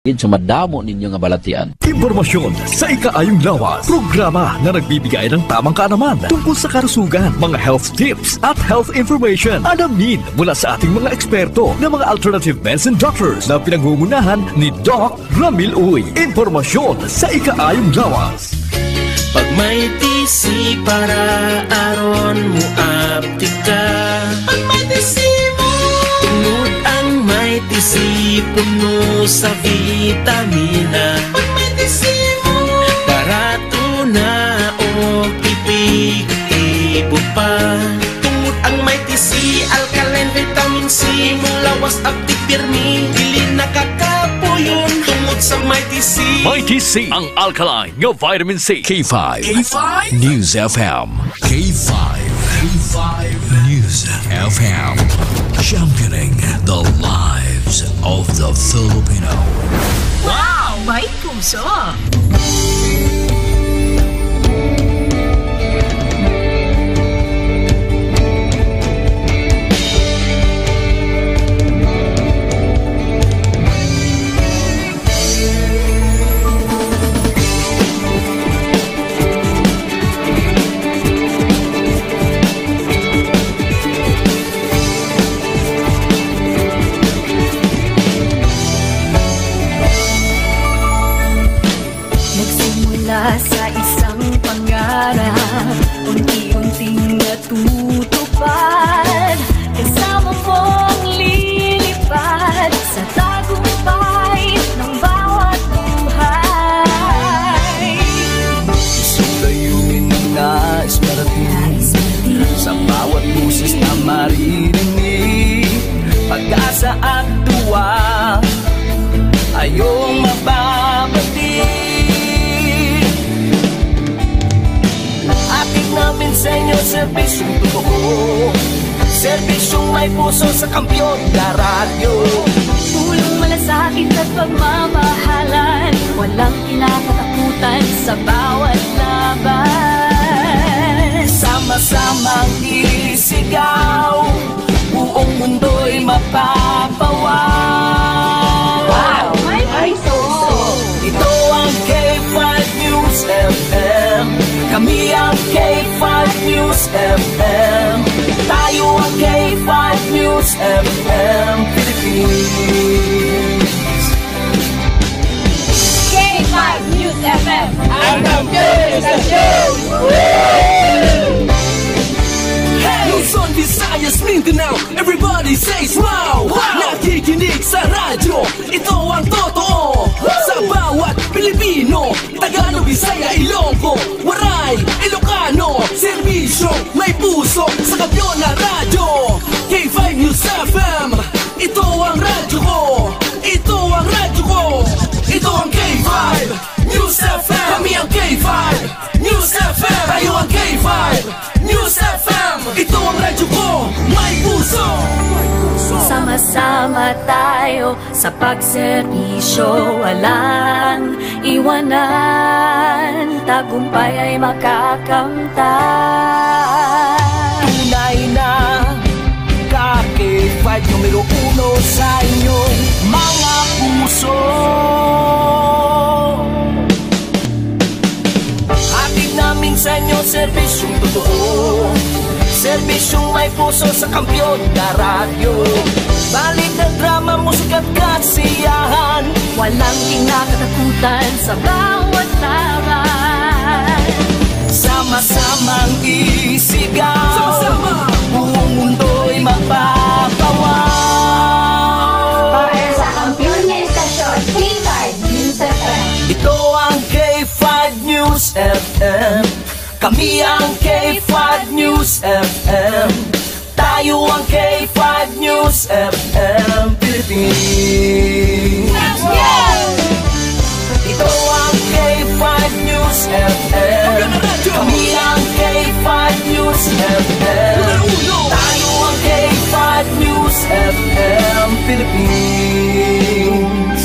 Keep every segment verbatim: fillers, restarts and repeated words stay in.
Gid sa madamo ninyo nga balatian. Impormasyon sa ikaayong lawas. Programa na nagbibigay ng tamang kaalaman tungkol sa kalusugan, mga health tips at health information. Alamin mula sa ating mga eksperto na mga alternative medicine doctors na pinangungunahan ni Doc Ramil Uy. Impormasyon sa ikaayong lawas. Pag may T C para aron mo aptika. Pag may T C mo. Tungod ang may T C puno sa vitamina. Pag may T C mo. Barato na o epektibo pa. Tungod ang may T C, alkaline vitamin C, mulawas aptik pirmi, dili nakakapuyon. Tungod sa may T C. May T C, ang alkaline nga vitamin C. K five. K five News F M. K five. K five News F M. Championing the lives of the Filipino. Wow! May puso! Nagsimula sa isang pangarap, unti-unting natutupad. Kasama mong lilipad sa tagumpay ng bawat buhay. Isang layunin na nais marating. Sa bawat boses na maririnig, pag-asa at tuwa ay iyong mababati. Hatid namin sa inyo serbisyong totoo, serbisyong may puso sa kampiyon na radyo. Pulong malasakit at pagmamahalan, walang kinakatakutan sa bawat laban. Sama-samang isigaw, buong mundo'y mapapawaw. Wow! May puso! Ito ang K five News F M. Kami ang K five News F M. Tayo ang K five News F M Philippines. K five News F M. Ang kampiyon sa show! Luzon, Visayas, Mindanao, everybody says wow! Wow! Nakikinig sa radyo, ito ang totoo. Sa bawat Pilipino, Tagalog, Bisaya, Ilonggo, Waray, Ilocano, serbisyo, may puso, sa kampiyon na radyo. K five News F M, ito ang radyo ko. Ito ang radyo ko. Ito ang K five News F M. Kami ang K five News F M. Tayo ang K five News F M. Ito ang radyo ko. May puso. Sama-sama tayo sa pagserbisyo, walang iwanan, tagumpay ay makakamtan. Tunay na ka K five numero uno sa inyong mga puso. Hatid namin sa inyo serbisyong totoo, serbisyong may puso sa kampiyon na radyo. Balita, drama, musika at kasiyahan, walang kinakatakutan sa bawat laban. Sama-samang isigaw, sama-sama, buong mundo'y mapapawaw. Para sa kampiyon nga istasyon, K five News F M. Ito ang K five News F M. Kami ang K five News F M. Tayo ang K five News F M Philippines. Ito ang K five News F M. Kami ang K five News F M. Tayo ang K five News F M Philippines.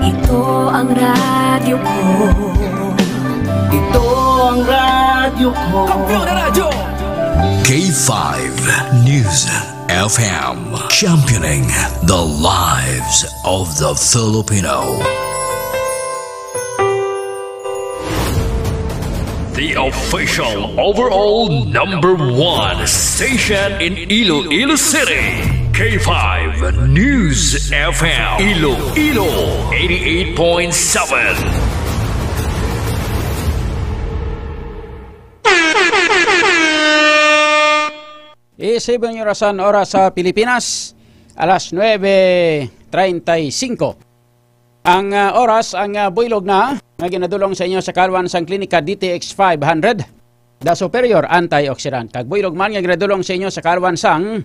Ito ang radyo ko. Ito ang radyo ko. Kampiyon na radyo! K five News F M, championing the lives of the Filipino. The official overall number one station in Iloilo City, K five News F M, Iloilo, eighty-eight point seven. Isibong orasan, oras sa Pilipinas, alas nuebe treinta y cinco. Ang, ah, oras, ang, ah, buylog na nga ginadulong sa inyo sa kalwan sang Klinika D T X five hundred, The Superior Antioxidant. Kag buylog man nga ginadulong sa inyo sa kalwan sang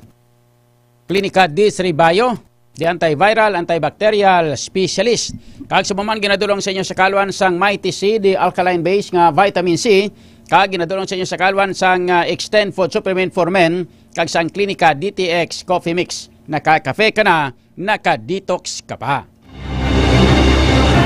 Klinika D three Bio, the antiviral, antibacterial specialist. Kag sa man ginadulong sa inyo sa kalwan sang Mighty C, the alkaline base nga vitamin C, kag ginadulong sa inyo sa kalwan sang, ah, Extend Food Supplement for Men, kag sang Klinika D T X Coffee Mix. Naka-cafe ka na, naka-detox ka pa.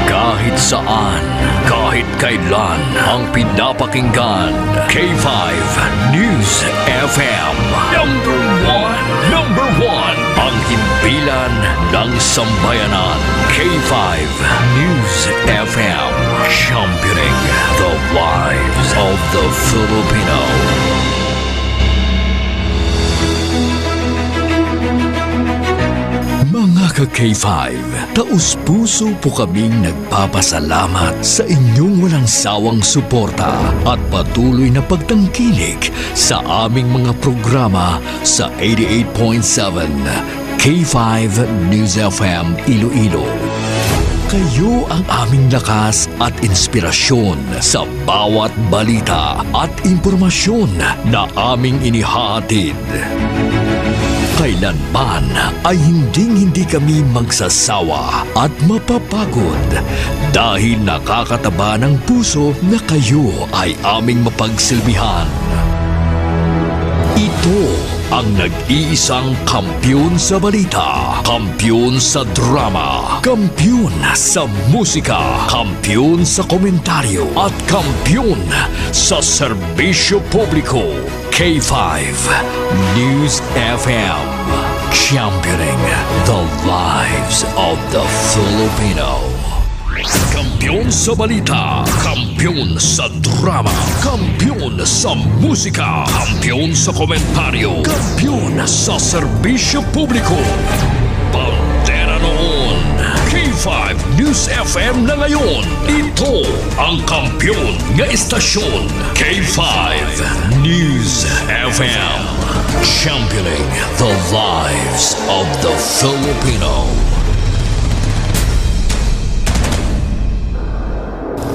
Kahit saan, kahit kailan, ang pinapakinggan, K five News F M. Number one, number one, ang himpilan ng sambayanan. K five News F M, championing the lives of the Filipino. Mga ka-K five, taus-puso po kaming nagpapasalamat sa inyong walang sawang suporta at patuloy na pagtangkilik sa aming mga programa sa eighty-eight point seven K five News F M Iloilo. Kayo ang aming lakas at inspirasyon sa bawat balita at impormasyon na aming inihahatid. Kailanman ay hinding-hindi kami magsasawa at mapapagod dahil nakakataba ng puso na kayo ay aming mapagsilbihan. Ito ang nag-iisang kampiyon sa balita, kampiyon sa drama, kampiyon sa musika, kampiyon sa komentaryo, at kampiyon sa serbisyo publiko. K five News F M, championing the lives of the Filipino. Kampiyon sa balita, kampiyon sa drama, kampiyon sa musika, kampiyon sa komentaryo, kampiyon sa serbisyo publiko. Bandera noon, K five News F M na ngayon. Ito ang kampiyon nga estasyon, K five News F M. Championing the lives of the Filipino.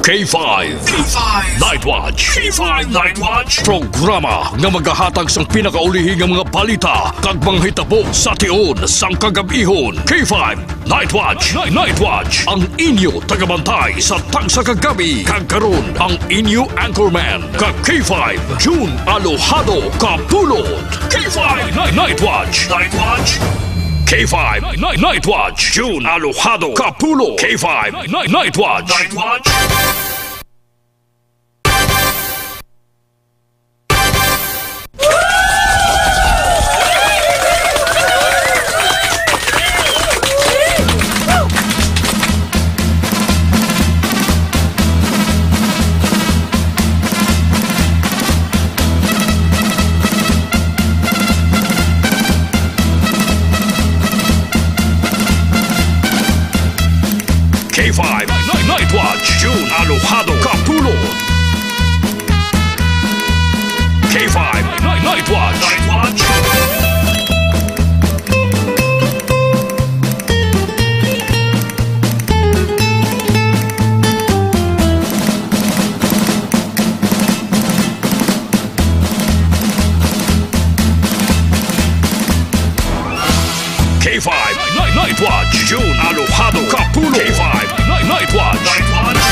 K five. K five. Night Watch. K five Night Watch. Programa nga magahatag sang pinakaulihi nga mga balita kag mga hitabo sa tion sang kagab-ihon. K five Night Watch. Night Watch. Ang inyo tagabantay sa tagsa ka gabi. Kag karon ang inyo anchorman ka K five, June Alojado Kapulot. K five Night, Night Watch. Night Watch. K five Night, Night Watch. June Alojado Kapulot. K five Night, Night Watch. Night Watch. K five Night, Night Watch, June Alojado Kapulot. K five Night, Night Watch. Night Watch. K five Night, Night Watch, June Alojado Kapulot. K five Night, Night Watch. Night Watch.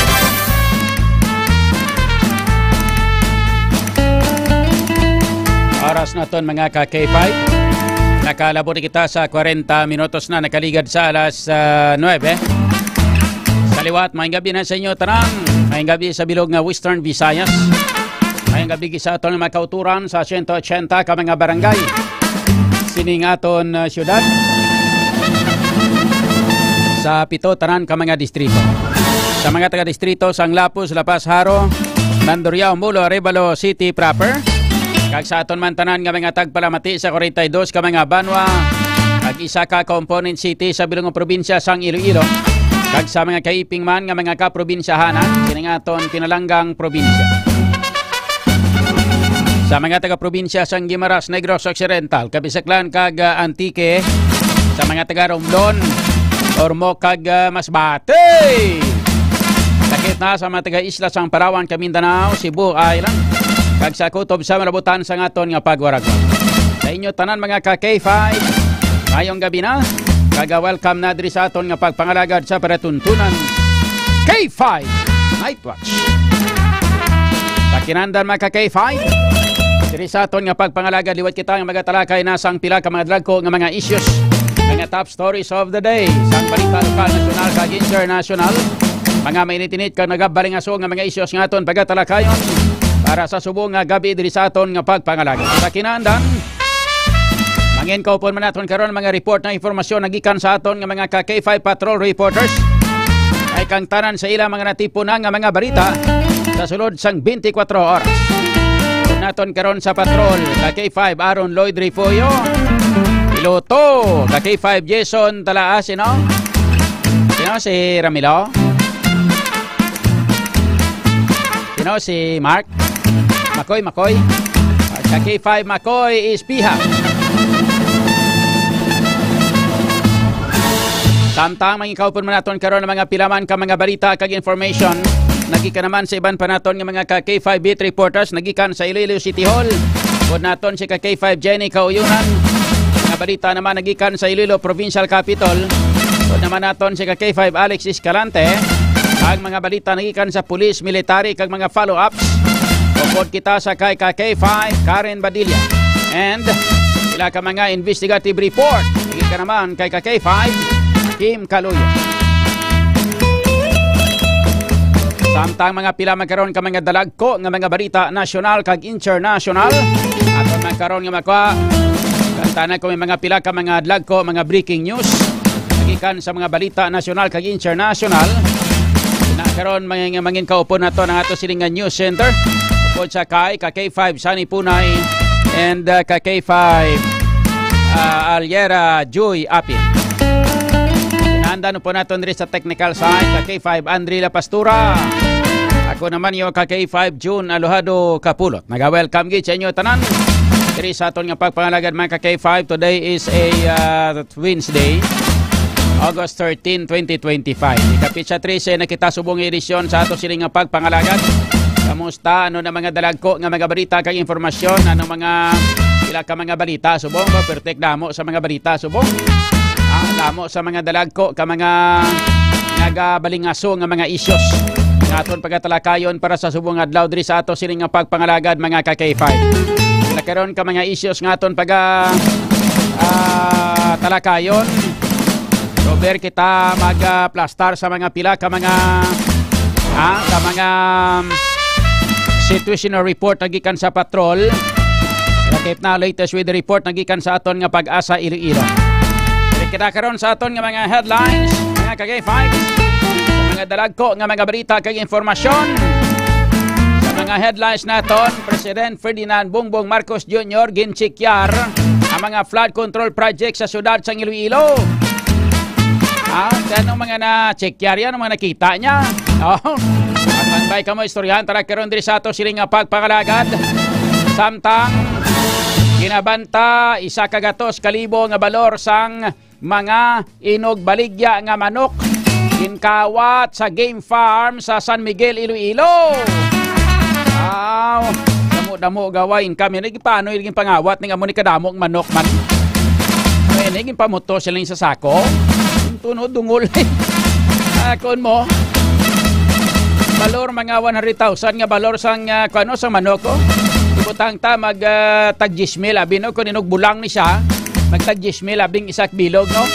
Oras naton, mga ka K five. Nakalabot kita sa kwarenta minutos na nakaligad sa alas, ah, nuebe. Sa liwat, maayong gabi na sa inyo tanan. Maayong gabi sa bilog nga Western Visayas. Maayong gabi sa aton mga kauturan sa siyento ochenta ka mga barangay. sining aton, ah, syudad, sa pito tanan ka mga distrito. Sa mga taga-distrito sang Lapuz, La Paz, Jaro, Mandurriao, Jumolo, Arevalo City proper, kag sa aton man tanan nga mga tagpalamati sa kwarenta y dos ka mga banwa, kag isa ka component city sa bilog nga probinsya sang Iloilo, kag sa mga kaiping man nga mga kaprobinsyahanan sining aton pinalanggang probinsya. Sa mga taga-probinsya sang Guimaras, Negros Occidental, Cabisaclan, kag, ah, Antique, sa mga taga-Romblon, Ormoc, kag, ah, Masbate. Sakit na sa mga taga-isla sang Palawan, Kamindanao, Cebu Island, kag sa kutob sa malabutan sang aton nga pagwaragwag. Sa inyo tanan, mga ka K five, mayong gabi na, kag, ah, welcome na diri sa aton nga pagpangalagad sa palatuntunan K five Night Watch. Sa kinandan, mga ka K five, diri sa aton nga pagpangalagad, liwat kita nga magatalakay na sang pila ka mga dalagko nga mga issues, mga top stories of the day, sang balita lokal, nasyonal, kag internasyonal, mga mainit-init kag nagabalingaso nga mga issues nga aton pagatalakayon para sa subong nga gabi diri sa aton nga pagpangalagad. Sa kinandan, mangin kaupon man naton karon mga report na impormasyon nagikan sa aton nga mga ka K five patrol reporters. Ay kang tanan sa ilang mga natipon na nga mga balita sa sulod sang twenty-four oras. Naton karon sa patrol, ka K five Aaron Lloyd Refollo, piloto, ka K five Jason Talaas, you know? You know, si Ramilo? You know, si Mark? Makoy, Makoy. Sa K five Makoy is piha. Samtang mangikaupon man naton karon ang mga pilaman ka mga balita kag information. Nagikan naman sa iban pa naton nga mga ka K five beat reporters nagikan sa Iloilo City Hall. Pod naton si ka K five Jenny Kauyonan, nga balita naman nagikan sa Iloilo Provincial Capitol. Pod naman naton si ka K five Alex Escalante, ang mga balita nagikan sa pulis, military, kag mga follow-ups. Upod kita sa kay ka K five, Karen Badilla. And pila ka mga investigative report. Hindi ka naman kay ka K five, Kim Kaluyo. Samtang mga pila magkaroon ka mga dalagko nga mga balita nasyonal kag internasyonal. Aton magkaroon nga makwa. Kantana ko may mga pila ka mga dalagko, mga breaking news. Nagikan sa mga balita nasyonal kag internasyonal. Na karon, mangin, mangin kaupon nato ang ato siling nga news center. Upod sa kay, ka K five Sunny Punay, and, uh, ka K five, uh, Aliera Joy Apit. Nandan po naton diri sa technical side, ka K five Andre La Pastura. Ako naman yung ka K five June Alojado Kapulot. Naga-welcome gid sa inyo tanan. Diri sa aton nga pagpangalagad, mga ka K five, today is a, uh, Wednesday, August thirteen, twenty twenty-five. Ikapitsa trese na kita subong edisyon sa ato sini nga pagpangalagad. Kamusta? Ano na mga dalagko nga mga balita kag impormasyon? Ano mga pila ka mga balita subong? Ba, pertek damo sa mga balita subong. Ah, damo sa mga dalagko ka mga nagabalingaso nga mga issues nga aton pagatalakayon para sa subong adlaw diri sa ato sini nga pagpangalagad, mga ka K five. Nakaron ka mga issues nga aton paga, ah, talakayon. Over kita mag, ah, plastar sa mga pila ka mga, ah, ka mga, um, situational report nagikan sa patrol. Lakip na latest weather report nagikan sa aton nga Pag-asa Iloilo. Diri kita karon sa aton nga mga headlines, mga ka K five. Mga dalagko nga mga balita kag impormasyon. Sa mga headlines naton, President Ferdinand Bongbong Marcos Junior ginchekyar ang mga flood control project sa siyudad sang Iloilo. Ah, sa anong mga na-check yari, anong mga nakita niya? Oh, magbay ka mo, istoryahan tara karon diri sa ato siling nga pagpangalagad. Samtang ginabanta isa ka gatos ka libo nga balor sang mga inugbaligya nga manok ginkawat sa game farm sa San Miguel, Iloilo. Wow, damo-damo gaway income. Yan, paano yung pangawat ning amo ni kadamong manok man? May naging pamuto sila sa sako. Tunod dungol. Akon mo. Balor mga one hundred thousand nga balor sang, ah, kuno, sang manok, oh. Ibutang ta mag, ah, tag diyes mil, abi, no, kung inugbulang ni siya, mag tag diyes mil, abing isak bilog, no?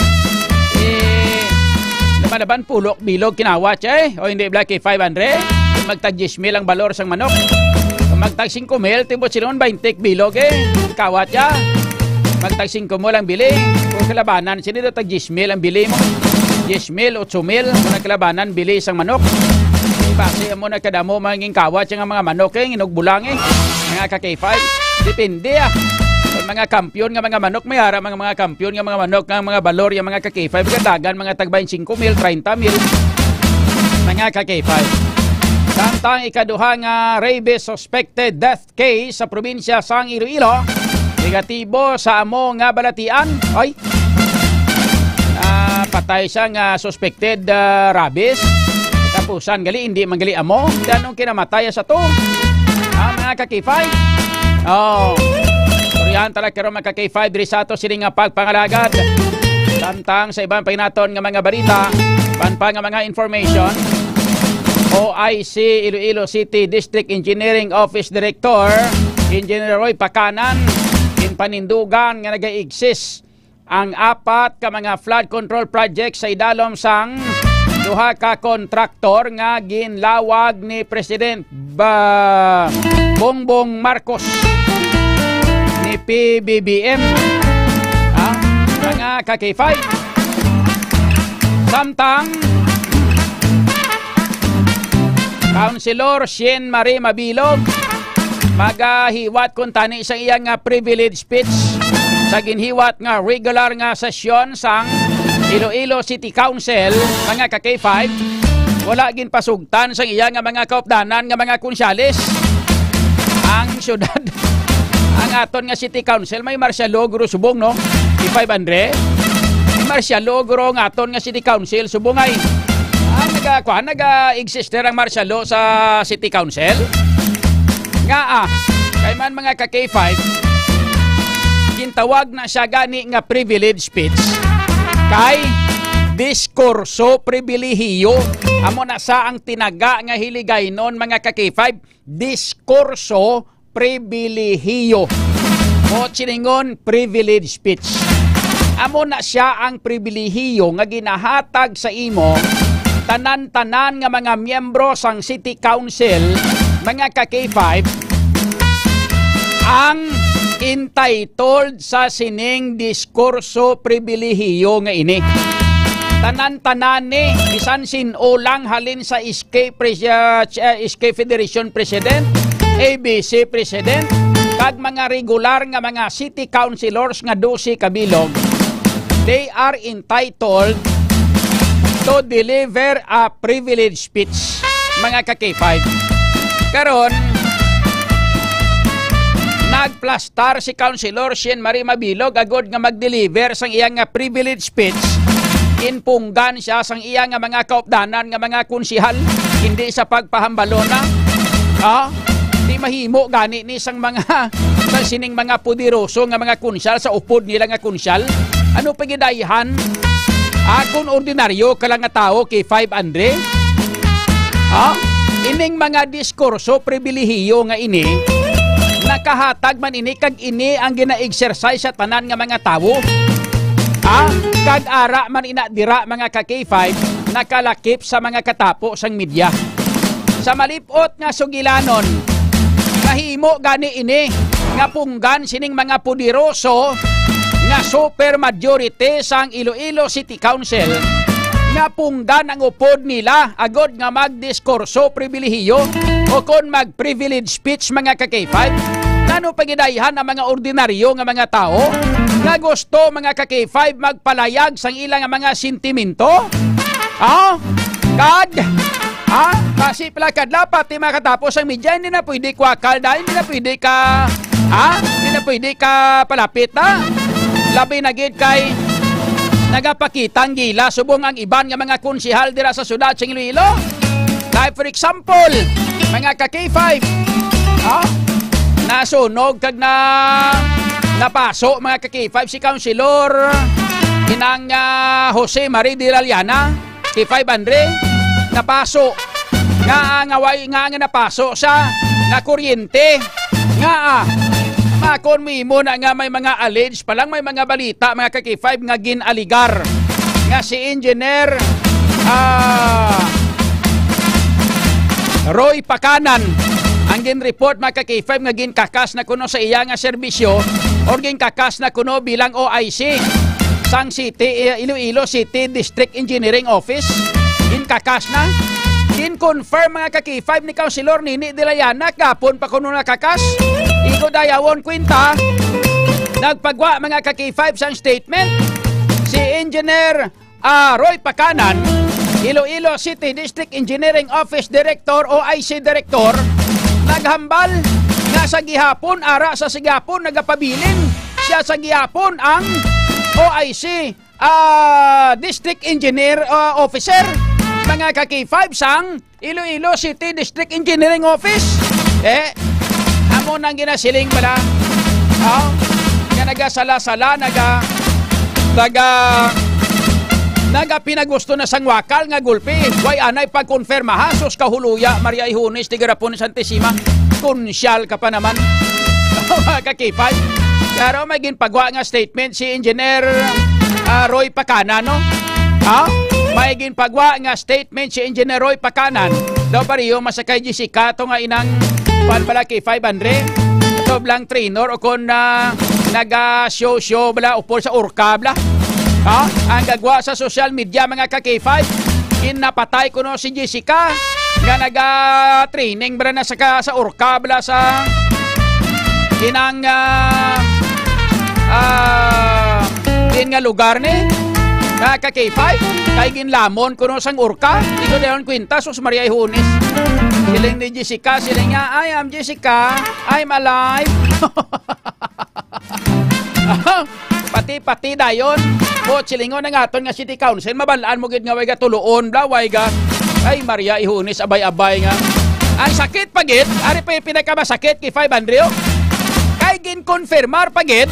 Eh, laban-laban pulok bilog kinawat siya, eh. O hindi, Black, eh, five hundred. Mag tag diyes mil ang balor sang manok. Kung mag tag singko mil, timbot sila, baynte bilog, eh. Kawat siya. Magtag singko mo lang bili. Kung kalabanan, sino daw tag diyes mil ang bili mo? Diyes mil, otso mil, kung nagkalabanan, bili isang manok. Di ba, kasi amo na kadamo, mangin kawat yung mga manok, eh, inugbulang, eh. Mga ka-K five. Depende, ah. Ang mga kampiyon nga mga manok, may ara mga, mga kampiyon nga mga manok, nga mga balor, yung mga ka-K five, kadagan, mga tag twenty-five mil, treinta mil. Mga ka-K five. Samtang ikaduha nga rabies suspected death case sa probinsya sang Iloilo, negatibo sa amo nga balatian. Ay, ah, patay siya nga suspected, ah, rabies. Tapusan gali, hindi man gali amo. Anong kinamatay sa to? Ah, mga ka-K five. Oh. Istoryahan tala karon, mga ka-K five, diri sa ato sini nga pagpangalagad. Samtang sa iban pa naton nga mga balita, iban pa nga mga information, O I C Iloilo City District Engineering Office Director Engineer Roy Pacanan, ginpanindugan nga nag-exist ang apat ka mga flood control project sa idalom sang duha ka kontraktor nga ginlawag ni President Ba-, Bongbong Marcos ni P B B M. Ha? Mga ka-K five. Samtang, Councilor Shane Marie Mabilog magahiwat kuntani sa iya nga privilege speech sa ginhiwat nga regular nga sesyon sang Iloilo City Council, mga ka-K five, wala ginpasugtan sang iya nga mga kaupdanan nga mga konsyales. Ang syudad, ang aton nga City Council, may martial law guro subong, no? K five, Andre? May martial law guro ang aton nga City Council subong ay. Ah, naga-, kuwan, naga-exist ang martial law sa City Council? Nga, ah, kay man, mga ka-K five, gintawag na siya gani nga privilege speech kay diskurso pribilehiyo. Amo na sa ang tinaga nga Hiligaynon, mga ka-K five, diskurso pribilehiyo. O silingon, privilege speech. Amo na sia ang pribilehiyo nga ginahatag sa imo, tanan-tanan nga mga miyembro sang City Council, mga ka-K five, ang entitled sa sining diskurso pribilehiyo nga ini. Tanan-tanan ni, bisan sin-o lang, halin sa S K pres-, ah, ch-, ah, S K Federation President, A B C President, kag mga regular nga mga city councilors nga dose kabilog, they are entitled to deliver a privilege speech, mga ka-K five. Karon, nagplastar si Councilor Shane Marie Mabilog agod nga mag-deliver sang iya nga privilege speech. Ginpunggan siya sang iya nga mga kaupdanan nga mga konsihal, hindi sa pagpahambalona. Ah, di mahimo gani ni sang mga, sa sining mga poderoso nga mga konsihal sa upod nila nga konsihal. Ano pa gidayhan? Ah, kung ordinaryo ka lang nga tawo, K five, Andre? Ha? Ining mga diskurso pribilehiyo nga ini, nakahatag man ini kag ini ang gina-exercise sa tanan nga mga tawo. Ha? Kag ara man ina dira, mga ka-K five, nakalakip sa mga katapo sang media. Sa malip-ot nga sugilanon, mahimo gani ini nga punggan sining mga poderoso nga super majority sang Iloilo City Council, nga punggan ang upod nila agod nga magdiskurso pribilehiyo o kon mag-privilege speech, mga ka-K five. Nano pa gidayhan ang mga ordinaryo nga mga tawo nga gusto, mga ka-K five, magpalayag sang ila nga mga sentimento? Ha? Kag, ha? Kasi pala kadlapat, di makatapos ang media, hindi na pwede kwakal na, hindi na pwede ka, ha? Hindi na pwede ka palapit na. Labi na gid kay nagapakita ang gila subong ang iban nga mga konsehal dira sa syudad sa Iloilo. Like, for example, mga ka-K five, ha? Nasunog kag na, napaso, mga ka-K five, si Councilor Inang, ah, Jose Marie de la Llana, K five, Andre, napaso. Nga, nga way, nga, nga napaso siya, nga kuryente. Nga, ah, makon mo imo na nga may mga alleged pa lang, may mga balita, mga ka-K five, nga gin-aligar nga si Engineer, ah, Roy Pacanan ang gin-report, mga ka-K five, nga ginkakas na kuno sa iya nga serbisyo or ginkakas na kuno bilang O I C sang City, eh, Iloilo City District Engineering Office. Ginkakas na. Gin-confirm, mga ka-K five, ni Councilor Nini de la Llana, gapon pa kuno nakakas. Igo dayawon kwenta, nagpagwa, mga ka-K five, sang statement si Engineer, ah, Roy Pacanan, Iloilo City District Engineering Office Director o I C Director, naghambal nga sa gihapon, ara sa sigapon, nagapabilin siya sa gihapon ang O I C, ah, District Engineer, ah, Officer, mga ka-K five, sang Iloilo City District Engineering Office. Eh, amo nang ginasiling bala. Oh, nga nagasala-sala, naga, naga, naga pinagusto na sang wakal nga gulpi. Way anay pagkonfirma, ha? Sus, kahuluya, Maria Ihones, tigarapon ni Santissima. Kunsyal ka pa naman. Mga ka-K five. Pero may ginpagwa nga statement si Engineer, ah, Roy Pacanan, no? Ha? May ginpagwa nga statement si Engineer Roy Pacanan. Daw pareho masakay Jessica to nga inang pan pala kay five hundred. Daw blang trainer o kon, ah, naga-show-show bala upod sa orka bala. Ha? Ang gagwa sa social media, mga ka-K five, ginapatay kuno si Jessica nga naga-training bala na sa ka-, sa orka bala sa inang, ah, ah, din nga lugar ni, mga ka-K five, kay ginlamon kuno sang orka. Di ko dayon kwenta, sus Maria Ihones. Siling ni Jessica, siling niya, "I am Jessica, I'm alive." Pati-pati dayon. Mo, silingon ang aton nga city council, mabalaan mo gid nga way ga tuluon, bla, way ga. Ay, Maria Ihones, abay-abay nga. Ang sakit pa gid, ari pa yung pinakamasakit kay five hundred. Kay ginkonfirmar pa gid,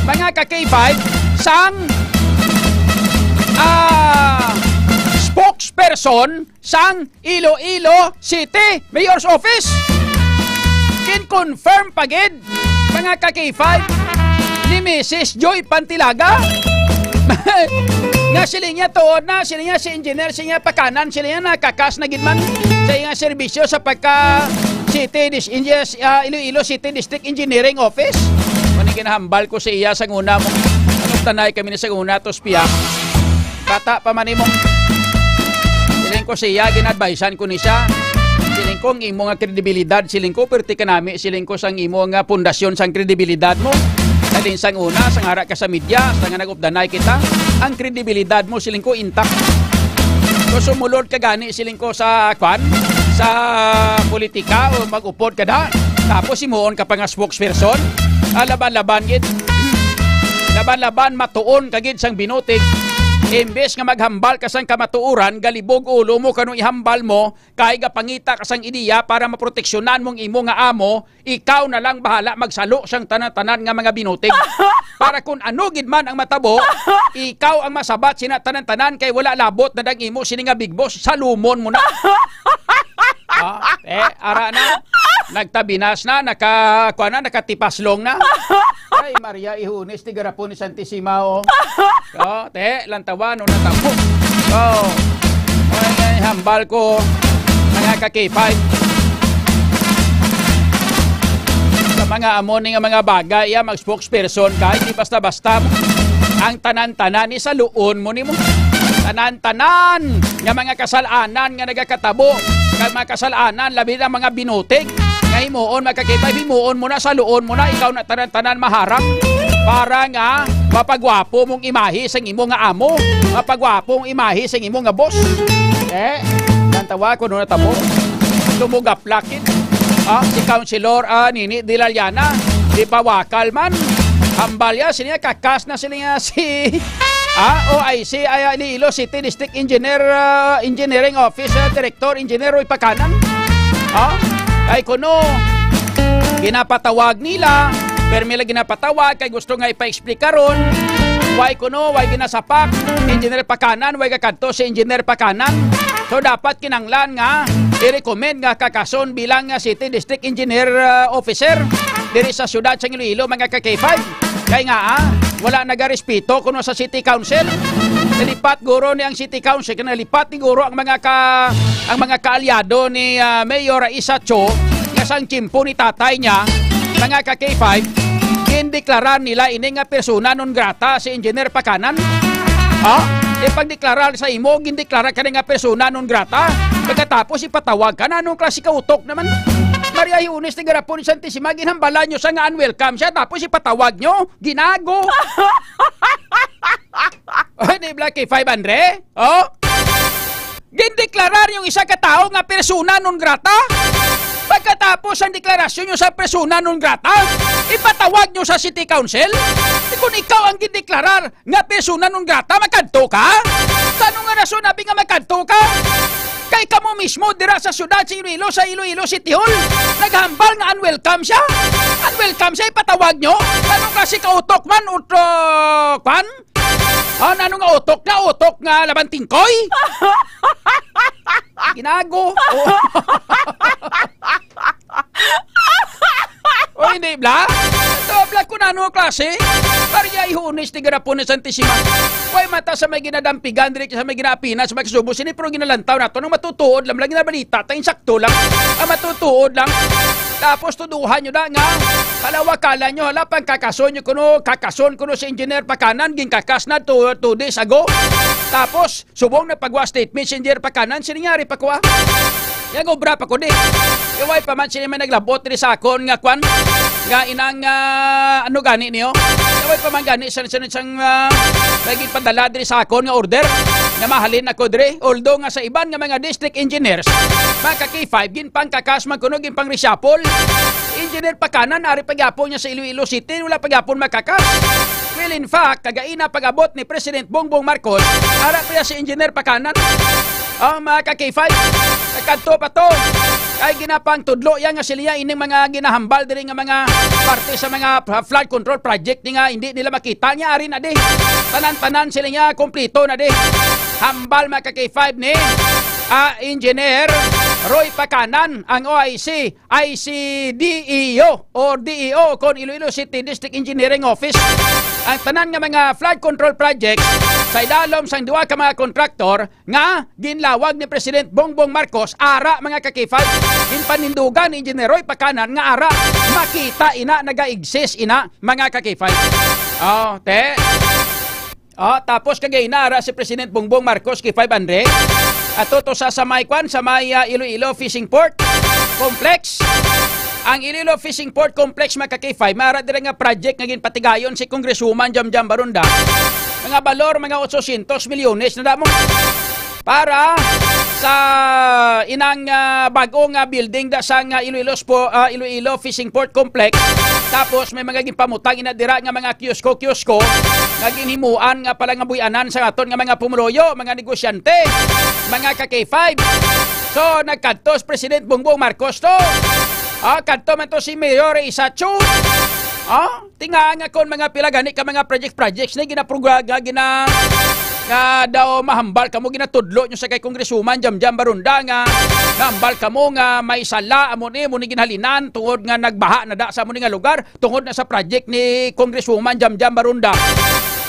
mga ka-K five, sang, ah, spokesperson sang Iloilo City Mayor's Office. Gin-confirm pa gid, mga ka-K five, ni Missus Joy Pantilaga nga siling niya tuod na, siling niya si Engineer, siling niya Pacanan, siling niya nakakas na gid man sa iyang serbisyo sa pagka City Dis-, Engi-, ah, Iloilo City District Engineering Office. Kung ginahambal ko sa iya sa una mo, ano tanay kami ni sa una to, Pia. Bata pa man imong, siling ko siya, gin-advisean ko ni siya. Siling ko, ang imo nga kredibilidad, siling ko, perti ka nami, siling ko, sang imo nga pundasyon sang kredibilidad mo. Sa din sang una, sang ara ka sa media, sa nga nag-updanay kita, ang kredibilidad mo, siling ko, intact. So, sumulod ka gani, siling ko, sa, kwan, sa politika o mag-upod ka da, tapos himuon ka pa nga spokesperson, ah, laban-laban gid. Laban-laban, matuon ka gid sang binutig. Imbes nga maghambal ka sang kamatuoran, galibog ulo mo kano ihambal mo, kay gapangita ka sang ideya para maproteksyonan mong imo nga amo, ikaw na lang bahala magsalo sang tanan-tanan nga mga binutig. Para kun ano gid man ang matabo, ikaw ang masabat sina tanan-tanan kay wala labot na dang imo sini nga big boss, salumon mo na. Ah, eh, ara na. Nagtabinas na, naka, kuha na, nakatipaslong na. Ay, Maria Ihunis, ti garapon ni Santissima, oh. Oh, te, lantawan, oh, natabo. Oh, ay, ay, hambal ko, mga ka-K five. Sa mga amo ni nga mga bagay, ya, mag-spokesperson ka, hindi basta-basta. Ang tanan-tanan, isaluon mo nimo. Tanan-tanan nga mga kasal-anan nga nagakatabo, kag mga kasal-anan, labi na mga binutig, nga himuon, mga ka-K five, himuon mo na, saluon mo na, ikaw na tanan-tanan maharap para nga mapagwapo mong imahe sang imo nga amo, mapagwapo ang imahe sang imo nga boss. Eh, nantawa ko na natabo. Tumugap lakit. Ah, si Councilor, ah, Nini Dilaliana, di pa wakal man. Hambal ya, sila kakas na sila nga si, ah, O I C, ay, ah, Iloilo City District Engineer, ah, Engineering Office, ah, Director Engineer Roy Pacanan. Ah, kay kuno, ginapatawag nila, pero nila ginapatawag kay gusto nga ipa-explain karon, why kuno, why ginasapak, Engineer Pacanan, why gakadto si Engineer Pacanan. So, dapat kinanglan nga i-recommend nga kakason bilang nga City District Engineer, uh, Officer diri sa siyudad sa Iloilo, mga ka-K five. Kay nga, ah, wala nagarespeto kuno sa City Council. Nalipat guro ni ang City Council, kay nalipat ni guro ang mga ka-, ang mga kaalyado ni, ah, Mayor Raisa Cho, sang tiyempo ni tatay niya, mga ka K five, gindeklarar nila ini nga persona non grata si Engineer Pacanan. Ha? Ipagdeklarar sa imo, gindeklarar ka na nga persona non grata. Pagkatapos ipatawag ka na, anong klase ka utok naman? Maria Hiunis, tigarapon ni Santissima, ginhambalan nyo sa nga unwelcome siya, tapos ipatawag nyo? Ginago! O, di ba, K five Andre? O? Gindeklarar yung isa ka tawo nga persona non grata? Pagkatapos ang deklarasyon nyo sa persona non grata, ipatawag nyo sa City Council? Di, kung ikaw ang gindeklarar nga persona non grata, makadto ka? Sa ano nga rason abi nga makadto ka? Kay kamo mismo dira sa syudad sa Iloilo, sa Iloilo City Hall, naghambal nga unwelcome siya. Unwelcome siya, ipatawag nyo? Ano kasi kautok man, utro, kwan? Ah, nano nga utok na utok nga laban tingkoy? Ginago. Oh. O, hindi, bla? Ito, bla, kung ano ang klase? Maria Hiunis, tigarapon ni Santissima. Way mata sa may ginadampigan, diri sa may ginaapinan, sa may kasubo. Sini, pero ginalantaw nato. Nung matutuod lang, lang ginabalita, ta insakto lang. Ang matutuod lang. Tapos tuduhan nyo na nga, hala, wakala nyo, hala, pang kakason nyo kuno, kakason kuno si Engineer Pacanan, ginkakas na two, two days ago. Tapos, subong na pagwa statement si Engineer Pacanan, sini nga ari pa ko, ah. Yang obra pa ko di. Iway pa man sini may naglabot diri sa akon nga kwan, nga inang, ah, ano gani niyo? Iway pa man gani sa, sa, sa, ah, may ginpadala diri sa akon nga order nga mahalin ako diri. Although nga sa iban nga mga district engineers, mga ka K five, ginpangkakas man kuno, ginpang-reshuffle. Engineer Pacanan, ari pa gyapon niya sa Iloilo City, wala pa gyapon makakas. Well, in fact, kagaina pag-abot ni President Bongbong Marcos, ara pa si Engineer Pacanan. Oh, mga ka K five, nagkadto pa to. Kay ginapangtudlo iya nga sila ining mga ginahambal diri nga mga parte sa mga flood control project ni nga hindi nila makita niya, ari na di. Tanan-tanan sila niya, kompleto na di. Hambal, mga ka K five, ni, ah, Engineer Roy Pacanan, ang O I C, I C D E O or D E O kon Iloilo City District Engineering Office. Ang tanan nga mga flood control projects sa idalom sang duha ka mga kontraktor nga ginlawag ni President Bongbong Marcos, ara, mga ka K five, ginpanindugan ni Engineer Roy Pacanan nga ara, makita ina, naga-exist ina, mga ka K five. Oh, te. Ah, tapos kagay na ara si President Bongbong Marcos, K five Andre. Ato to sa, sa may kwan, sa may, ah, Iloilo Fishing Port Complex. Ang Iloilo Fishing Port Complex, mga ka K five, mara dira nga project nga ginpatigayon si Congresswoman Jamjam Barunda. Mga balor, mga otsosyentos milyones na damo para sa inang, ah, bag-o nga building da sa nga Iloilo Spo-, ah, Iloilo Fishing Port Complex. Tapos may mga ginpamutang ina dira nga mga kiosko-kiosko nga ginhimuan nga pala nga buy-anan sa aton nga mga pumuluyo, mga negosyante, mga ka K five. So, nagkadto si President Bongbong Marcos to. Ah, kadto man to si Mayor Isacho. Ah, tinga nga kon mga pila gani ka mga project-projects ni ginaprogra-, nga gina-, nga daw mahambal kamo, ginatudlo nyo sa kay Congresswoman Jamjam Barunda nga mahambal kamo nga may sala, amo ni, amo ni ginhalinan tungod nga nagbaha na da sa amo ni nga lugar, tungod na sa project ni Congresswoman Jamjam Barunda.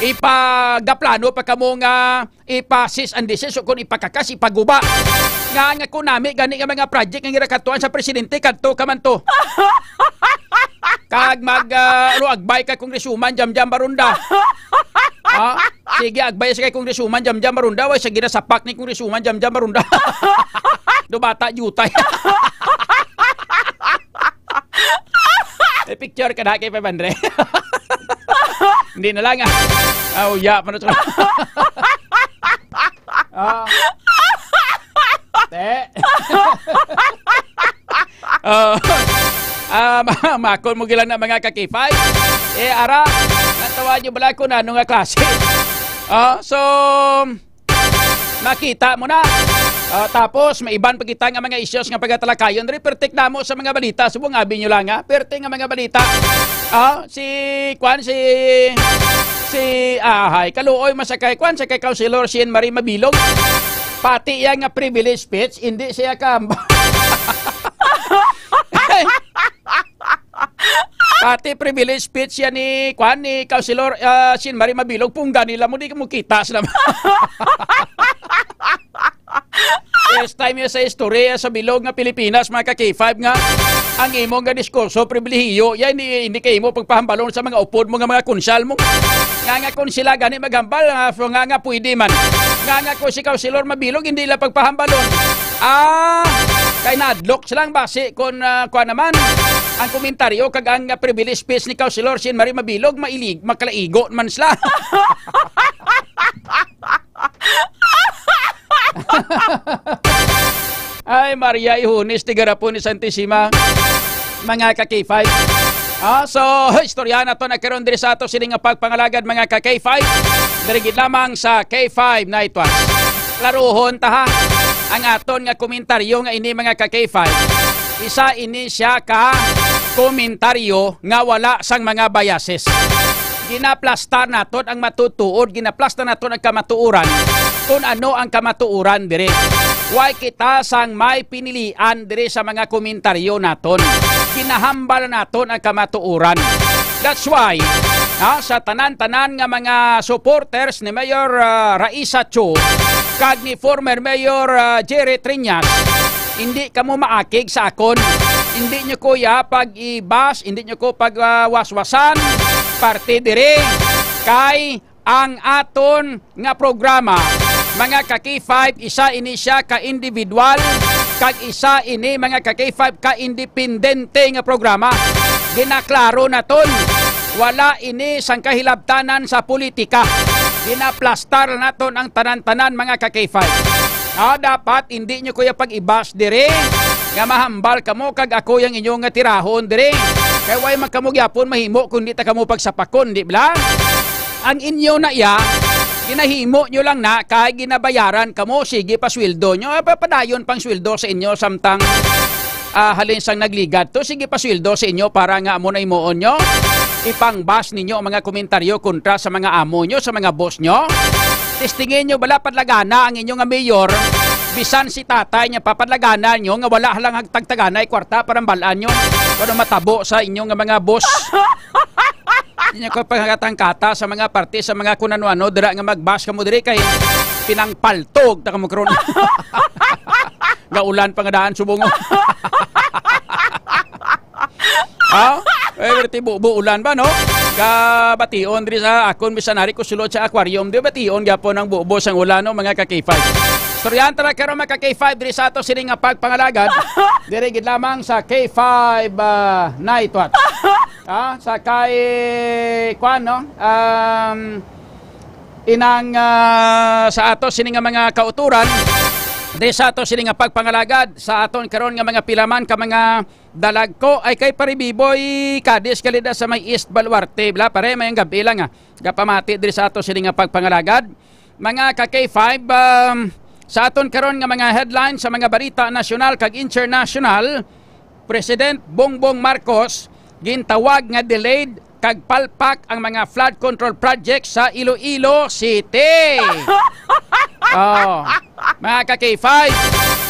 Ipagaplano pa kamo nga ipa-cease and desist o kung ipakakas, ipaguba. Nga, nga kung nami gani nga mga project nga ginakatuan sa presidente, kadto ka man to. Kag mag, ah, ano, agbay ka, Congresswoman Jamjam Barunda. Ha? Sige, agbay sa kay Congresswoman Jamjam Barunda. Way, sige na sapak ni Congresswoman Jamjam Barunda. Do bata, jutay. May picture ka na kay five hundred. Hindi na lang, ah. Ah, uya, pa na to. Ah. Te. Oh. Ah, ma-, makon mo gilang na mga ka-K five. Eh, ara, natawa nyo bala kung ano nga klase. Ah, so, nakita mo na. Ah, tapos, may iban pa kita nga mga issues nga pagatalakayon. Diri, pertik namo sa mga balita. Subong abi nyo lang, ha? Perti nga mga balita. Ah, si, kwan, si, si, ahay, kaluoy masakay, kwan, sa kay Councilor Sheen Marie Mabilog. Pati iya nga privilege speech, hindi siya ka. Pati privilege speech yan ni, kwan, ni Councilor, ah, Sheen Marie Mabilog, pungga nila mo, di mo kita sila. First time yan sa istorya sa bilog nga Pilipinas, mga ka-K five, nga Ang imo nga diskurso, pribilehiyo, ya hindi, hindi kay imo pagpahambalon sa mga upod mo nga mga konsyal mo. Nga nga kung sila gani maghambal, ah, so nga nga pwede man. Nga nga kung si Councilor Mabilog, hindi lang pagpahambalon. Ah, kay nadlok silang basi kung, ah, kuha naman ang komentaryo kag ang, ah, privilege speech ni Councilor Sin Marie Mabilog, mailig, makalaigo man sila. Ay, Maria Ihunis, tigarapon ni Santisima. Mga ka K five. Ah, so, istoryahan nato na karon diri sa ato sini nga pagpangalagad, mga ka K five. Diri gid lamang sa K five Night Watch. Klaruhon ta, ha. Ang aton nga komentaryo nga ini, mga ka K five, isa ini siya ka komentaryo nga wala sang mga biases. Ginaplastar naton ang matutuod, ginaplastar naton ang kamatuoran kung ano ang kamatuoran diri. Way kita sang may pinilian diri sa mga komentaryo naton. Ginahambal naton ang kamatuoran. That's why, ha, sa tanan-tanan nga mga supporters ni Mayor, ah, Raisa Cho kag ni former Mayor, ah, Jerry Triñas, hindi kamo maakig sa akon. Hindi nyo ko ya pag-ibas, hindi nyo ko pag, ah, waswasan. Parte diri kay ang aton nga programa, mga ka K five, isa ini siya ka individual, kag isa ini, mga ka K five, ka independente nga programa. Ginaklaro naton, wala ini sang kahilabtanan sa politika. Ginaplastar naton ang tanan-tanan, mga ka K five. Ah, dapat hindi nyo kuya pag-ibas diri nga mahambal kamo kag ako yang inyo nga tirahon diri. Kay way man kamo gyapon mahimo kung di ta kamo pagsapakon, di bala? Ang inyo na iya, ginahimo nyo lang na kay ginabayaran kamo, sige pa sweldo nyo. Ah, papadayon pang sweldo sa inyo samtang, ah, halin sang nagligad to, sige pa sweldo sa inyo para nga amo na himuon nyo. Ipang-bash ninyo ang mga komentaryo kontra sa mga amo nyo, sa mga boss nyo. Testingin nyo bala padlagana ang inyo nga mayor, bisan si tatay niya papadlagana nyo nga wala lang tagtaganay kwarta para balaan nyo. Kung ano matabo sa inyo nga mga boss. Inyo ko pangatangkata sa mga parte sa mga kun ano-ano dira nga mag-bash kamo diri kay pinangpaltog ta kamo karon. Nga ulan pa nga daan subong. Ha? Eh, berti bubo ulan ba, no? Kabation diri sa akon, bisan ari ko sulod sa aquarium, di bation gyapon ang bubo sang ulan, no, mga ka-K five. Istoryahan ta na karon, mga ka-K five, diri sa ato sini nga pagpangalagad. Diri gid lamang sa K five, ah, Night Watch. Ah, sa kay, kuan, no? Um, inang, ah, sa ato sini nga mga kauturan, diri sa ato sini nga pagpangalagad, sa aton karon nga mga pilaman ka mga dalagko ay kay Pare Biboy Cadiz Calida sa may East Baluarte. Bla, pare, may ang gabi lang, ah. Gapamati diri sa ato sini nga pagpangalagad. Mga ka-K five, um, sa aton karon nga mga headline sa mga balita nasyonal kag internasyonal, President Bongbong Marcos gintawag nga delayed kag palpak ang mga flood control projects sa Iloilo City. Oh, mga ka-K five,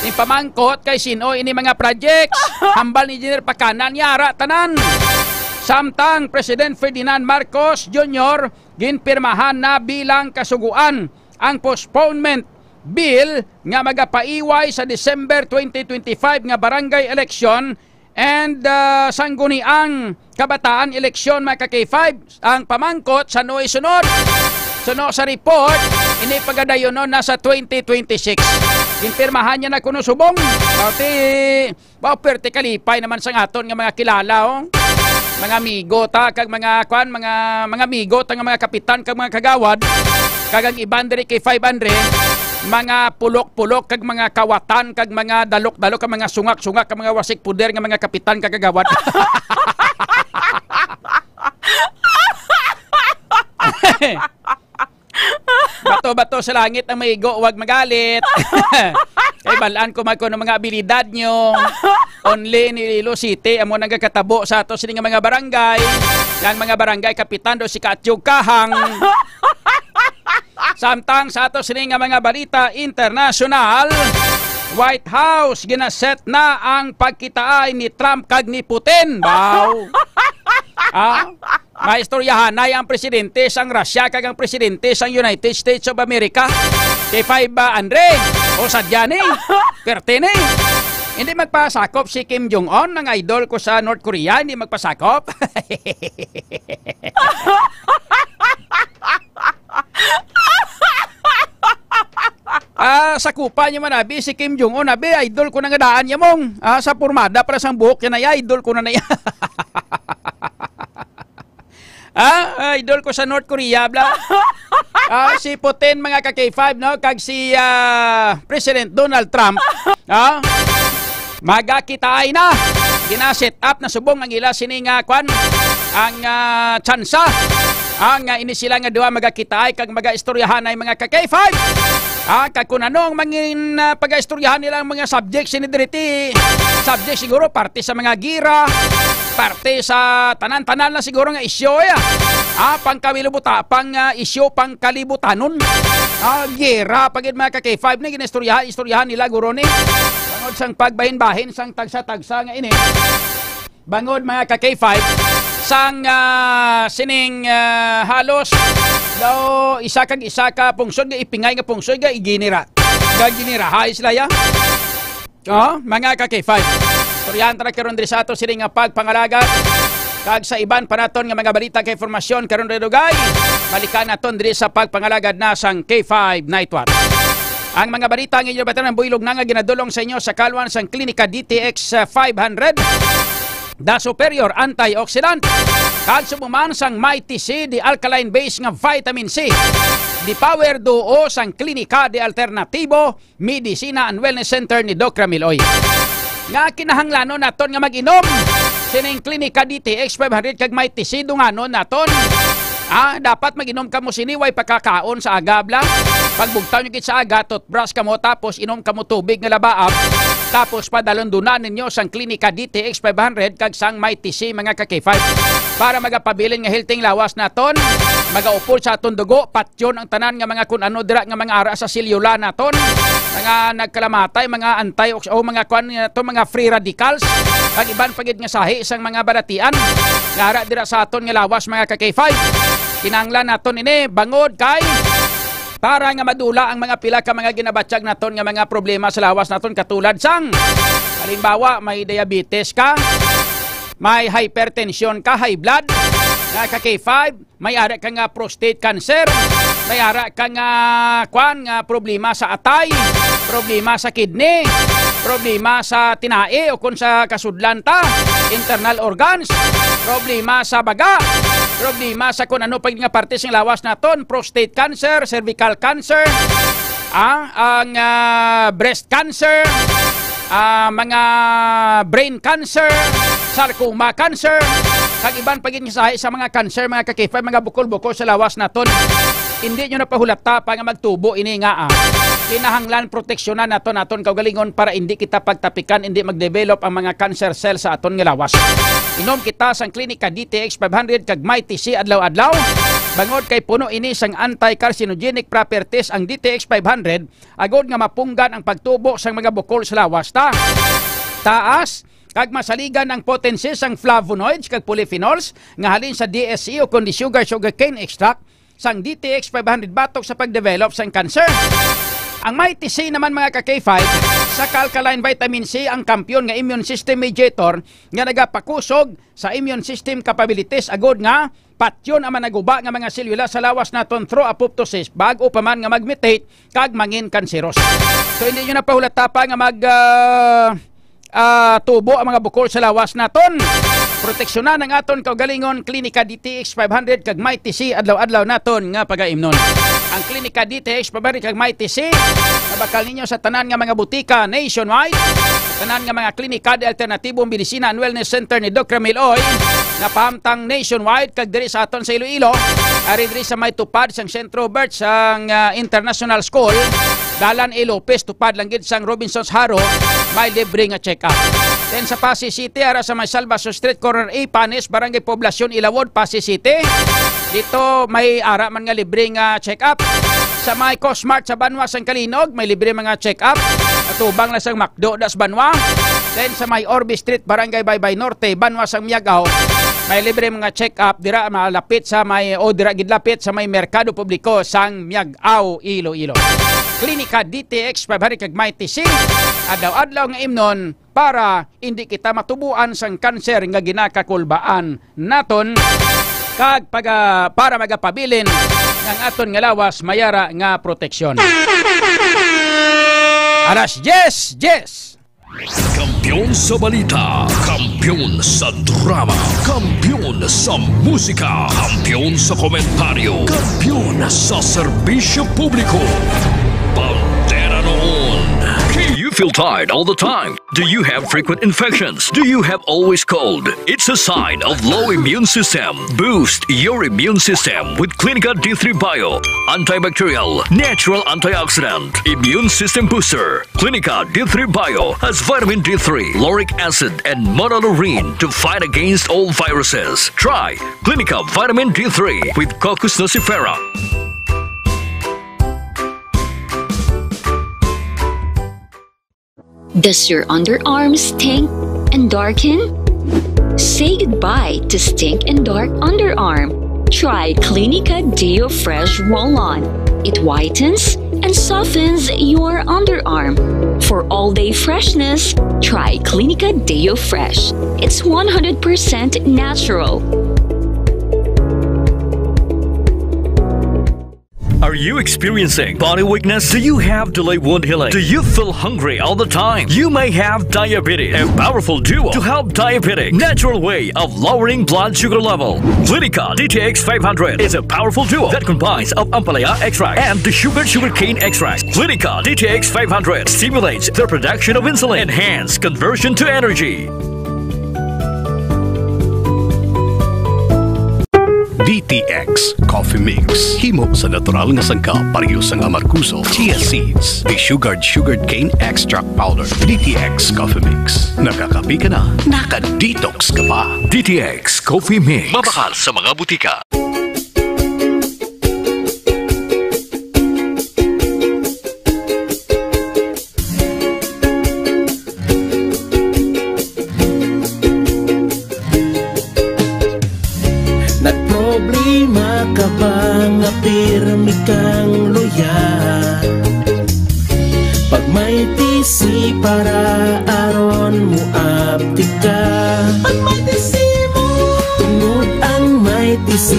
ipamangkot kay sin-o ini mga projects. Hambal ni Engineer Pakanan, yara tanan. Samtang President Ferdinand Marcos Junior ginpirmahan na bilang kasugoan ang postponement bill nga magapaiway sa December twenty twenty-five nga barangay election and, ah, sangguniang kabataan eleksyon, mga ka-K five. Ang pamangkot sa nuoy sunod. Suno sa report, ini pagadayonon na sa twenty twenty-six. Ginpirmahan niya na kuno subong. Pati, ba, perte kalipay naman sa aton nga mga kilala, oh. Mga amigo ta, kag mga, kwan, mga, mga amigo ta nga mga kapitan, kag mga kagawad, kag ang iban diri kay five hundred, mga pulok-pulok, kag mga kawatan, kag mga dalok-dalok, kag mga sungak-sungak, kag mga wasik puder nga mga kapitan, kag kagawad. Bato-bato sa langit ang maigo, wag magalit. Kay balaan ko man kuno mga abilidad nyo. Only ni Iloilo City amo nagakatabo sa ato sini nga mga barangay. Ang mga barangay kapitan do si Katyog Kahang. Samtang sa ato sini nga mga balita internasyonal, White House, ginaset na ang pagkitaay ni Trump kag ni Putin. Wow. Ah, maistoryahanay ang presidente sang Russia kag ang presidente sang United States of America. Kay five ba, Andre? O sadya ni? Perte ni? Hindi magpasakop si Kim Jong-un, ang idol ko sa North Korea, hindi magpasakop. Ah, sakupan niyo man, abi, si Kim Jong-un, abi, idol ko na nga daan niya, mong. Ah, sa pormada para sang buhok niya na iya, idol ko na na iya. Ah, idol ko sa North Korea, bla. Ah, si Putin, mga ka K five, no? Kag si, ah, President Donald Trump, ah, magakitaay na. Gina-set up na subong ang ila sini nga kwan, ang, ah, tsansa. Ang, ah, ini sila nga duha magakitaay kag magaistoryahan ay mga ka K five. Ah, kag kung ano ang mangin, ah, pagaistoryahan nila ang mga subject sini diri ti subject siguro parte sa mga gira, parte sa tanan-tanan na siguro nga isyu, eh, ah. Ah, pangkawilubuta-, pang, ah, isyu pangkalibutanon. Ah, gera pa gid, mga ka K five, ni ginaistoryahan, istoryahan nila guro ni. Tungod sang pagbahin-bahin sang tagsa-tagsa nga ini. Bangod, mga ka K five, sang, ah, sining, ah, halos daw isa kag isa ka pungsod nga ipingay nga pungsod nga iginira. Nga ginirahay sila, ya. Oh, mga ka K five. Istoryahan ta na karon diri sa ato sini nga pagpangalagad. Kag sa iban pa naton nga mga balita kag impormasyon karon, dugay, balikan naton diri sa pagpangalagad na sang K five Night Watch. Ang mga balita nga inyo batiran buylog na nga ginadulong sa inyo sa kalwan sang Klinika D T X five hundred, The Superior Antioxidant, kag subong man sang Mighty C, the alkaline base nga vitamin C, the Power Duo sang Klinika de Alternativo, Medicina and Wellness Center ni Doc Ramil Oy. Nga kinahanglanon naton nga mag-inom sining Klinika D T X five hundred kag Mighty C, dunganon naton. Ah, dapat mag-inom kamo sini, way pagkakaon sa aga, bla. Pagbugtaw nyo gid sa aga, toothbrush kamo, tapos inom kamo tubig nga labaab, tapos padalundunan ninyo sang Klinika D T X five hundred kag sang Mighty C, mga ka K five, para magapabilin nga healthy ang lawas naton, magaupod sa aton dugo, patyon ang tanan nga mga kun ano dira nga mga ara sa selyula naton, mga nagkalamatay, mga anti-ox-, o mga kwan nga to, mga free radicals, kag iban pa gid nga sahi sang mga balatian nga ara dira sa aton nga lawas, mga ka K five. Kinahanglan naton ini bangod kay para nga madula ang mga pila ka mga ginabatyag naton nga mga problema sa lawas naton, katulad sang, halimbawa, may diabetes ka, may hypertension ka, high blood, nga ka K five, may ara ka nga prostate cancer, may ara ka nga, kwan, nga problema sa atay, problema sa kidney, problema sa tinai o kung sa kasudlan ta, internal organs, problema sa baga, problema sa kung ano pa nga parte sing lawas naton, prostate cancer, cervical cancer, ah, ang, ah, breast cancer, ah, mga brain cancer, sarcoma cancer, kag iban pa gid nga sahi sa mga cancer, mga ka K five, mga bukol-bukol sa lawas naton. Hindi nyo na pahulata pa nga magtubo ini nga, ah, kinahanglan proteksyonan naton aton kaugalingon para hindi kita pagtapikan, hindi mag-develop ang mga cancer cell sa aton nga lawas. Inom kita sang Klinika D T X five hundred kag Mighty C adlaw-adlaw, bangod kay puno ini sang anti-carcinogenic properties ang D T X five hundred, agod nga mapunggan ang pagtubo sang mga bukol sa lawas ta. Taas, kag masaligan ang potency sang flavonoids kag polyphenols nga halin sa D S E o kon di sugar, sugarcane extract sang D T X five hundred batok sa pagdevelop sang cancer. Ang Mighty C naman, mga ka K five, sa alkaline vitamin C, ang kampiyon nga immune system mediator nga nagapakusog sa immune system capabilities agod nga patyon ang managuba nga mga selula sa lawas naton through apoptosis bag-o pa man nga mag-mutate kag mangin kanseros. So, hindi nyo na pahulata pa nga mag, ah, ah, tubo ang mga bukol sa lawas naton. Proteksyonan ang aton kaugalingon, Klinika D T X five hundred kag Mighty C adlaw-adlaw naton nga pagaimnon. Ang Klinika D T X five hundred kag Mighty C nabakal ninyo sa tanan nga mga butika nationwide, sa tanan nga mga klinika de alternatibo, medisina and wellness center ni Doc Ramil Oy, napahamtang nationwide kag diri sa aton sa Iloilo, ari diri sa may tupad sang Centro Bert sang, ah, International School, Dalan A. Lopez, tupad lang gid sang Robinsons Jaro, may libre nga check-up. Then sa Passi City, ara sa may Salvacion Street, corner A, Panes, Barangay Poblacion, Ilawod, Passi City. Dito may ara man nga libre nga check-up. Sa may Cosmart sa Banwa sang Calinog, may libre mga check-up. Atubang na sang McDo das Banwa. Then sa may Orbe Street, Barangay Baybay Norte, Banwa sang Miag-ao, may libre mga check-up dira malapit sa may, o dira gid lapit sa may Merkado Publiko sang Miag-ao, Iloilo. Klinika D T X five hundred kag Mighty C, adlaw-adlaw nga imnon, para hindi kita matubuan sang kanser nga ginakakulbaan naton, kag paga-, para magapabilin nga ang aton nga lawas mayara nga proteksyon. Alas diyes, diyes. Kampiyon sa balita, kampiyon sa drama, kampiyon sa musika, kampiyon sa komentaryo, kampiyon sa serbisyo publiko. Bandera noon. You feel tired all the time? Do you have frequent infections? Do you have always cold? It's a sign of low immune system. Boost your immune system with Clinica D three Bio. Antibacterial, natural antioxidant, immune system booster. Clinica D three Bio has vitamin D three, lauric acid, and monolaurin to fight against all viruses. Try Clinica Vitamin D three with Cocos nucifera. Does your underarm stink and darken? Say goodbye to stink and dark underarm. Try Clinica Deo Fresh Roll-On. It whitens and softens your underarm. For all-day freshness, try Clinica Deo Fresh. It's one hundred percent natural. Are you experiencing body weakness? Do you have delayed wound healing? Do you feel hungry all the time? You may have diabetes. A powerful duo to help diabetic. Natural way of lowering blood sugar level. Clinica D T X five hundred is a powerful duo that combines of ampalaya extract and the sugar sugarcane extract. Clinica D T X five hundred stimulates the production of insulin, enhance conversion to energy. D T X Coffee Mix. Himo sa natural nga sangkap, pareho sang amargoso, chia seeds, desugared sugarcane extract powder. D T X Coffee Mix. Nakakape ka na, naka-detox ka pa. D T X Coffee Mix. Mabakal sa mga butika. Nagproblema ka ba nga pirmi kang luya? Pag may T C para aron moaptik ka. Pag may T C mo. Tungod ang may T C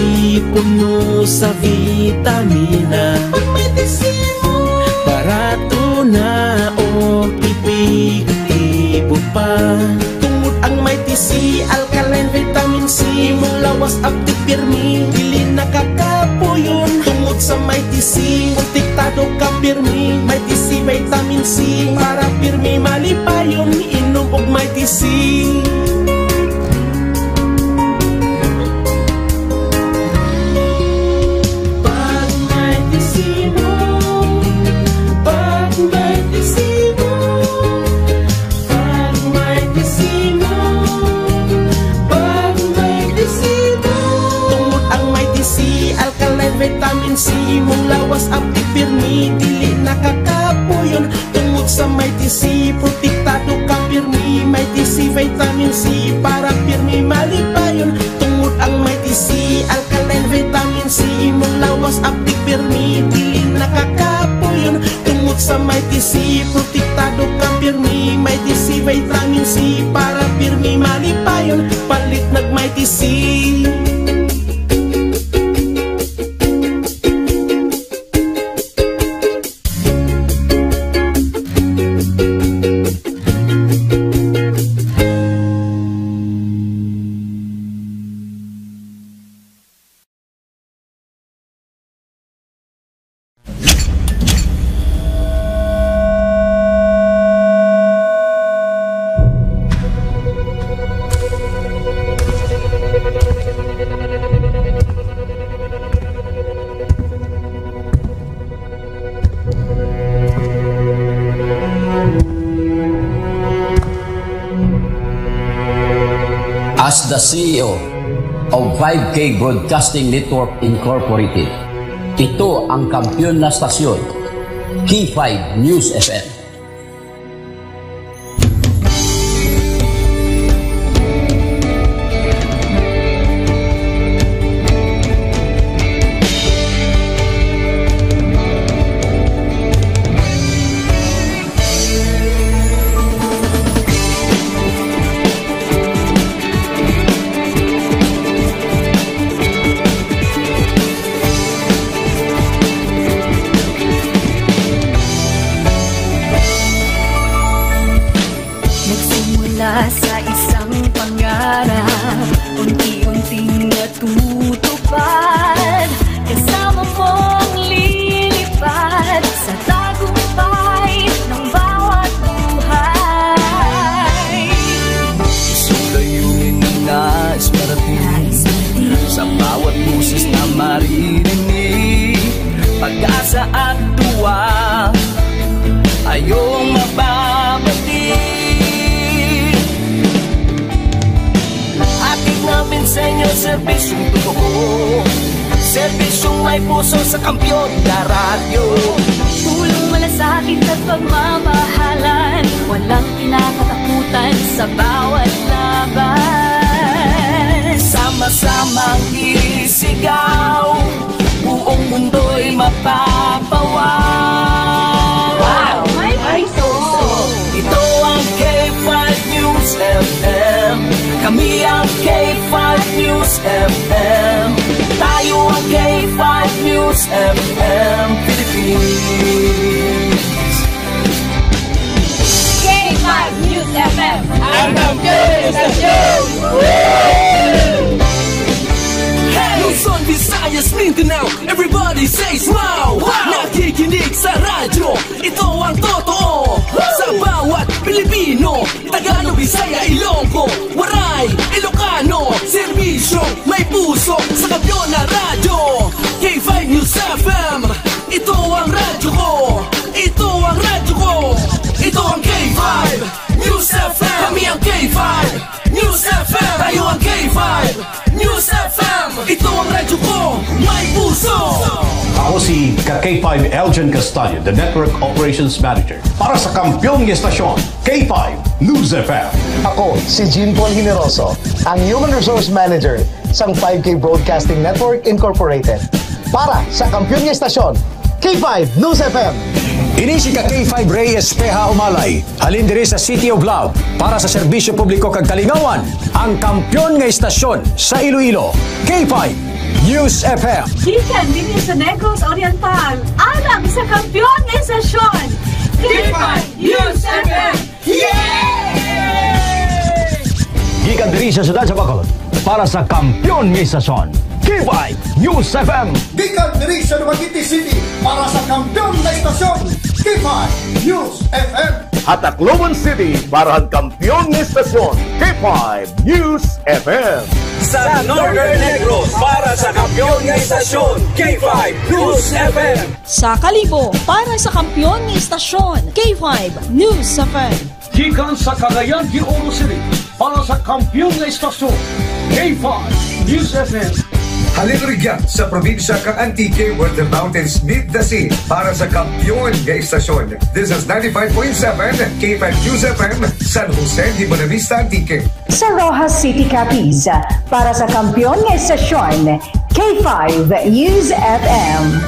puno sa vitamina. Pag may T C mo. Barato na o epektibo pa. Tungod ang may T C, alkaline vitamin C, imong lawas aptik pirmi, dili nakakapuyon. Tungod sa may T C, protektado ka pirmi, may T C vitamin C, para pirmi malipayon. Inom og may T C. Pag may T C mo, pag may T C mo, pag may T C mo, pag may T C mo. Tungod ang may T C, alkaline vitamin C, imong lawas aptik pirmi, dili nakakapuyon. Tungod sa may T C, protektado ka pirmi, may T C vitamin C, para pirmi malipayon. Tungod ang may T C, alkaline vitamin C, imong lawas aptik pirmi, dili nakakapuyon. Tungod sa may T C, protektado ka pirmi, may T C vitamin C, para pirmi malipayon. Palit nag may T C. As the C E O of five K Broadcasting Network Incorporated, ito ang kampiyon na stasyon, K five News F M. Sa isang pangarap, unti-unting natutupad. Kasama mong lilipad sa tagumpay ng bawat buhay. Isang layunin na nais marating. Sa bawat boses na maririnig, pag-asa at tuwa, ayong mababati. Hatid namin sa inyo serbisyong totoo, serbisyong may puso sa Kampiyon na Radyo. Pulong malasakit at pagmamahalan, walang kinakatakutan sa bawat laban. Sama-samang isigaw, buong mundo'y mapapawaw. Wow! May puso! Ito ang K five News F M. Kami ang K five News F M. Tayo ang K five News F M Philippines. K five News F M. Ang kampiyon sa show! Hey! Luzon, Visayas, Mindanao, everybody say smile! Wow! Nakikinig sa radyo, ito ang totoo. Sa bawat Pilipino, Tagalog, Bisaya, Ilonggo, Waray, Ilocano, serbisyo, may puso, sa Kampiyon na Radyo. K five News F M, ito ang radyo ko. Ito ang radyo ko. Ito ang K five News F M. Kami ang K five News F M. Tayo ang K five News F M. Ito ang radyo ko. May puso. Ako si ka K five Elgin Castaño, the Network Operations Manager. Para sa kampiyon nga estasyon, K five News F M. Ako si Jean Paul Generoso, ang Human Resource Manager sang five K Broadcasting Network Incorporated. Para sa kampiyon nga estasyon, K five News F M. Ini si ka K five Rey Espeha Umalay, halin diri sa City of Love, para sa serbisyo publiko kag kalingawan, ang kampiyon nga estasyon sa Iloilo, K five News F M. Gikan dinhi sa Negros Oriental, alang sa kampiyon nga estasyon, K five News F M. Yay! Gikan diri sa siyudad sa Bacolod, para sa kampiyon nga estasyon, K five News F M. Gikan diri sa Dumaguete City, para sa kampiyon nga estasyon, K five News F M. Ha Tacloban City, para sa kampiyon nga estasyon, K five News F M. Sa Northern Negros, para sa kampiyon nga estasyon, K five News F M. Sa Kalibo, para sa kampiyon nga estasyon, K five News F M. Gikan sa Cagayan de Oro City, para sa kampiyon nga estasyon, K five News F M. Halin rugya sa probinsya kang Antique, where the mountains meet the sea, para sa kampiyon nga estasyon. This is ninety-five point seven K five News F M, San Jose de Buenavista, Antique. Sa Roxas City, Capiz, para sa kampiyon nga estasyon, K five News F M.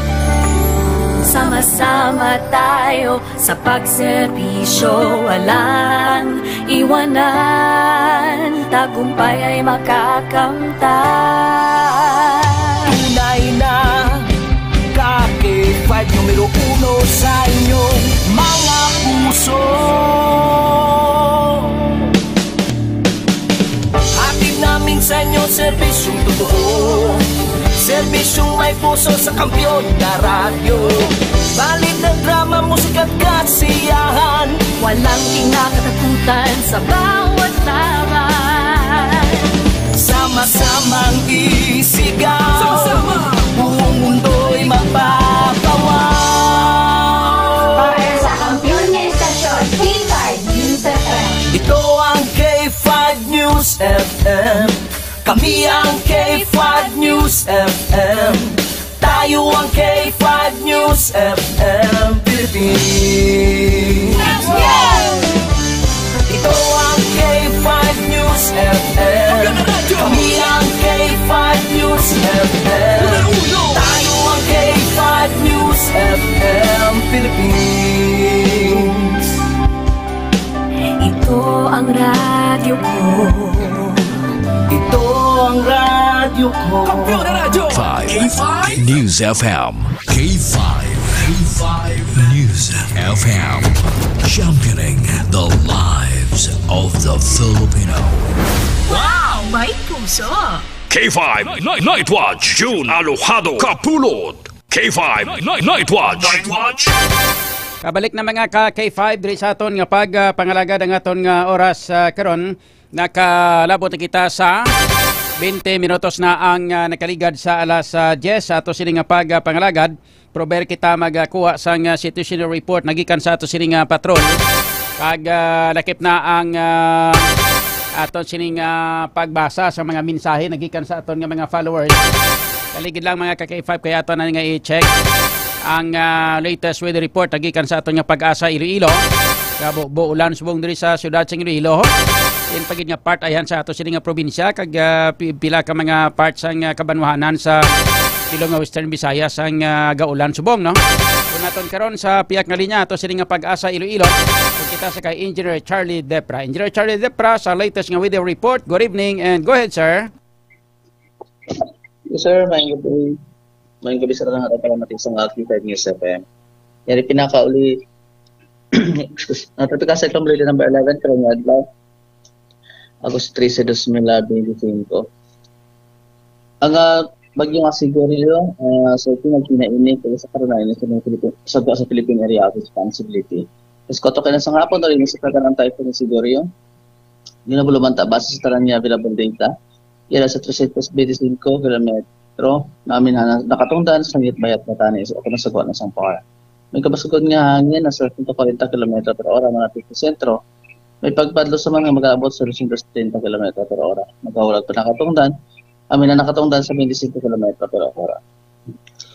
Sama-sama tayo sa pagserbisyo, walang iwanan. Tagumpay ay makakamtan. Tunay na ka K five, numero uno sa inyong mga puso. Hatid namin sa inyo serbisyong totoo, serbisyong may puso sa kampiyon na radyo. Balita, drama, musika at kasiyahan, walang kinakatakutan sa bawat laban. Sama-samang isigaw, sama-sama, buong mundo'y mapapawaw. Para sa kampiyon nga estasyon, K five News F M. Ito ang K five News F M. Kami ang K five News F M. Tayo ang K five News F M Philippines. Ito ang K five News F M. Kami ang K five News F M. Tayo ang K five News F M Philippines. Ito ang radyo ko. Ito ang radyo ko. Kampiyon na radyo. K five News F M. K five. K five News F M. Championing the lives of the Filipino. Wow! May puso! K five Night, Night Watch, June Alojado Kapulot. K five Night, Night Watch. Night Watch. Kabalik na, mga ka K five, diri sa aton nga pag, ah, pangalagad ang aton nga oras, ah, karon. Nakalabot na kita sa twenty minutos na ang, ah, nakaligad sa alas, ah, diyes sa ato sini nga pag, ah, pangalagad. Prober kita magkuha sang, ah, situational report nagikan sa ato sini nga patrol. Kag, ah, lakip na ang, ah, aton sini nga pagbasa sa mga mensahe nagikan sa aton nga mga followers. Kaligid lang, mga ka K five, kaya ato na nga i-check ang, ah, latest weather report nagikan sa aton nga Pag-asa Iloilo. Kabo, buulan subong diri sa siyudad sang Iloilo. Yan pa gid nga part ayan sa ato sini nga probinsya kag, ah, pi-, pila ka mga part sang, ah, kabanwahanan sa Pilo nga Western Visayas ang, ah, gaulan subong, no? Kung naton karon sa piyak nga linya ato sini nga Pag-asa Iloilo, kung kita sa kay Engineer Charlie Depra. Engineer Charlie Depra sa latest nga weather report. Good evening and go ahead, sir. Yes, sir. Maayong gabi. Maayong gabi sa tanan nga tagapalamati sa K five News F M. Yari pinakauli, excuse, ang Tropical Cyclone Blade number eleven, karong adlaw, Agosto trese, dos mil bente singko. Ang, ah, bagyo nga si Goryeo, ah, so, ito nagkinainit kay sa karunay sa mga Philippine, sa, sa Philippine Area of Responsibility. Tapos, koto kay na sa hapon, na rin sa taga ng typhoon ni si Goryeo. Ginabuluman ta base sa tanan nga available data. Yara sa trescientos veinticinco kilometro namin na nakatungdan sa Ngitbayat, Batanes, o kung nasagwa na sang par. May kabasugon nga hangin na sa sento kwarenta kilometro per ora malapit sa sentro. May pagpadlo sa mga mag-aabot sa dosyentos treinta kilometro per ora. Magahulat pa nakatungdan, amin na nakatungdan sa twenty-cinco kilometro per ora.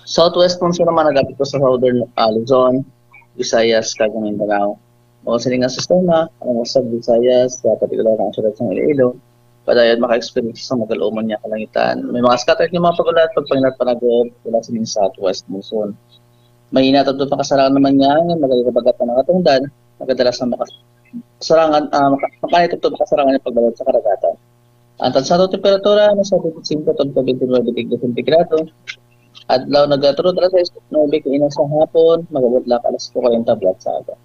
Southwest monsoon naman nagapit ko sa southern, ah, Luzon, Visayas, kag Mindanao. O sini nga sistema, ang usag Visayas, sa partikular ang siyudad sa Iloilo, padayon maka-experience sa magal-umon nga kalangitan. May mga scattered nga mga pag-ulat, pagpanginat panagob, wala sining southwest monsoon. May inatod pakasarangan naman nga, nga magaling kabagat na nakatungdan, magadalas na makasarangan, ah, maka, makanitod to makasarangan yung pagbalod sa karagatan. Ang tansado temperatura, nasa twenty-five to twenty-nine degree centigrado. Adlaw nagatulo alas sais nuebe kaina sa hapon, magabot lang alas kuwarenta buhat sa aga.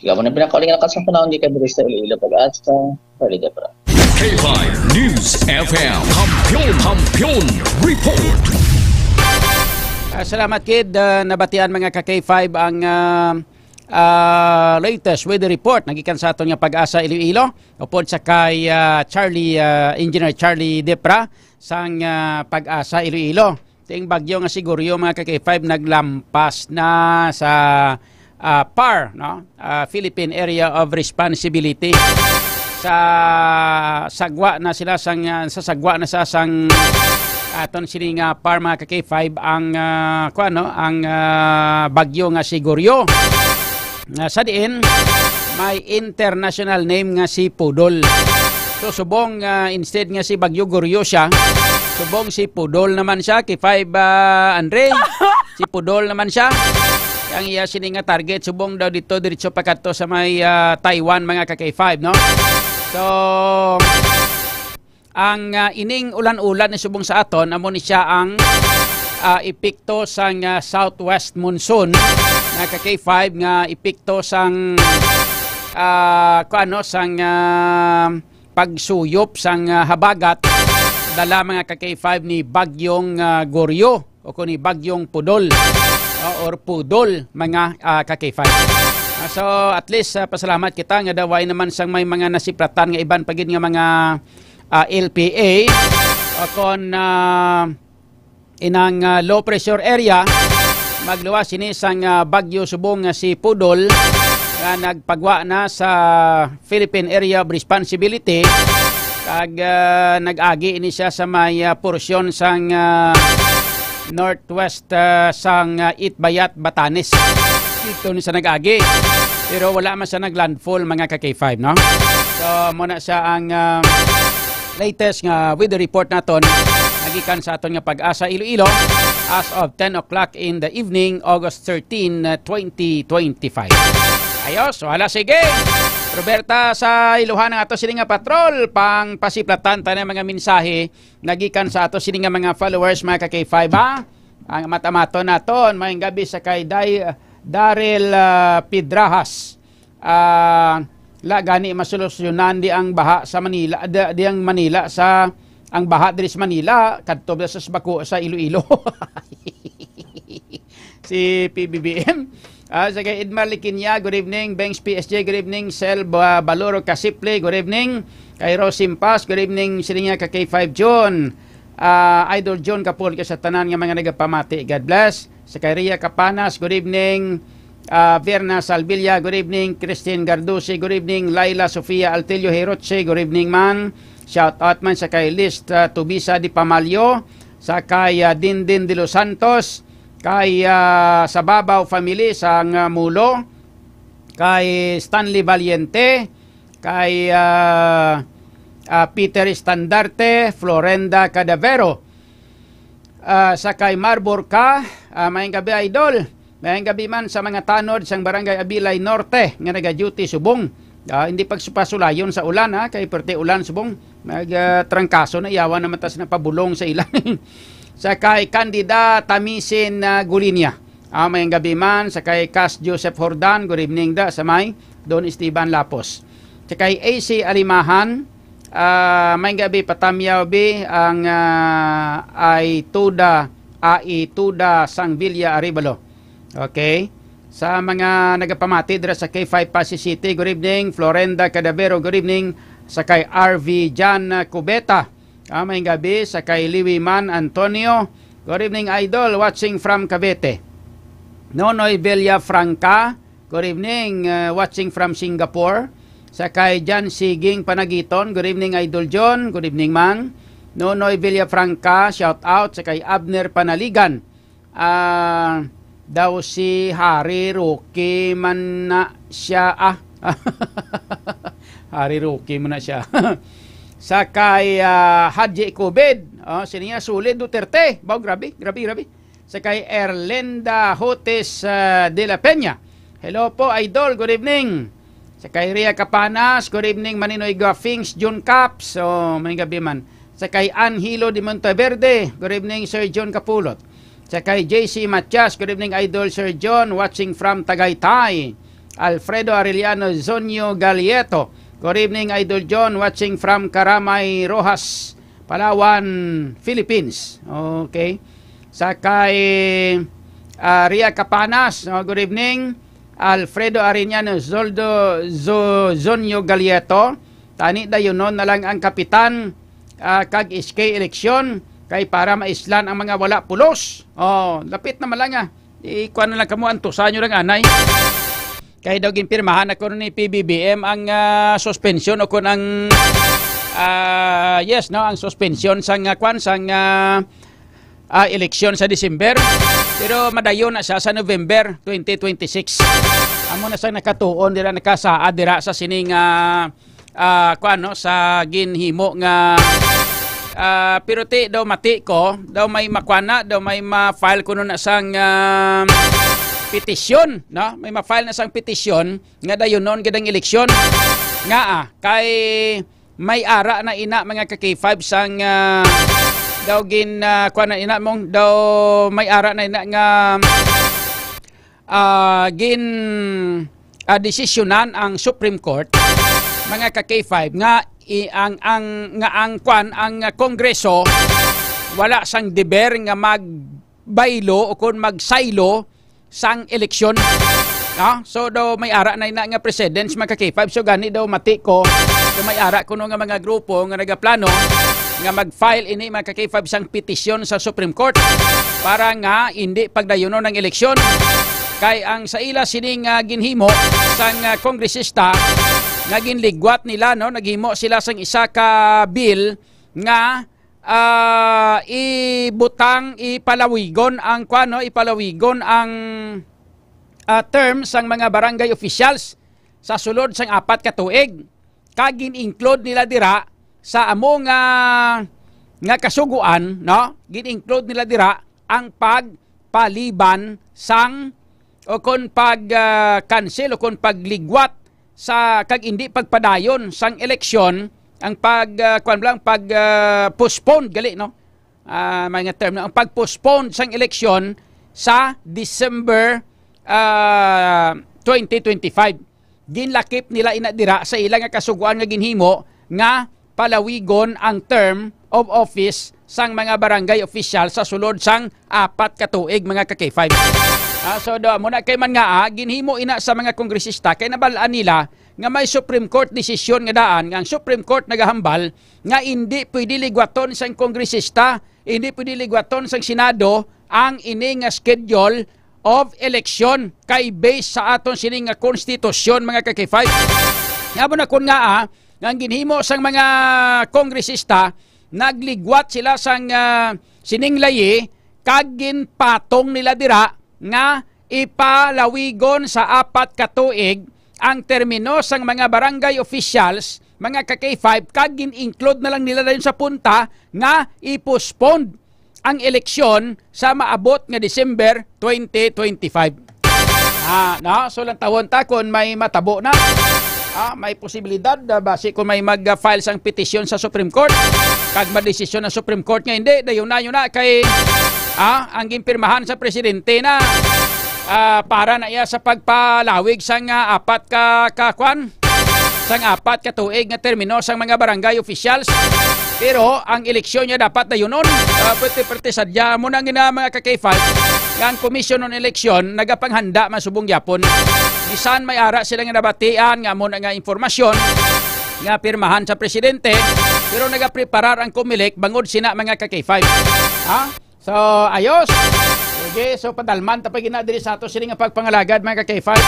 Kaya mo na pinakauling nga nakasang panahon, gikan diri sa Iloilo, Pag-asa, Freddy Debra. K five News F M. Kampiyon, Kampiyon Report. Ah, salamat, Kid. Ah, nabatian, mga ka K five, ang, ah, ah, latest weather report nagikan sa aton nga Pag-asa Iloilo, upod sa kay, ah, Charlie, ah, Engineer Charlie Depra sang, ah, Pag-asa Iloilo. Ting bagyo nga si Goryeo, mga ka K five, naglampas na sa, ah, par, no? Ah, Philippine Area of Responsibility. Sa sagwa na sila sang, ah, sa sagwa na sa sang aton sini nga par, mga ka K five, ang, ah, kuwan, no? Ang, ah, bagyo nga si Goryeo. Ah, sa diin may international name nga si Pudol. So, subong, ah, instead nga si Bagyo Goryeo siya, subong si Pudol naman siya, K five, ah, Andre. Si Pudol naman siya. Ang iya sini nga target, subong daw dito, diretso pa kadto sa may, ah, Taiwan, mga ka K five, no? So, ang, ah, ining ulan-ulan ni subong sa aton, amo ni siya ang, ah, epekto sang, ah, southwest monsoon, mga ka K five, nga epekto sang, ah, kuano, sang, ah, pagsuyop sang, ah, habagat, dala, mga ka K five, ni Bagyong, ah, Goryeo o kung ni Bagyong Pudol, ah, or Pudol, mga, ah, ka K five. Ah, so, at least, ah, pasalamat kita nga daw way naman sang may mga nasiplatan nga iban pa gid nga mga, ah, L P A o kon, ah, inang, ah, low pressure area. Magluwas sini sang, ah, bagyo subong nga si Pudol nga nagpagwa na sa Philippine Area of Responsibility, kag, ah, nag-agi ini siya sa may, ah, porsyon sang, ah, northwest, ah, sang, ah, Itbayat, Batanes. Dito ni sa nag-agi. Pero wala man siya nag-landfall, mga ka K five, no? So, muna siya ang, ah, latest nga weather report naton nagikan sa aton nga Pag-asa Iloilo as of ten o'clock in the evening, August thirteen, twenty twenty-five. Ayos, wala, sige. Roberta sa Ilohan ang ato sini nga patrol, pang pasiplatan tayo ng mga mensahe nagikan sa ato sini nga mga followers, mga ka K five, ha? Ang matamaton naton, maayong gabi sa kay Day-, Daryl, ah, Pidrahas. Ah, La gani masolusyonan di ang baha sa Manila, di, di ang Manila sa, ang baha diri sa Manila, kadto ba sa bako sa Iloilo. Si P B B M. Ah, sa kay Edmar Liquiña, good evening. Bengs P S J, good evening. Sel Ba-, Baloro Kasiple, good evening. Kay Rose Simpas, good evening. Sila niya ka K five John. Ah, Idol John Kapul, ka sa tanan nga mga nagapamati. God bless. Sa kay Ria Capanas, good evening. Ah, Verna Salvilla, good evening. Christine Garduce, good evening. Laila Sofia Altelio Hiroche, good evening man. Shout out man sa kay List, ah, Tubisa di Pamalio, sa kay, ah, Dindin de los Santos, kay, ah, sa Babaw family sang, ah, Mulo, kay Stanley Valiente, kay, ah, ah, Peter Estandarte, Florenda Cadavero, ah, sa kay Marborca, ah, maayong gabi, Idol. Maayong gabi man sa mga tanod sang Barangay Abilay Norte nga naga-duty subong. Ah, hindi pagsupasulayon sa ulan, ha, kay perte ulan subong. Mag, ah, trangkaso na, yawan naman tas napabulong sa ilan. Sa kay Candida Tamisin, ah, Gulinia. Ah, maayong gabi man sa kay Cas Joseph Hordan, good evening da sa may Don Esteban Lapos. Sa kay A C Alimahan, ah, maayong gabi, patamyaw bi ang, ah, ay tuda, ai tuda sang Villa Arevalo. Okay. Sa mga nagapamati dira sa K five Passi City, good evening. Florenda Cadavero, good evening. Sa kay R V Jan Cubeta, ah, maayong gabi. Sa kay Liwiman Antonio, good evening, Idol. Watching from Cavite. Nonoy Villafranca, good evening. Uh, watching from Singapore. Sa kay Jan Siging Panagiton, good evening, Idol John. Good evening, man. Nonoy Villafranca, shout out. Sa kay Abner Panaligan, ah, daw si Harry Roque man na siya, ah. Harry Roque man na siya. Sa kay, ah, Hadji Covid, oh, sino niya? Sulit Duterte. Baw, grabe, grabe, grabe. Sa kay Erlinda Hotes, ah, de la Peña. Hello po, Idol. Good evening. Sa kay Ria Capanas, good evening, Maninoy Guafings, June Caps. So, may gabi man. Sa kay Angelo de Monteverde, good evening, Sir John Kapulot. Sa kay J C Matias, good evening, Idol Sir John, watching from Tagaytay. Alfredo Arellano Zonyo Galieto, good evening, Idol John, watching from Karamay, Roxas, Palawan, Philippines. Okay. Sa kay, ah, Ria Capanas, oh, good evening. Alfredo Arellano, Zoldo, Zo-, Zonyo Galieto, tani dayunon na lang ang kapitan, ah, kag S K eleksyon kay para maislan ang mga wala pulos. Oh, lapit na man lang, ah. Ikuan na lang kamo, antusan nyo lang anay. Kay daw ginpirmahan ako ni P B B M ang, ah, suspension o kun ang, ah, yes, no, ang suspension sang, ah, kwan, sang, ah, ah, eleksyon sa December. Pero madayon na siya sa November twenty twenty-six. Amo na sang nakatuon dira, nakasaad dira sa sining, ah, ah, kuan, no, sa ginhimo nga, ah, pero ti daw mati ko, daw may makuan na, daw may ma-file kuno na sang, ah, petisyon, no? May ma-file na sang petisyon nga dayunon gid ang eleksyon. Nga, ah, kay may ara na ina, mga ka K five, sang, ah, daw gin, ah, kuan na ina mong, daw may ara na ina nga, ah, gin, ah, desisyonan ang Supreme Court, mga ka K five, nga i-, ang, ang, nga ang kuan, ang, ah, Kongreso wala sang deber nga magbaylo o kon magsaylo sang eleksyon. No? So, daw may ara na ina nga precedents, mga ka K five. So, gani daw mati ko, daw may ara kuno nga mga grupo nga nagaplano nga mag-file ini, mga ka K five, sang petisyon sa Supreme Court para nga hindi pagdayunon ang eleksyon. Kay ang sa ila sining, ah, ginhimo sang, ah, kongresista nga ginligwat nila, no, naghimo sila sang isa ka bill nga, ah, ibutang, ipalawigon ang, kuwan, no, ipalawigon ang, ah, term sang mga barangay officials sa sulod sang apat ka tuig. Kag gin-include nila dira sa amo nga, nga kasugoan, no? Gin-include nila dira ang pagpaliban sang, o kon pag, ah, cancel o kon pagligwat sa, kag hindi pagpadayon sang eleksyon, ang pag, ah, kuwan lang, pag, ah, postpone gali, no? Ah, mga term na, ang pag-postpone sang eleksyon sa December, ah, twenty twenty-five. Ginlakip nila ina dira sa ila nga kasugoan nga ginhimo nga palawigon ang term of office sang mga barangay official sa sulod sang apat ka tuig, mga ka-K five. Ah, so, do, amo na kay man nga, ah, ginhimo ina sa mga kongresista kay nabal-an nila nga may Supreme Court desisyon nga daan nga ang Supreme Court nagahambal nga indi pwede ligwaton sang kongresista, indi pwede ligwaton sang Senado ang ini nga schedule of election kay based sa aton sini nga konstitusyon, mga ka-K five. Nga mo na kun nga, ah, nga ang ginhimo sang mga kongresista, nagligwat sila sang, ah, sining layi kag ginpatong nila dira nga ipalawigon sa apat ka tuig ang termino sang mga barangay officials, mga ka-K five, kag gin-include na lang nila dayon sa punta nga i-postpone ang eleksyon sa maabot nga December twenty twenty-five. Ah, no? So, lantawon ta kung may matabo na. Ah, may posibilidad, ah, basi kung may mag-file sang petisyon sa Supreme Court, kag madesisyon ang Supreme Court nga hindi, dayon na, yun na, kay, ah, ang ginpirmahan sa presidente na, ah, para na iya sa pagpalawig sang, ah, apat ka, ka, kwan? Sang apat ka tuig nga termino sang mga barangay officials. Pero ang eleksyon niya dapat dayunon. Ah, pwerte-pwerte sadya. Amo na nga, mga ka-K five, nga ang Commission on Election nagapanghanda man subong gyapon. Bisan may ara sila nga nabatian nga amo na nga impormasyon nga pirmahan sa presidente, pero nagapreparar ang Comelec bangod sina, mga ka-K five. Ha? So, ayos. Sige, so padalman ta pa gina diri sa ato sini nga pagpangalagad, mga ka-K five.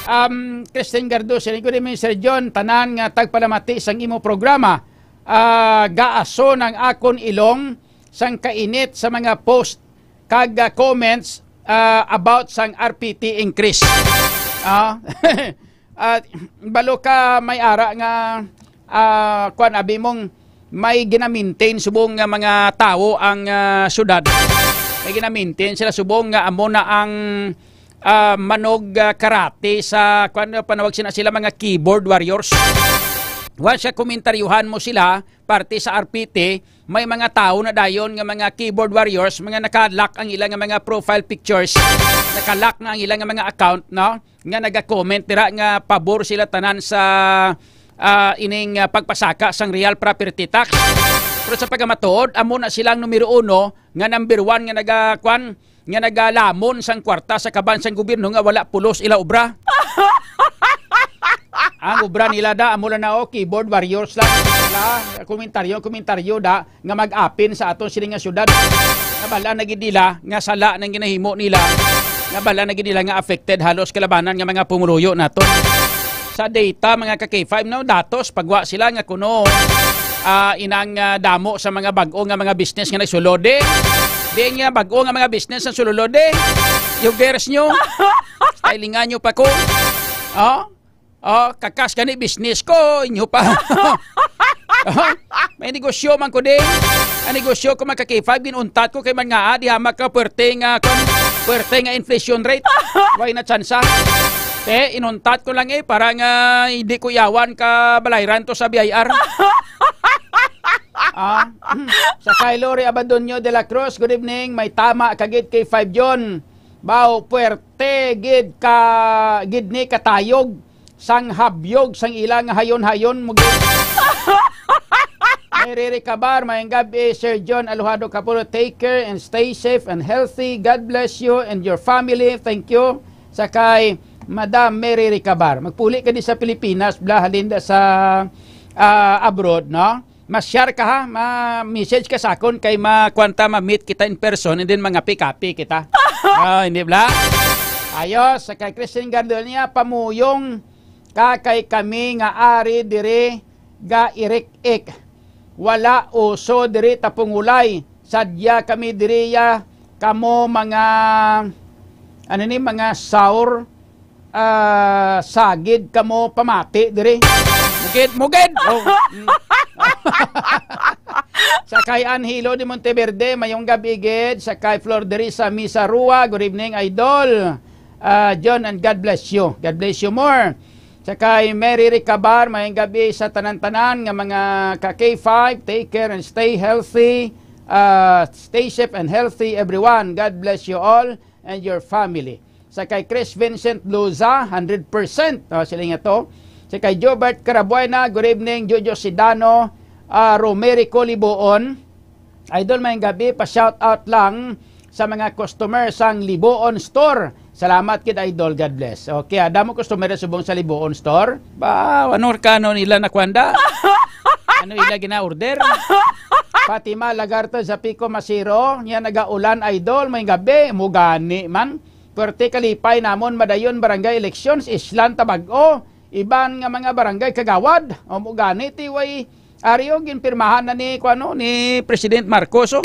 Um, Christine Gardo, siling ko ni Sir John, tanan nga tagpalamati sang imo programa. Ah, gaaso ang akon ilong sang kainit sa mga post kag, ah, comments, ah, about sang R P T increase. Ah, ah, balo ka may ara nga, ah, kwan, abi mong may ginamintain subong nga mga tawo ang, ah, syudad. May ginamintain sila subong nga amo na ang, ah, manog, ah, karate sa, kwan, panawag sina sila, mga keyboard warriors. Once nga komentaryuhan mo sila, parte sa R P T, may mga tawo na dayon nga mga keyboard warriors, mga naka-lock ang ila nga mga profile pictures, naka-lock na ang ila nga mga account, no? Nga naga-comment dira nga pabor sila tanan sa, ah, ining, ah, pagpasaka sang real property tax. Pero sa pagkamatuod, amo na silang numero uno nga number one nga naga, kwan, nga nagalamon sang kwarta sa kaban sang gobyerno nga wala pulos ila obra. Ang obra nila da, amo lang na, oh, keyboard warriors lang. Wala, komentaryo, komentaryo da, nga mag-apin sa aton sini nga syudad. Nabal-an na gid nila nga sala nang ginahimo nila. Nabal-an na gid nila nga affected halos kalabanan nga mga pumuluyo naton. Sa data, mga ka-K five, no, datos, pagwa sila nga kuno, ah, inang, ah, damo sa mga bag-o nga mga business nga nagsulod, eh. Di nga bag-o nga mga business ang sulod, eh. Yugers nyo. Stylingan nyo pa ko. Oh? Oh, kakas gani business ko, inyo pa. Oh, may negosyo man ko din. Ang negosyo ko, mga ka-K five, ginuntat ko kay man nga, ah, di hamak ka, puwerte nga, kwan, puwerte nga inflation rate. Way na tsansa. Te, inuntat ko lang, eh, para nga hindi ko yawan ka balayran to sa B I R. Ah, hmm. Sa kay Lori Abadonio de la Cruz, good evening. May tama ka gid kay Five John. Baw, puwerte gid ka, gid ni katayog sang habyog sang ila nga hayon-hayon mo gid. Mary Ricabar, mayang gabi, Sir John Alojado Capolo, take care and stay safe and healthy. God bless you and your family. Thank you. Sa kay Madam Mary Ricabar. Magpuli ka di sa Pilipinas, bla, halin da sa, ah, abroad, no? Ma-share ka, ha, ma-message ka sa akon kay ma-, kwan ta, ma-meet kita in person and then mangapi-kapi kita. Ah, hindi bla? Ayos, sa kay Christine Gardonia, pamuyong ka kay kami nga ari diri ga irik-ik. Wala uso diri tapungulay. Sadya kami diri ya kamo mga, ano ni, mga sour, ah, sagid kamo pamati diri. Mugid, mugid! Oh, mm. Sa kay Anhilo de Monteverde, mayong gabi gid. Sa kay Flor diri sa Misa Rua, good evening, Idol. Ah, John, and God bless you. God bless you more. Sa kay Mary Ricabar, mayong gabi sa tanan-tanan nga mga ka K five. Take care and stay healthy. Ah, stay safe and healthy, everyone. God bless you all and your family. Sa kay Chris Vincent Luza, hundred percent. O, sila nga to. Sa kay Jobert Carabuena, good evening, Jojo Sidano, ah, Romerico Liboon. Idol, may gabi, pa-shout out lang sa mga customer sang Liboon Store. Salamat kid, Idol. God bless. Okay, ada mo customer subong sa Liboon Store? Ba, ano ka, ano nila nakwanda? Ano ila gina-order? Fatima Lagarto Zapico Masiro, niya nagaulan, Idol, may gabi, mugani man. Pwerte kalipay namon madayon barangay elections, Islan Tabago, iban nga mga barangay kagawad. O mugani, ti way Ari, o, ginpirmahan na ni, kuano, ni President Marcos, o.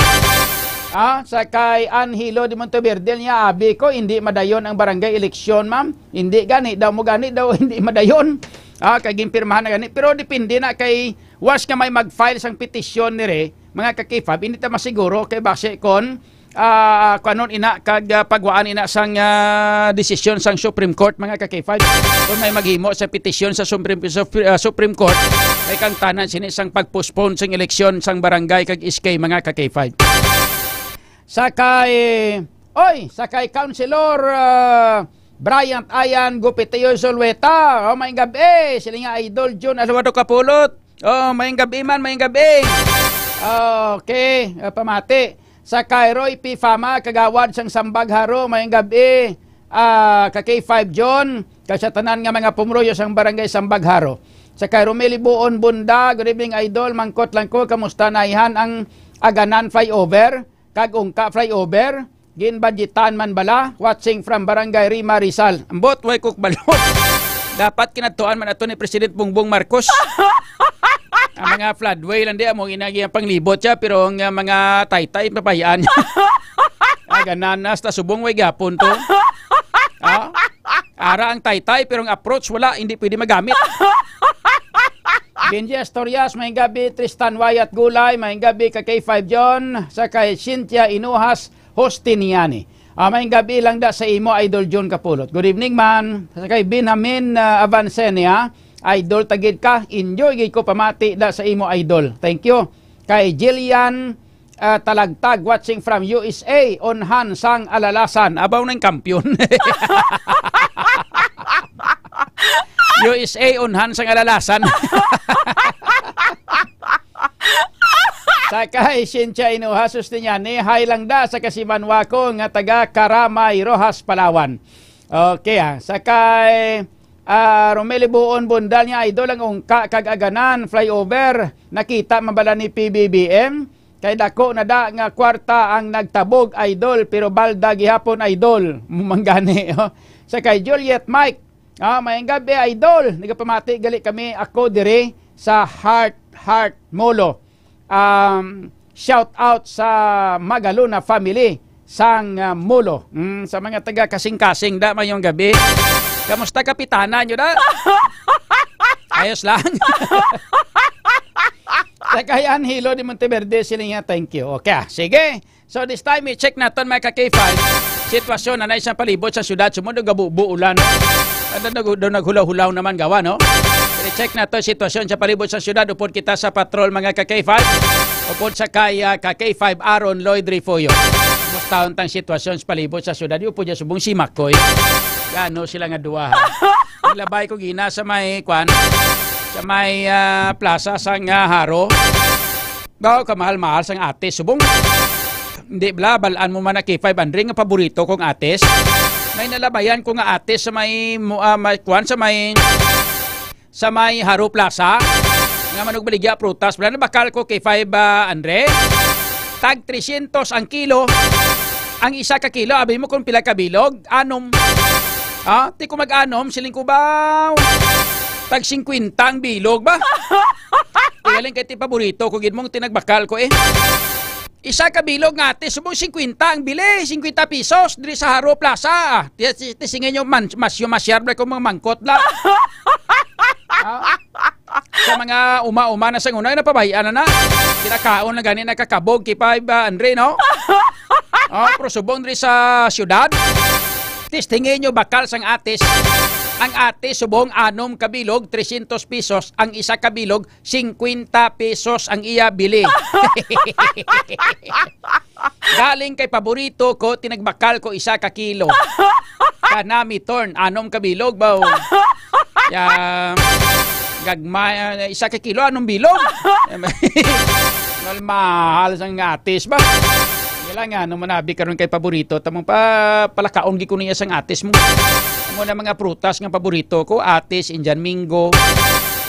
Ah, sa kay Angelo de Monteverde niya, abi ko, hindi madayon ang barangay eleksyon, ma'am. Hindi gani daw mo gani daw, hindi madayon. Ah, kay ginpirmahan na gani. Pero depende na kay, once nga may mag-file sang petisyon nire, mga ka-K five, hindi ta masiguro kay base kon ah, kuanon ina kag, ah, pagwaan ina sang, ah, desisyon sang Supreme Court, mga ka-K five. Kung may maghimo sa petisyon sa Supreme, sa, ah, Supreme Court, may kangtanan sini sang pag-postpone sang eleksyon sang barangay kag S K, mga ka-K five. Sa kay, oy, sa kay Councilor, ah, Bryant Ayan Gupiteo Zulueta. O, maayong gab-i. Sila nga Idol Jun Alvaro Kapulot. Oh, maayong gab-i man, maayong gab-i. Okay, ah, pamati. Sa kay Roy P Fama, kagawad sang Sambag Haro, maayong gab-i. Ah, ka K five John, kag sa tanan nga mga pumuluyo sang Barangay Sambag Haro. Sa kay Romel Ibuon Bunda, good evening, Idol. Mangkot lang ko, kamusta na ihan ang Aganan flyover? Kag Ungka flyover? Ginbadyetan man bala? Watching from Barangay Rima, Rizal. Ambot, way ko kabalo. Dapat kinadtuan man ato ni President Bongbong Marcos. Ang mga floodway lang di, amo ginagi ang panglibot siya, pero ang, uh, mga taytay, pabayaan niya. Aganan na, hasta subong way gapon to. Ah? Ara ang taytay, pero ang approach wala, hindi pwede magamit. Benji Astorias, maayong gab-i. Tristan Wyatt Gulay, maayong gab-i ka K five John, sa kay Cynthia Inuhas Hostiniani. Ah, maayong gab-i lang da sa imo, Idol John Kapulot. Good evening, man. Sa kay Benjamin, ah, Avancenia, Idol tagid ka, enjoy gid ko pamati da sa imo, Idol. Thank you. Kay Jillian, ah, Talagtag, watching from U S A, unhan sang Alalasan. Abaw nang kampiyon. U S A, unhan sang Alalasan. Sa kay Cynthia Inuha Sustiniani, hi lang da sa kasimanwa ko nga taga Karamay, Roxas, Palawan. Okay, ah. Sa kay, ah, Romel Ibuon Bundal niya, Idol, ang Ungka kag Aganan flyover, nakita man bala ni P B B M? Kay dako na da nga kwarta ang nagtabog, Idol, pero balda gihapon, Idol. Mumanggani, oh. Sa kay Juliet Mike, ah, maayong gab-i, Idol. Nagapamati gali kami, ako diri sa Heart, Heart Molo. Um, shout out sa Magalona family sang, ah, Molo. Mm, sa mga taga Kasing-Kasing da, maayong gab-i. Kamusta, Kapitana, nyo da? Ayos lang. Sa kay Angelo de Monteverde, sila nga, thank you. Okay, ah, sige. So this time, i-check naton, mga ka K five. Sitwasyon na na isang palibot sa syudad. Sumod, gabubo ulan. Ano, nag-, daw naghulaw-hulaw naman gawa, no? I-check nato ang sitwasyon sa palibot sa syudad. Upod kita sa patrol, mga ka K five. Upod sa kay, ah, ka K five Aaron Lloyd Refollo. Kumusta ang sitwasyon sa palibot sa syudad? Yung po dyan subong si Makoy. Yan, no, sila nga duwa, ha? Naglabay ko gina sa may, kwan, sa may, ah, plaza sang, ah, Haro. Daw, kamahal-mahal sang atis. Subong, hindi bala, balaan mo man na K five Andre nga paborito kong atis. May nalabayan ko nga atis sa may, mu-, ah, may, kwan, sa may, sa may Haro Plaza. Nga manugbaligya prutas. Bala, nabakal ko K five, ah, Andre. Tag trescientos ang kilo. Ang isa ka kilo, abi mo kung pila ka bilog? Anom. Ha? Ti ko mag-anom, siling ko ba? Tag singkwenta ang bilog ba? Tigaling kay ti paborito ko gid mong tinagbakal ko eh. Isa ka bilog nga ate, subong singkwenta ang bili, singkwenta pesos diri sa Haro Plaza. Ti, ti, ti, sige nyo, man, mas yung masyar bla kung mga mangkot bla. Ah, sa mga uma-uma na sa una, napabayaan na na. Kinakaon na gani nakakabog, kipay ba, Andre, no? Oh, pero subong diri sa syudad. Testingin nyo, bakal sang atis. Ang ate subong anom ka bilog, trescientos pesos. Ang isa ka bilog, cincuenta pesos ang iya bili. Galing kay paborito ko, tinagbakal ko isa ka kilo. Kanami torn, anom ka bilog ba? Ya, gagmay, ah, isa ka kilo, anom bilog. Mahal, mahal sang atis ba? Kailangan, ano, manabi karon kay paborito, tamang pa, palakaon gi ko niya sang atis mo. Amo na mga prutas nga paborito ko, atis, Indian mango.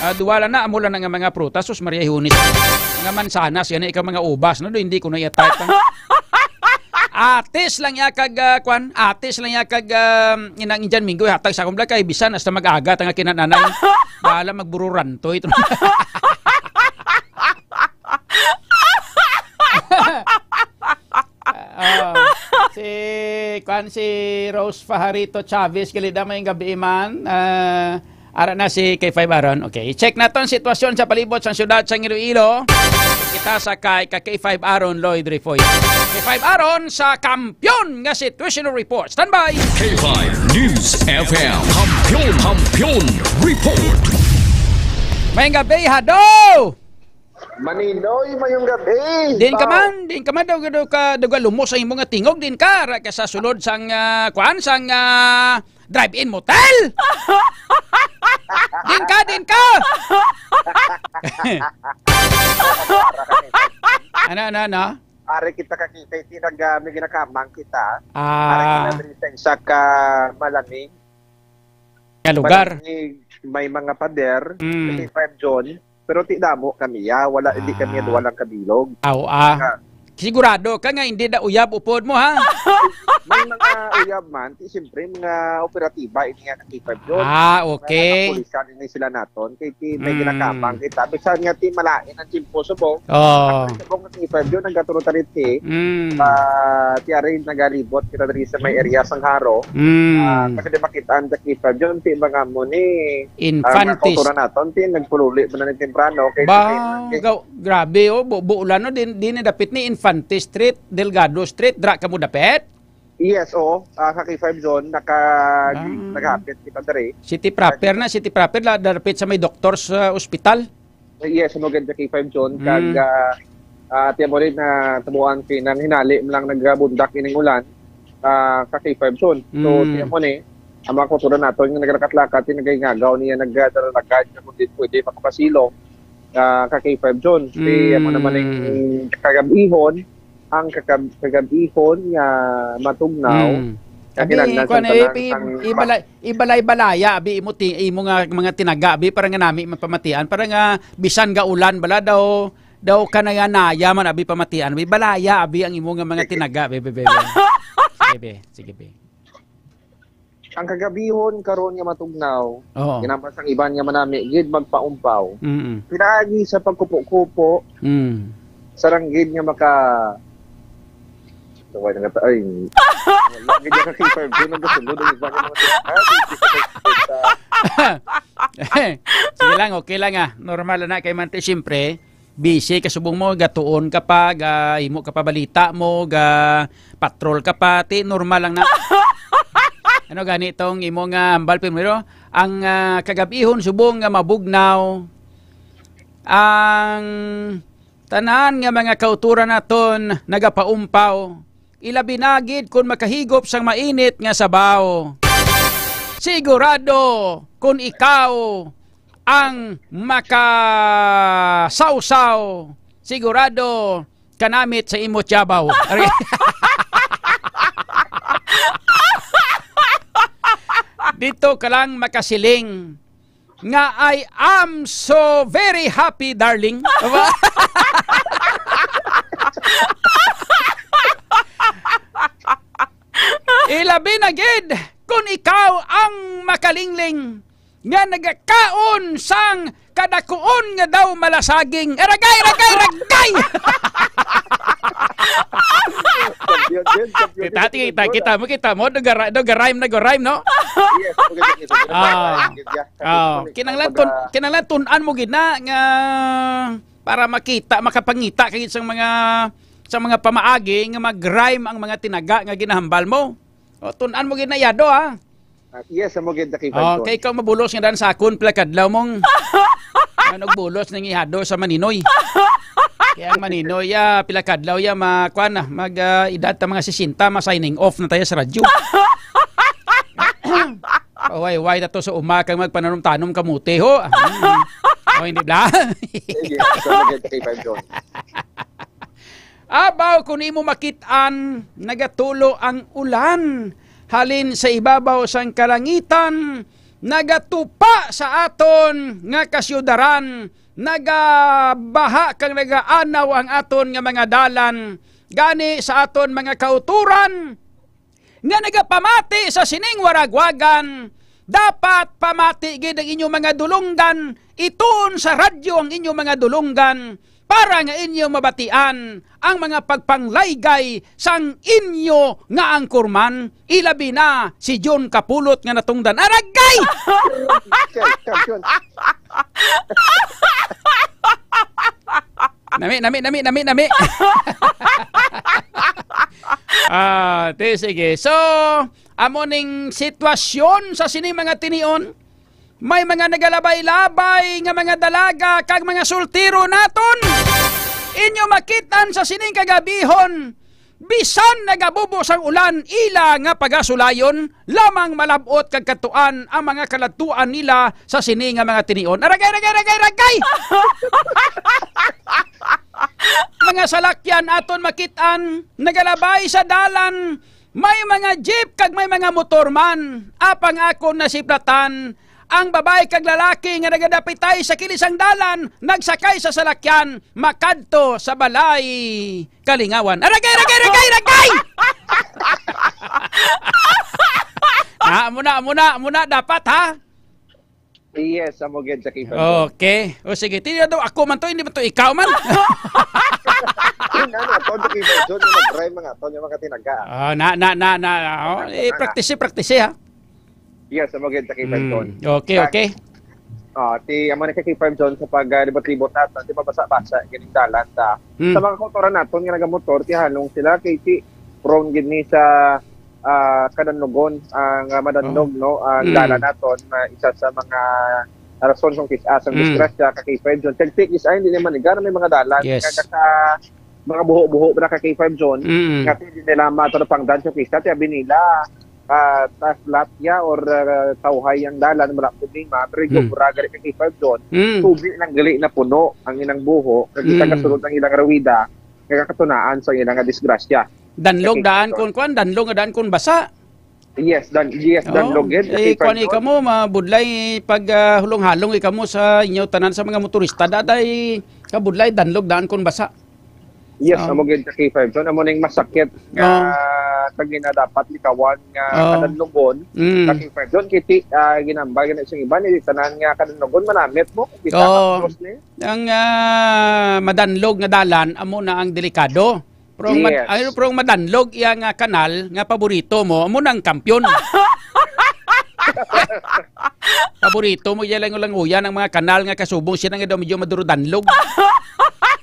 Ah, duwa lang na, amo lang na nga mga prutas, sus, Maria Hunis. Mga mansanas, yan, ikaw mga ubas, no? Do, hindi ko na iya type, ha? Atis lang ya kag, ah, kwan, atis lang ya kag, ah, inang Indian mango, hatag sa akong kay bisan hasta mag-aga ta nga kinananay. Bahala magbururanto ito. Ah, si, kwan, si Rose Fajarito Chavez, gali na, may gabi man. Ah, ara na si K five Aaron. Okay, i-check naton sitwasyon sa palibot sang siyudad sang Iloilo. Kita sa kay ka K five Aaron Lloyd Rifoy. K five Aaron sa Kampiyon nga Situational Report. Standby! K five News F M. Kampiyon, Kampiyon Report. May gabi, hado! Maninoy, mayong gabi. Din ka Bao. Man, din ka man daw, daw ka, daw ka lumos ang imong nga tingog, din ka, ra ka sa sulod sang, ah, kuan, sang, ah, drive-in motel. Din ka, din ka. Ano, ano, ano? Ari kita kakita, iti nag, ah, may ginakamang kita. Ah. Ari kita diri sa isa ka malamig. Nga lugar. Malamig, may mga pader, Mm. K five John, pero ti damo kami, ah. Wala, hindi kami Ah. duwa lang kabilog. Aw, ah. Nga. Sigurado ka nga hindi na uyab upod mo, ha? May mga uyab man, ti siyempre, mga operatiba, ini nga K five John. Ah, Mga okay. kapulisan, ini sila naton. Kay ti may Mm. ginakapang kita. Bisan nga ti malain ang tiyempo subong. Oh. Ang subong nga K five John, nagkaturo ta rin ti. Mm. Ah, ti ari nagalibot kita diri sa may area sang Jaro. Mm. Ah, kasi di makita ang K five John, ti mga mo ni, ah, Infantis. Mga kauturan naton, ti nagpululi man na ni temprano. Kay Ba, ti, gaw-, grabe, oh, bu-, buulan, no? Din, din dapit ni Infante Street, Delgado Street, dra ka mo dapit? Yes, oo. Ah, sa K five John, naka-, Ah. nakahapit kita diri. City proper na, city proper, la-, dapit sa may doktor sa ospital. Yes, ano gid sa K five John, Mm. kag, ah, ah, tiyan mo rin na tabuan si nang hinali mo lang nagabundak ining ulan, ah, sa K five John. So, Mm. tiyan mo ni, ang mga kultura nato, yung naglakat-lakat, yung nagahingagaw niya, nagdala-lagad, na kung di pwede, makapasilo, ah, sa K five John. Si, Mm. amo naman yung kagabihon, ang kakab-, kagabihon nga matugnaw, Mm. nga Abi, kinahanglan kwan, sa eh, tanan i-, sang ibalay-, ibalay-balaya, abi, imo ti-, imo nga mga tinaga, abi, para nga nami mapamatian, para nga bisan ga ulan bala daw, daw kanaya-naya man, abi, pamatian, abi, balaya, abi, ang imo nga mga Sige. tinaga, be, be, be, be. Sige, be, sige, be. Ang kagabihon karon nga matugnaw, Oo. ginampas ang iban nga manami gid magpaumpaw. Mm-mm. Pinaagi sa pagkupo-kupo, Mm. sarang gid nga maka-, Tawag na nga ta-, ay, wala gid nga K five John ang kasunod ang iba nga mga tinaga. Sige lang, okay lang, ah. Normal na kay man ti, siyempre, busy ka subong mo, gatuon ka pa, ga, himo ka pa balita mo, ga patrol ka pa, ti normal lang na. Ano gani tong imo nga hambal, primero? Ang, ah, kagabihon subong nga mabugnaw, ang tanan nga mga kauturan naton nagapaumpaw, ilabi na gid kon makahigop sang mainit nga sabaw. Sigurado, kon ikaw ang makasawsaw, sigurado kanamit sa imo tiyabaw. Dito ka lang makasiling nga, "I am so very happy, darling." Ilabi na gid kon ikaw ang makalingling nga nagakaon sang kadakuon nga daw malasaging. Aragay, aragay, aragay! Champion din, champion Kita, din, kita, champion, kita ah. mo, kita mo, nagara-, nagarhyme, nagarhyme, no? Yes, okay, okay, okay. Ah. Yes, yes. Ah, Kasi kinahanglan tun-, kumbaga kinahanglan tun-an mo gid na nga para makita, makapangita kay sa mga, sa mga pamaagi nga mag-rhyme ang mga tinaga nga ginahambal mo. O, tun-an mo gid na, Yado, ha? Yes, amo gid na kay Oh, Fabton. Kay ikaw mabulos nga dan sa akon pila kadlaw mong ano bulos ning ihado sa Maninoy. Kaya ang Maninoy ya pila kadlaw ya ma kuan na mag ah, edad ta mga sesenta ma signing off na tayo sa radyo. Way way na to sa uma kag magpananom-tanom kamote ho. Mm. Oh, hindi bla. Sige, so maganda kay Fabton. Abaw, kun imo makit-an, nagatulo ang ulan halin sa ibabaw sang kalangitan, nagatupa sa aton nga kasyudaran, nagabaha kag nagaanaw ang aton nga mga dalan. Gani sa aton mga kauturan, nga nagapamati sa sining waragwagan, dapat pamati gid ang inyong mga dulonggan, ituon sa radyo ang inyong mga dulonggan, para nga inyo mabatian ang mga pagpanglaygay sang inyo nga angkorman, ilabi na si John Kapulot nga natungdan. Aragay! Champion. Nami, nami, nami, nami, nami. Ah, ti, sige. So, amo ning sitwasyon sa sini mga tinion. May mga nagalabay-labay nga mga dalaga kag mga sultiro naton. Inyo makit-an sa sining kagabihon, bisan nagabubo sang ulan, ila nga pagasulayon lamang malab-ot kag katuan ang mga kaladtuan nila sa sini nga mga tinion. Aragay, aragay, aragay, aragay! Mga salakyan aton makit-an, nagalabay sa dalan, may mga jeep kag may mga motor man. Apang akon nasiplatan, ang babayi kag lalaki nga nagadapitay sa kilisang dalan, nagsakay sa salakyan, makadto sa balay kalingawan. Aragay, aragay, aragay, aragay! Ah, muna, muna, muna, dapat, ha? Yes, amo gid sa K five Zone. Okay. O sige, tiniya daw ako man to, hindi man to ikaw man. Yun, ano, to, di K five Zone, yung mag-rhyme mga to, yung mga tinaga. Ah, na, na, na, na, oh, eh, practice, practice, ha? Yes, amo gid sa K five Zone. Mm, okay, okay. Ah, ti, amo na ka K five Zone sa pag-libot-libot nato, ti pabasa-basa, ganing dalan ta. Mm. Sa mga kautoran naton nga nagamotor, ti halong sila, kay ti prone gid ni sa ah, kadanlogon, ang, ah, madanlog, Oh. no, ang Mm. dalan naton na isa sa mga rason kung kis-, ah, sang Mm. disgrasya ka K five Zone. Kag ti kis-, ay, hindi naman iga na may mga dalan Yes. nga kaka-, mga buho-buho na ka K five Zone, Mm. nga ti hindi nila matarapangdan sa kisa, ti abi nila, ah, tas latya or, ah, tawhay ang dalan, wala problema. Pero yung Mm. mura gali ka K five Zone, Mm. tubi lang gali na puno ang ilang buho, kag isa Mm. kasunod ang ilang rawida, nga kakatunaan sa ilang nga disgrasya. Danlog Sa daan K five Zone. kun kwan, danlog nga daan kun basa. Yes, dan-, yes, dan Oh, lugid sa eh, K five kuwan, Zone. Ikaw mo, mabudlay pag, ah, hulong-halong ikaw mo sa inyo tanan sa mga motorista, daday kabudlay, danlog daan kun basa. Yes, Oh. amo gid sa K five Zone. Amo ning masakit nga Oh. kag ina dapat likawan nga Oh. kadanlogon Mm. sa K five Zone. Kiti, ah, ginambal gani sa iban, eh, tanan nga kadanlogon, manamit mo. Kita Oh. ka-close ni. Ang, ah, madanlog nga dalan, amo na ang delikado. Pero ang mad-, Yes. Ay, pero ang madanlog iya nga kanal nga paborito mo, amo nang kampiyon. Paborito mo iya lang languyan ang mga kanal nga kasubong siya nga daw medyo maduro danlog.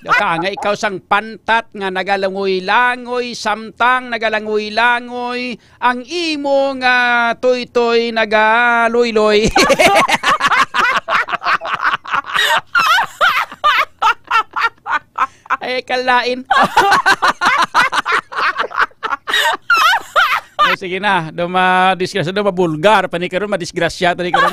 Daw ka nga ikaw sang pantat nga nagalangoy-langoy, samtang nagalangoy-langoy, ang imo nga toy-toy nagaluy-luy. Ay, kalain. Ay, sige na. Daw ma-disgrasya, daw mabulgar. Pani karon, madisgrasya, tani karon.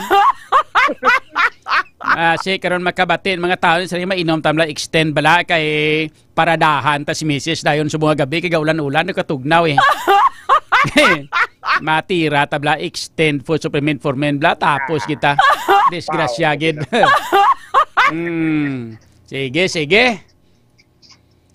Ah, si karon makabati, mga tao, sa mga inom, tamla, extend bala kay paradahan ta si misis dayon sa mga gabi, kay gaulan-ulan, nagkatugnaw eh. Matira, tabla, extend food supplement for men, bla, tapos kita. Disgrasya, gid. Mm. Sige, sige.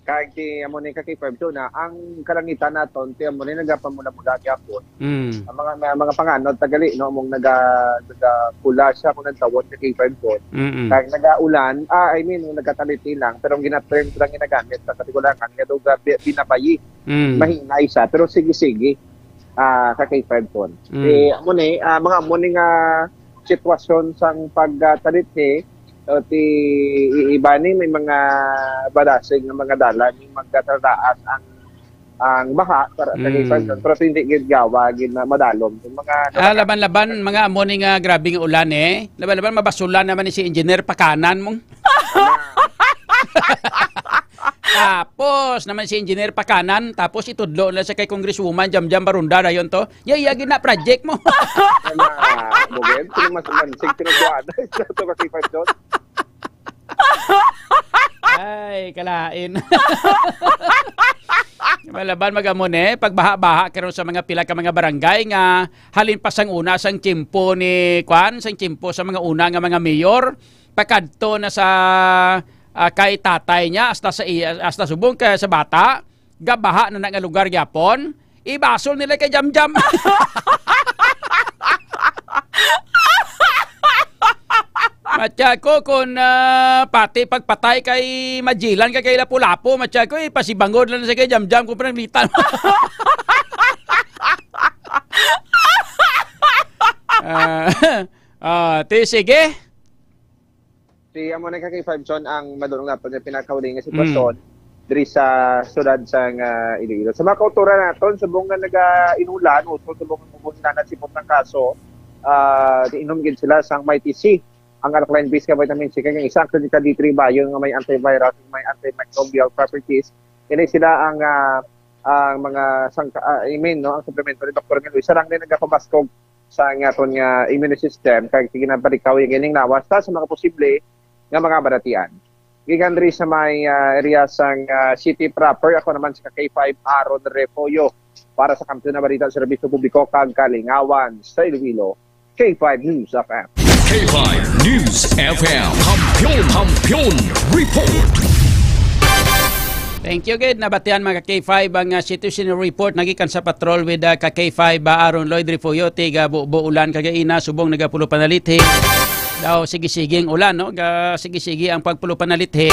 Kag ti amo ni ka K five Zone na ang kalangitan naton, ti amo ni nagapamula-mula gyapon. Mm. Ang mga, mga, mga panganod tagali, no, among naga-, nagapula siya kung nagtawon sa K five Zone. Mm-mm. Kag nagaulan, ah, I mean, nagkataliti lang, pero ang ginatrend lang ginagamit sa katigulangan nga daw ga-, bi-, binabayi. Mm. Mahinay siya, pero sige-sige, ah, ka K five Zone. Mm. Eh, amo ni, ah, mga amo ni nga sitwasyon sang pagtalit ni, o ti i-, iba ni may mga badasig nga mga dalan, yung magkatrataas ang ang baha para sa Mm. Quezon, pero hindi gid gawa gid na madalom. Yung mga Ah, laban-laban, mga amo ni nga grabe nga ulan, eh. Laban-laban, mabasulan naman ni si Engineer Pakanan mong. Tapos naman si Engineer Pakanan, tapos itudlo na sa kay Congresswoman Jamjam Barunda dayon to. Yay, yagi na project mo. Yan na, Bugin. Sino mas mansig, sino buwan? Ito kasi five doon. Ay, kalain. Malaban mag-amo ni, pagbaha-baha karon sa mga pila ka mga barangay nga halin pa sang una sang tiyempo ni, kwan, sang tiyempo sa mga una nga mga mayor, pakadto na sa, ah, kay tatay niya, hasta sa iya, hasta subong kay sa bata, gabaha na na nga lugar gyapon, ibasol nila kay Jamjam. Matya ko kung, ah, pati pagpatay kay Magellan kay, kay Lapu-Lapu, matya ko, ipasibangod lang sa kay Jamjam kung pananglitan. Ah, ah, ti, sige. Si amo na ka kay Five John ang madulong naton nga pinakauling nga sitwasyon Mm. diri sa siyudad sang, ah, Iloilo. Sa mga kauturan naton, subong nga naga-inulan, utol subong nga mubuhin na sipot ng kaso, ah, inom gid sila sang Mighty C. Ang alkaline base nga vitamin C, kay ang isa ang clinical D three Bio nga may antiviral, may antimicrobial properties. Kini sila ang, ah, ang mga sangka, ah, I mean, no, ang suplemento ni Doktor Mel Luis. Isa lang din nagapabaskog sa nga aton nga immune system, kag sige na balikaw yung ining lawas ta sa mga posible nga mga balatian. Gikan diri sa may, ah, area sang, ah, city proper, ako naman sa K five Aaron Refollo para sa Kampiyon na Balita, Serbisyo Publiko kag Kalingawan sa Iloilo, K five News F M. K five News F M. Kampiyon, Kampiyon Report. Thank you, gid. Nabatian, mga K five, ang, ah, situation report nagikan sa patrol with, ah, ka K five, ah, Aaron Lloyd Refollo, tiga Bubo, Ulan, kagaina, subong nagapulo panalithi. Daw, sige-sige ang ulan, no? Ga, sige-sige ang pagpulo panalithi.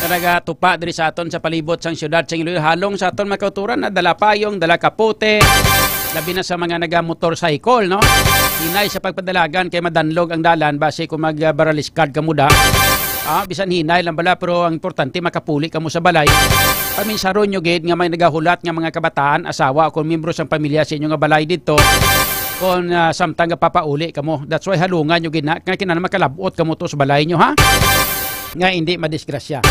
Talaga tupa diri sa aton sa palibot sang siyudad sang Iloilo. Halong sa aton makauturan na dala payong, dala kapote. Labi na sa mga naga-motorcycle, no? Hinay sa pagpadalagan kay madanlog ang dalan, basi kung magbaraliskad ka mo da. Ah, bisan hinay lang bala, pero ang importante makapuli ka mo sa balay. Paminsaron nyo gid nga may nagahulat nga mga kabataan, asawa o kung miyembro sang pamilya sa inyo nga balay didto. Kung, ah, samtang nga papauli ka mo. That's why halungan nyo gid na, nga kinahanglan makalabot ka mo to sa balay nyo, ha? Nga hindi madisgrasya.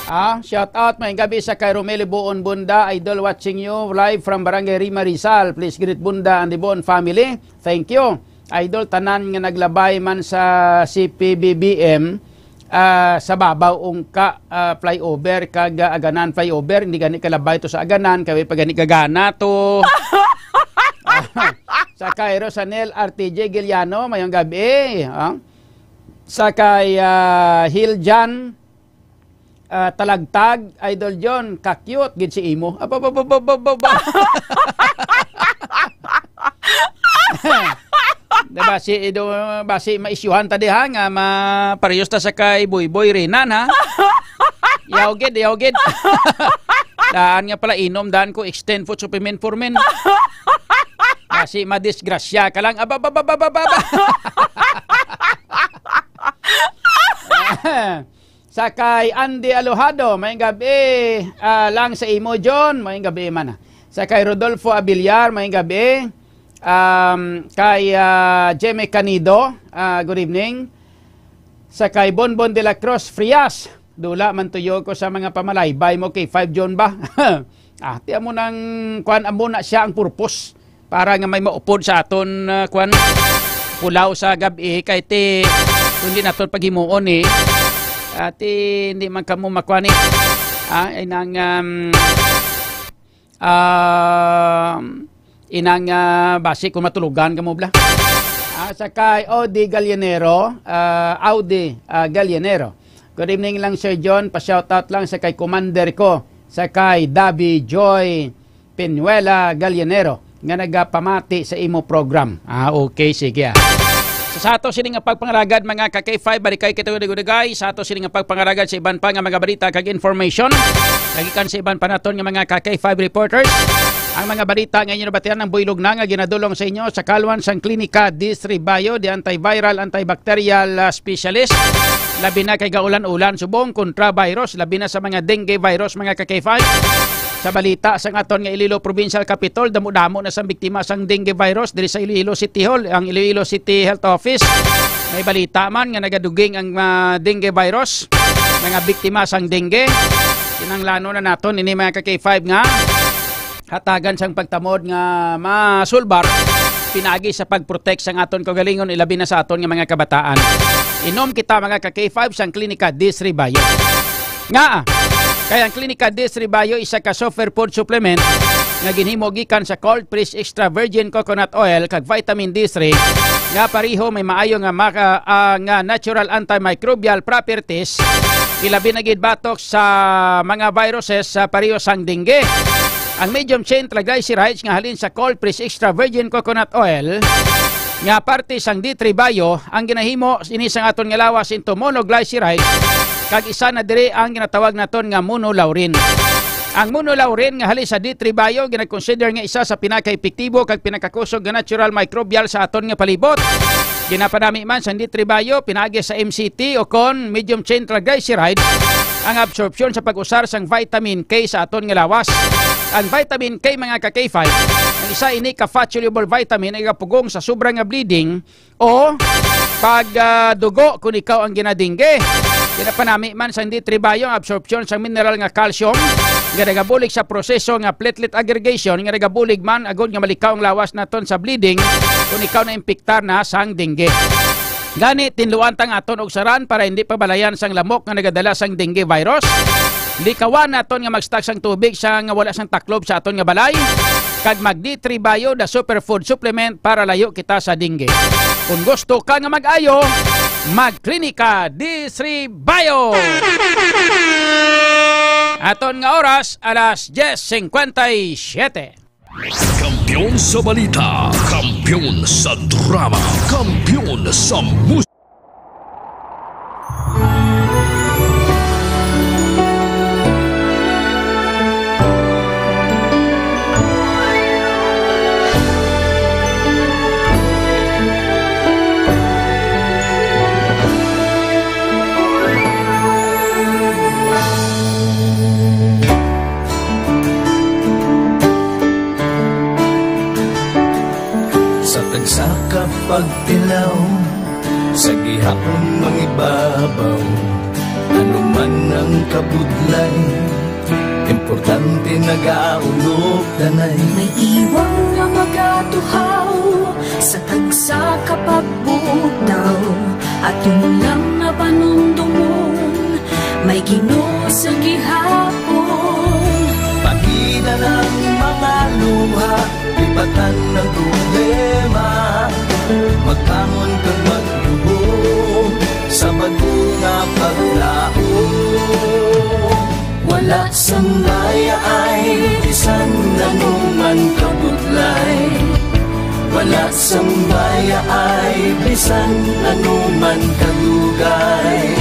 Ah, shout out, may gabi sa kay Romeli Buon Bunda, idol watching you live from Barangay Rima Rizal. Please greet Bunda and the Buon family. Thank you. Idol, tanan nga naglabay man sa C P B B M, ah, sa babaw ungka, ah, flyover kag, ah, Aganan flyover, hindi gani kalabay to sa Aganan, kay pa gani gagana to. Ah, sa kay Rosanel R T J Giliano, mayong gabi, ah. Sa kay, ah, Hiljan, ah, Talagtag, Idol John, ka-cute gid si imo. Aba, ba, ba, ba, ba, ba, ba. Diba, si, do, basi maisyuhan ta diha nga maparehas ta sa kay Boy Boy Renan, ha? Yaw gid, yaw gid. Daan nga pala inom, daan ko extend food supplement for men. Basi madisgrasya ka lang. Aba, ba, ba, ba, ba, ba, ba. Sa kay Andy Alojado, may gabi, ah, lang sa imo, John, may gabi man. Sa kay Rodolfo Abiliar, may gabi. Um, kay, ah, Jemmy Canido, ah, good evening. Sa kay Bonbon de la Cruz Frias, dula man tuyo ko sa mga pamalaybay mo kay Five John ba? Ah, ti amo nang kwan, amo na siya ang purpose para nga may maupod sa aton, ah, kwan, pulaw sa gab-i kay ti kundi naton paghimuon ni ati hindi man kamo makwani ah, ay nang um, um, inang ah, basi kung matulugan kamo bla. Ah, sa kay Audi Gallinero, ah, Audi ah, Gallinero. Good evening lang, Sir John. Pa-shoutout lang sa kay commander ko, sa kay Davi Joy Peñuela Gallinero nga nagapamati sa imo program. Ah, okay, sige, ah. Sa, sa ato sini nga pagpangalagad, mga ka K five, balikay kita dugay-dugay. Sa ato sini nga pagpangalagad sa iban pa nga mga balita kag information, nagikan sa iban pa naton nga mga ka K five reporters. Ang mga balita nga inyo nabatian ang buylog na nga ginadulong sa inyo sa kalwan sang Klinika Distribayo, the antiviral, antibacterial, ah, specialist. Labi na kay gaulan-ulan subong kontra virus, labi na sa mga dengue virus, mga ka K five. Sa balita sang aton nga Iloilo Provincial Capitol, damo-damo na sang biktima sang dengue virus diri sa Iloilo City Hall. Ang Iloilo City Health Office, may balita man nga nagaduging ang, ah, dengue virus, mga biktima sang dengue. Kinahanglanon na naton ini, mga ka-K five, nga hatagan sang pagtamod nga masulbar pinaagi sa pag-protect sang aton kaugalingon, ilabi na sa aton nga mga kabataan. Inom kita, mga ka-K five, sang Klinika D three Bio. Nga, kay ang Klinika D three Bio isa ka superfood supplement nga ginhimo gikan sa cold press extra virgin coconut oil kag vitamin D three nga pareho may maayo nga maka-, ah, nga natural antimicrobial properties, ilabi na gid batok sa mga viruses sa pareho sang dengue. Ang medium chain triglycerides nga halin sa cold press extra virgin coconut oil nga parte sang D three Bio ang ginahimo ini sang aton nga lawas into monoglycerides, kag isa na diri ang ginatawag naton nga monolaurin. Ang monolaurin nga halin sa D three Bio ginakonsider nga isa sa pinakaepektibo kag pinakakusog nga natural microbial sa aton nga palibot. Ginapanami man sang D three Bio pinaagi sa M C T o kon medium chain triglycerides ang absorpsyon sa pag-usar sang vitamin K sa aton nga lawas. Ang vitamin K, mga ka-K five, ang isa ini ka fat-soluble vitamin nga gapugong sa sobra nga bleeding o pag, ah, dugo kung ikaw ang ginadingge. Ginapanami man sang D three Bio ang absorpsyon sang mineral nga calcium nga nagabulig sa proseso nga platelet aggregation nga nagabulig man agud nga malikaw ang lawas naton sa bleeding kung ikaw na-impiktar na sang dengue. Gani, tinluan ta ang aton ugsaran para hindi pabalayan sang lamok nga nagadala sang dengue virus. Likawan naton nga mag-stock sang tubig sa nga wala sang taklob sa aton nga balay, kag mag D three Bio, the superfood supplement, para layo kita sa dengue. Kung gusto ka nga mag-ayo, magklinika D three Bio. Aton nga oras, alas diez cincuenta y siete. Kampiyon sa balita, kampiyon sa drama, kampiyon sa musika. Sa tagsa ka pagtilaw, sa gihapon mangibabaw, ano man ang kabudlay, importante nagaulog tanay. May iwang nga magatuhaw sa tagsa ka pagbutaw, aton lang nga panumdomon, may Ginoo sa gihapon. Pahida lang mga luha, lipatan ang problema, magbangon kag magluhom sa bag-o nga paglaom. Wala sang bayaay bisan ano man kabudlay, wala sang bayaay bisan ano man kadugay.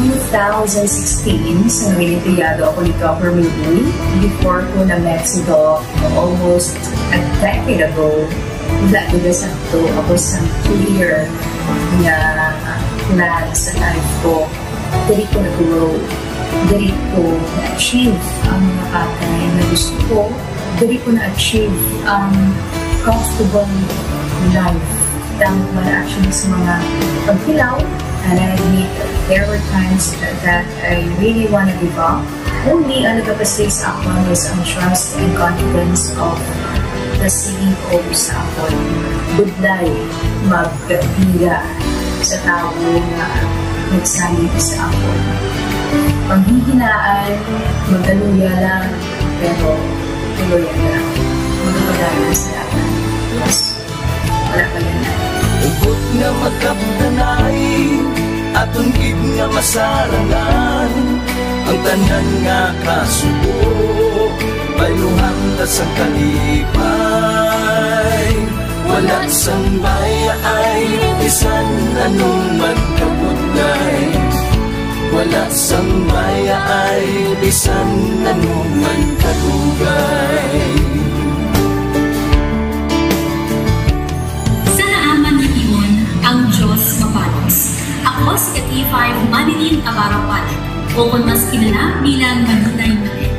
Two thousand sixteen, sa Noyenteyado ako ni Governor Lee, before ko na-met si Doc almost a decade ago, wala ko na sakto ako sa clear nga plan sa life ko. Diri ko nag-grow. Diri ko na-achieve ang mga bagay na gusto ko. Diri ko na-achieve ang comfortable life. Tama man actually sa mga pagkilaw, and I admit there were times that, that I really wanna give up. Only ang nagapastay sa akon is ang trust and confidence of the C E O sa akon. Budlay magpira sa tawo nga nagsalig sa akon. Panghihinaan, magkaluya lang, pero tuloy lang. Magpadayon sa akon. Yes. Wala pa yan. Hugot nga magkapdanay, aton gid nga masarangan ang tanan nga kasubo. Bayluhan ta sang kalipay, wala sang bayaay, bisan ano man kabudlay. Wala sang bayaay, bisan ano man kadugay. Sa naaman nga tion, ang Diyos mapalos. Ako si K five Manilyn Navarro Palit, o kon mas kilala bilang Manilay Malit.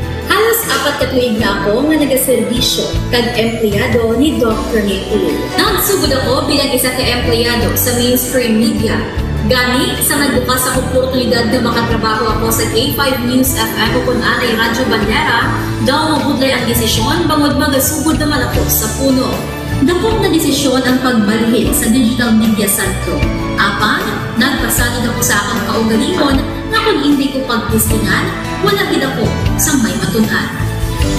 Apat ka tuig na ako nga nagaserbisyo kag empleyado ni Doc Rene Uy. Nagsugod ako bilang isa ka empleyado sa mainstream media. Gani, sa nagbukas ang oportunidad nga makatrabaho ako sa K five News F M o kun anay Radyo Bandera, daw mabudlay ang desisyon bangod magasugod naman ako sa puno. Dako nga desisyon ang pagbalhin sa digital media center. Apang, nagpasalig ako sa akong kaugalingon nga kon indi ko pagtestingan, wala gid ako sang may matun-an.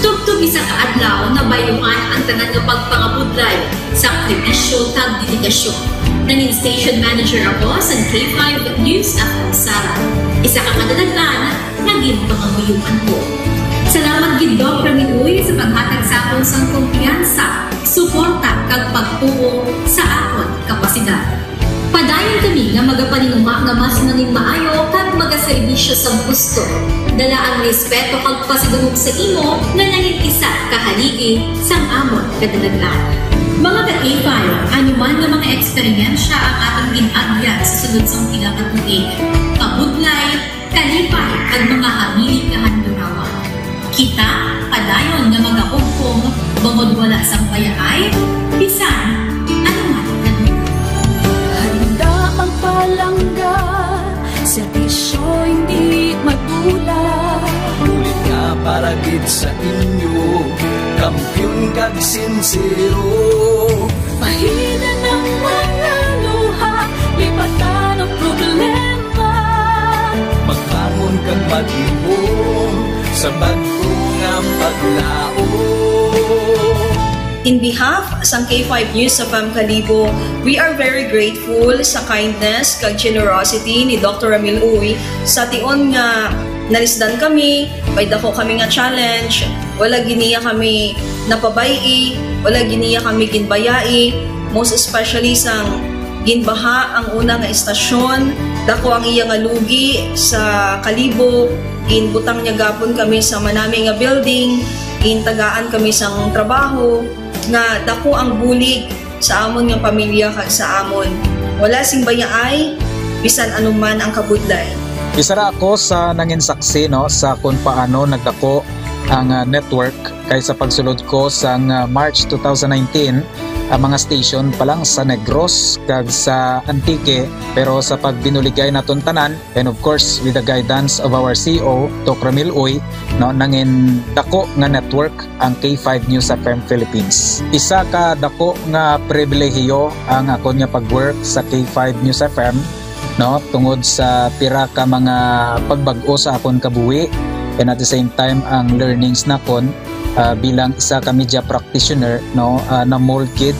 Tubtob isa ka adlaw, nabayluhan ang tanan nga pagpangabudlay, sakripisyo, kag dedikasyon. Nangin station manager ako sa K five News F M Sara. Isa ka kadalaghan nga ginpangamuyoan ko. Salamat gid, Doc Rene Uy, sa paghatag sa akon sang kumpiyansa, suporta, kag pagtuo sa akon kapasidad. Padayon kami nga magapaninguha nga mas manginmaayo kag magaserbisyo sa gusto. Dala ang respeto kag pasidungog sa imo nga nangin isa ka haligi sang amon kadalagan. Mga ka-K five, ano man nga mga eksperyensya ang aton gin-agyan sa sulod sang pila ka tuig, kabudlay, kalipay, kag mga hamili nga handurawan. Kita padayon nga magahugpong bangod wala sang bayaay bisan ano man. Handa magpalangga, serbisyo hindi madula. Ulit nga para gid sa inyo, kampiyon kag sinsero. Pahinan ang mga luha, lipatan ang problema. Magbangon kag maghimom sa bag-o nga paglaom. In behalf sang K five News F M Kalibo, we are very grateful sa kindness kag generosity ni Doctor Ramil Uy. Sa tion nga nalisdan kami, may dako kami nga challenge, wala gid niya kami napabay-i, wala gid niya kami ginbayai, most especially sang ginbaha ang una nga estasyon, dako ang iya nga lugi sa Kalibo, ginbutang niya gapon kami sa manami nga building, gintagaan kami sang trabaho, nga dako ang bulig sa amon nga pamilya kag sa amon. Wala sing bayaay, bisan ano man ang kabudlay. Isa ra ako sa nangin saksi, no, sa kung paano nagdako ang, ah, network, kay sa pagsulod ko sang, ah, March two thousand nineteen, ang mga station pa lang sa Negros kag sa Antique, pero sa pagbinuligay naton tanan, and of course, with the guidance of our C E O, Doc Ramil Uy, no, nangin dako nga network ang K five News F M Philippines. Isa ka dako nga pribilehiyo ang akon nga pag-work sa K five News F M, no, tungod sa pira ka mga pagbag-o sa akon kabuhi, and at the same time, ang learnings nakon, ah, bilang isa ka media practitioner, no, ah, na-mold gid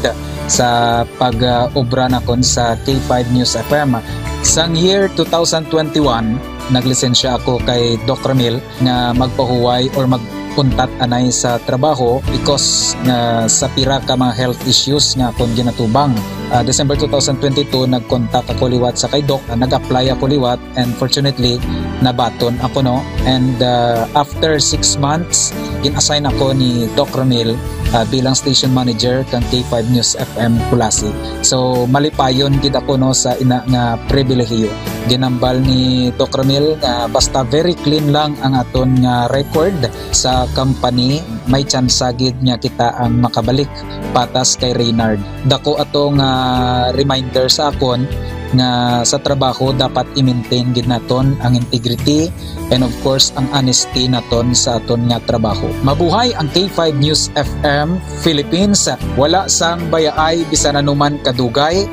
sa pag, ah, obra nakon sa K five News F M. Sang year two thousand twenty-one, naglisensya ako kay Doc Ramil nga magpahuway or mag-untat anay sa trabaho because nga sa pira ka mga health issues nga akon ginatubang. Ah, December two thousand twenty-two, nag-contact ako liwat sa kay Doc, ah, nag-apply ako liwat, and fortunately, nabaton ako, no? And, ah, after six months, gin-assign ako ni Doc Ramil, ah, bilang station manager kang K five News F M Culasi. So, malipayon gid ako, no, sa ina nga pribilehiyo. Ginambal ni Doc Ramil nga basta very clean lang ang aton nga record sa company, may tsansa gid nga kita ang makabalik patas kay Reynard. Dako ato nga reminder sa akon nga sa trabaho dapat i-maintain gid naton ang integrity and of course ang honesty naton sa aton nga trabaho. Mabuhay ang K five News F M Philippines. Wala sang bayaay bisan anuman kadugay,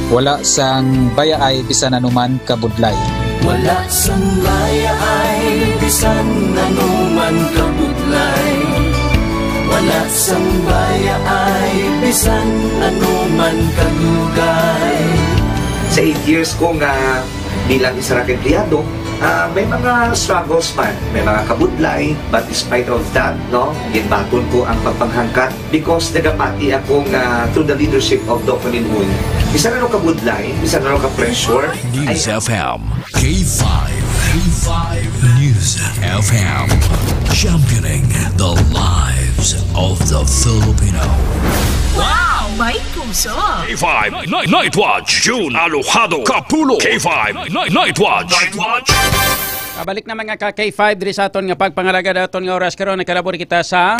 wala sang bayaay bisan anuman kabudlay. Wala sang bayaay bisan anuman kabudlay. Wala sang bayaay bisan anuman kadugay. Sa eight years ko nga bilang isa ra ka empleyado, ah, may mga struggles man, may mga kabudlay, but despite of that, no, ginbaton ko ang pagpanghangkat because nagapati ako nga through the leadership of Doc Ramil Uy, bisan ano kabudlay, bisan ano ka pressure, ay News F M, K five, K five News F M, championing the lives of the Filipino. Wow! May puso! K five Night, Night Watch, June, Alojado, Kapulung. K five Night, Night Watch. Night Watch. Pabalik na, mga ka K five, diri sa aton nga pagpangalagad aton nga oras karon. Nakalabor kita sa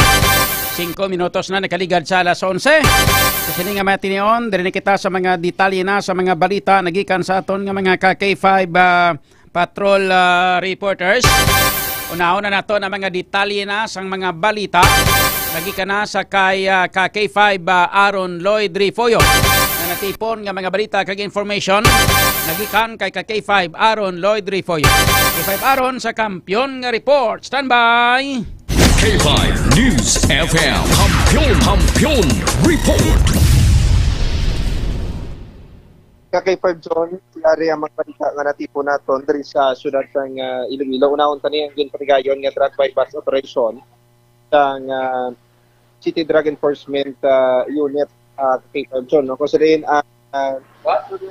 singko minutos na nakaligad sa alas onse. Sa sini nga mga tinion, diri na kita sa mga detalye na sa mga balita nagikan sa aton nga mga ka K five, ah, patrol, ah, reporters. Unahon na nato ang mga detalye na sang mga balita nagikan na sa kay, ah, ka K five, ah, Aaron Lloyd Refollo. Nga natipon nga mga balita kag information nagikan kay ka K five Aaron Lloyd Refollo. K five Aaron sa Kampiyon nga Report. Standby! K five News F M. Kampiyon, Kampiyon Report. Ka K five John, yari ang mga balita nga natipon naton diri sa siyudad sang, ah, Iloilo. Unahon tani ang ginpatigayon nga drug buy-bust operation sang, ah, City Drug Enforcement, ah, Unit, ah, K five John, no? Kung sa diin ang, ah,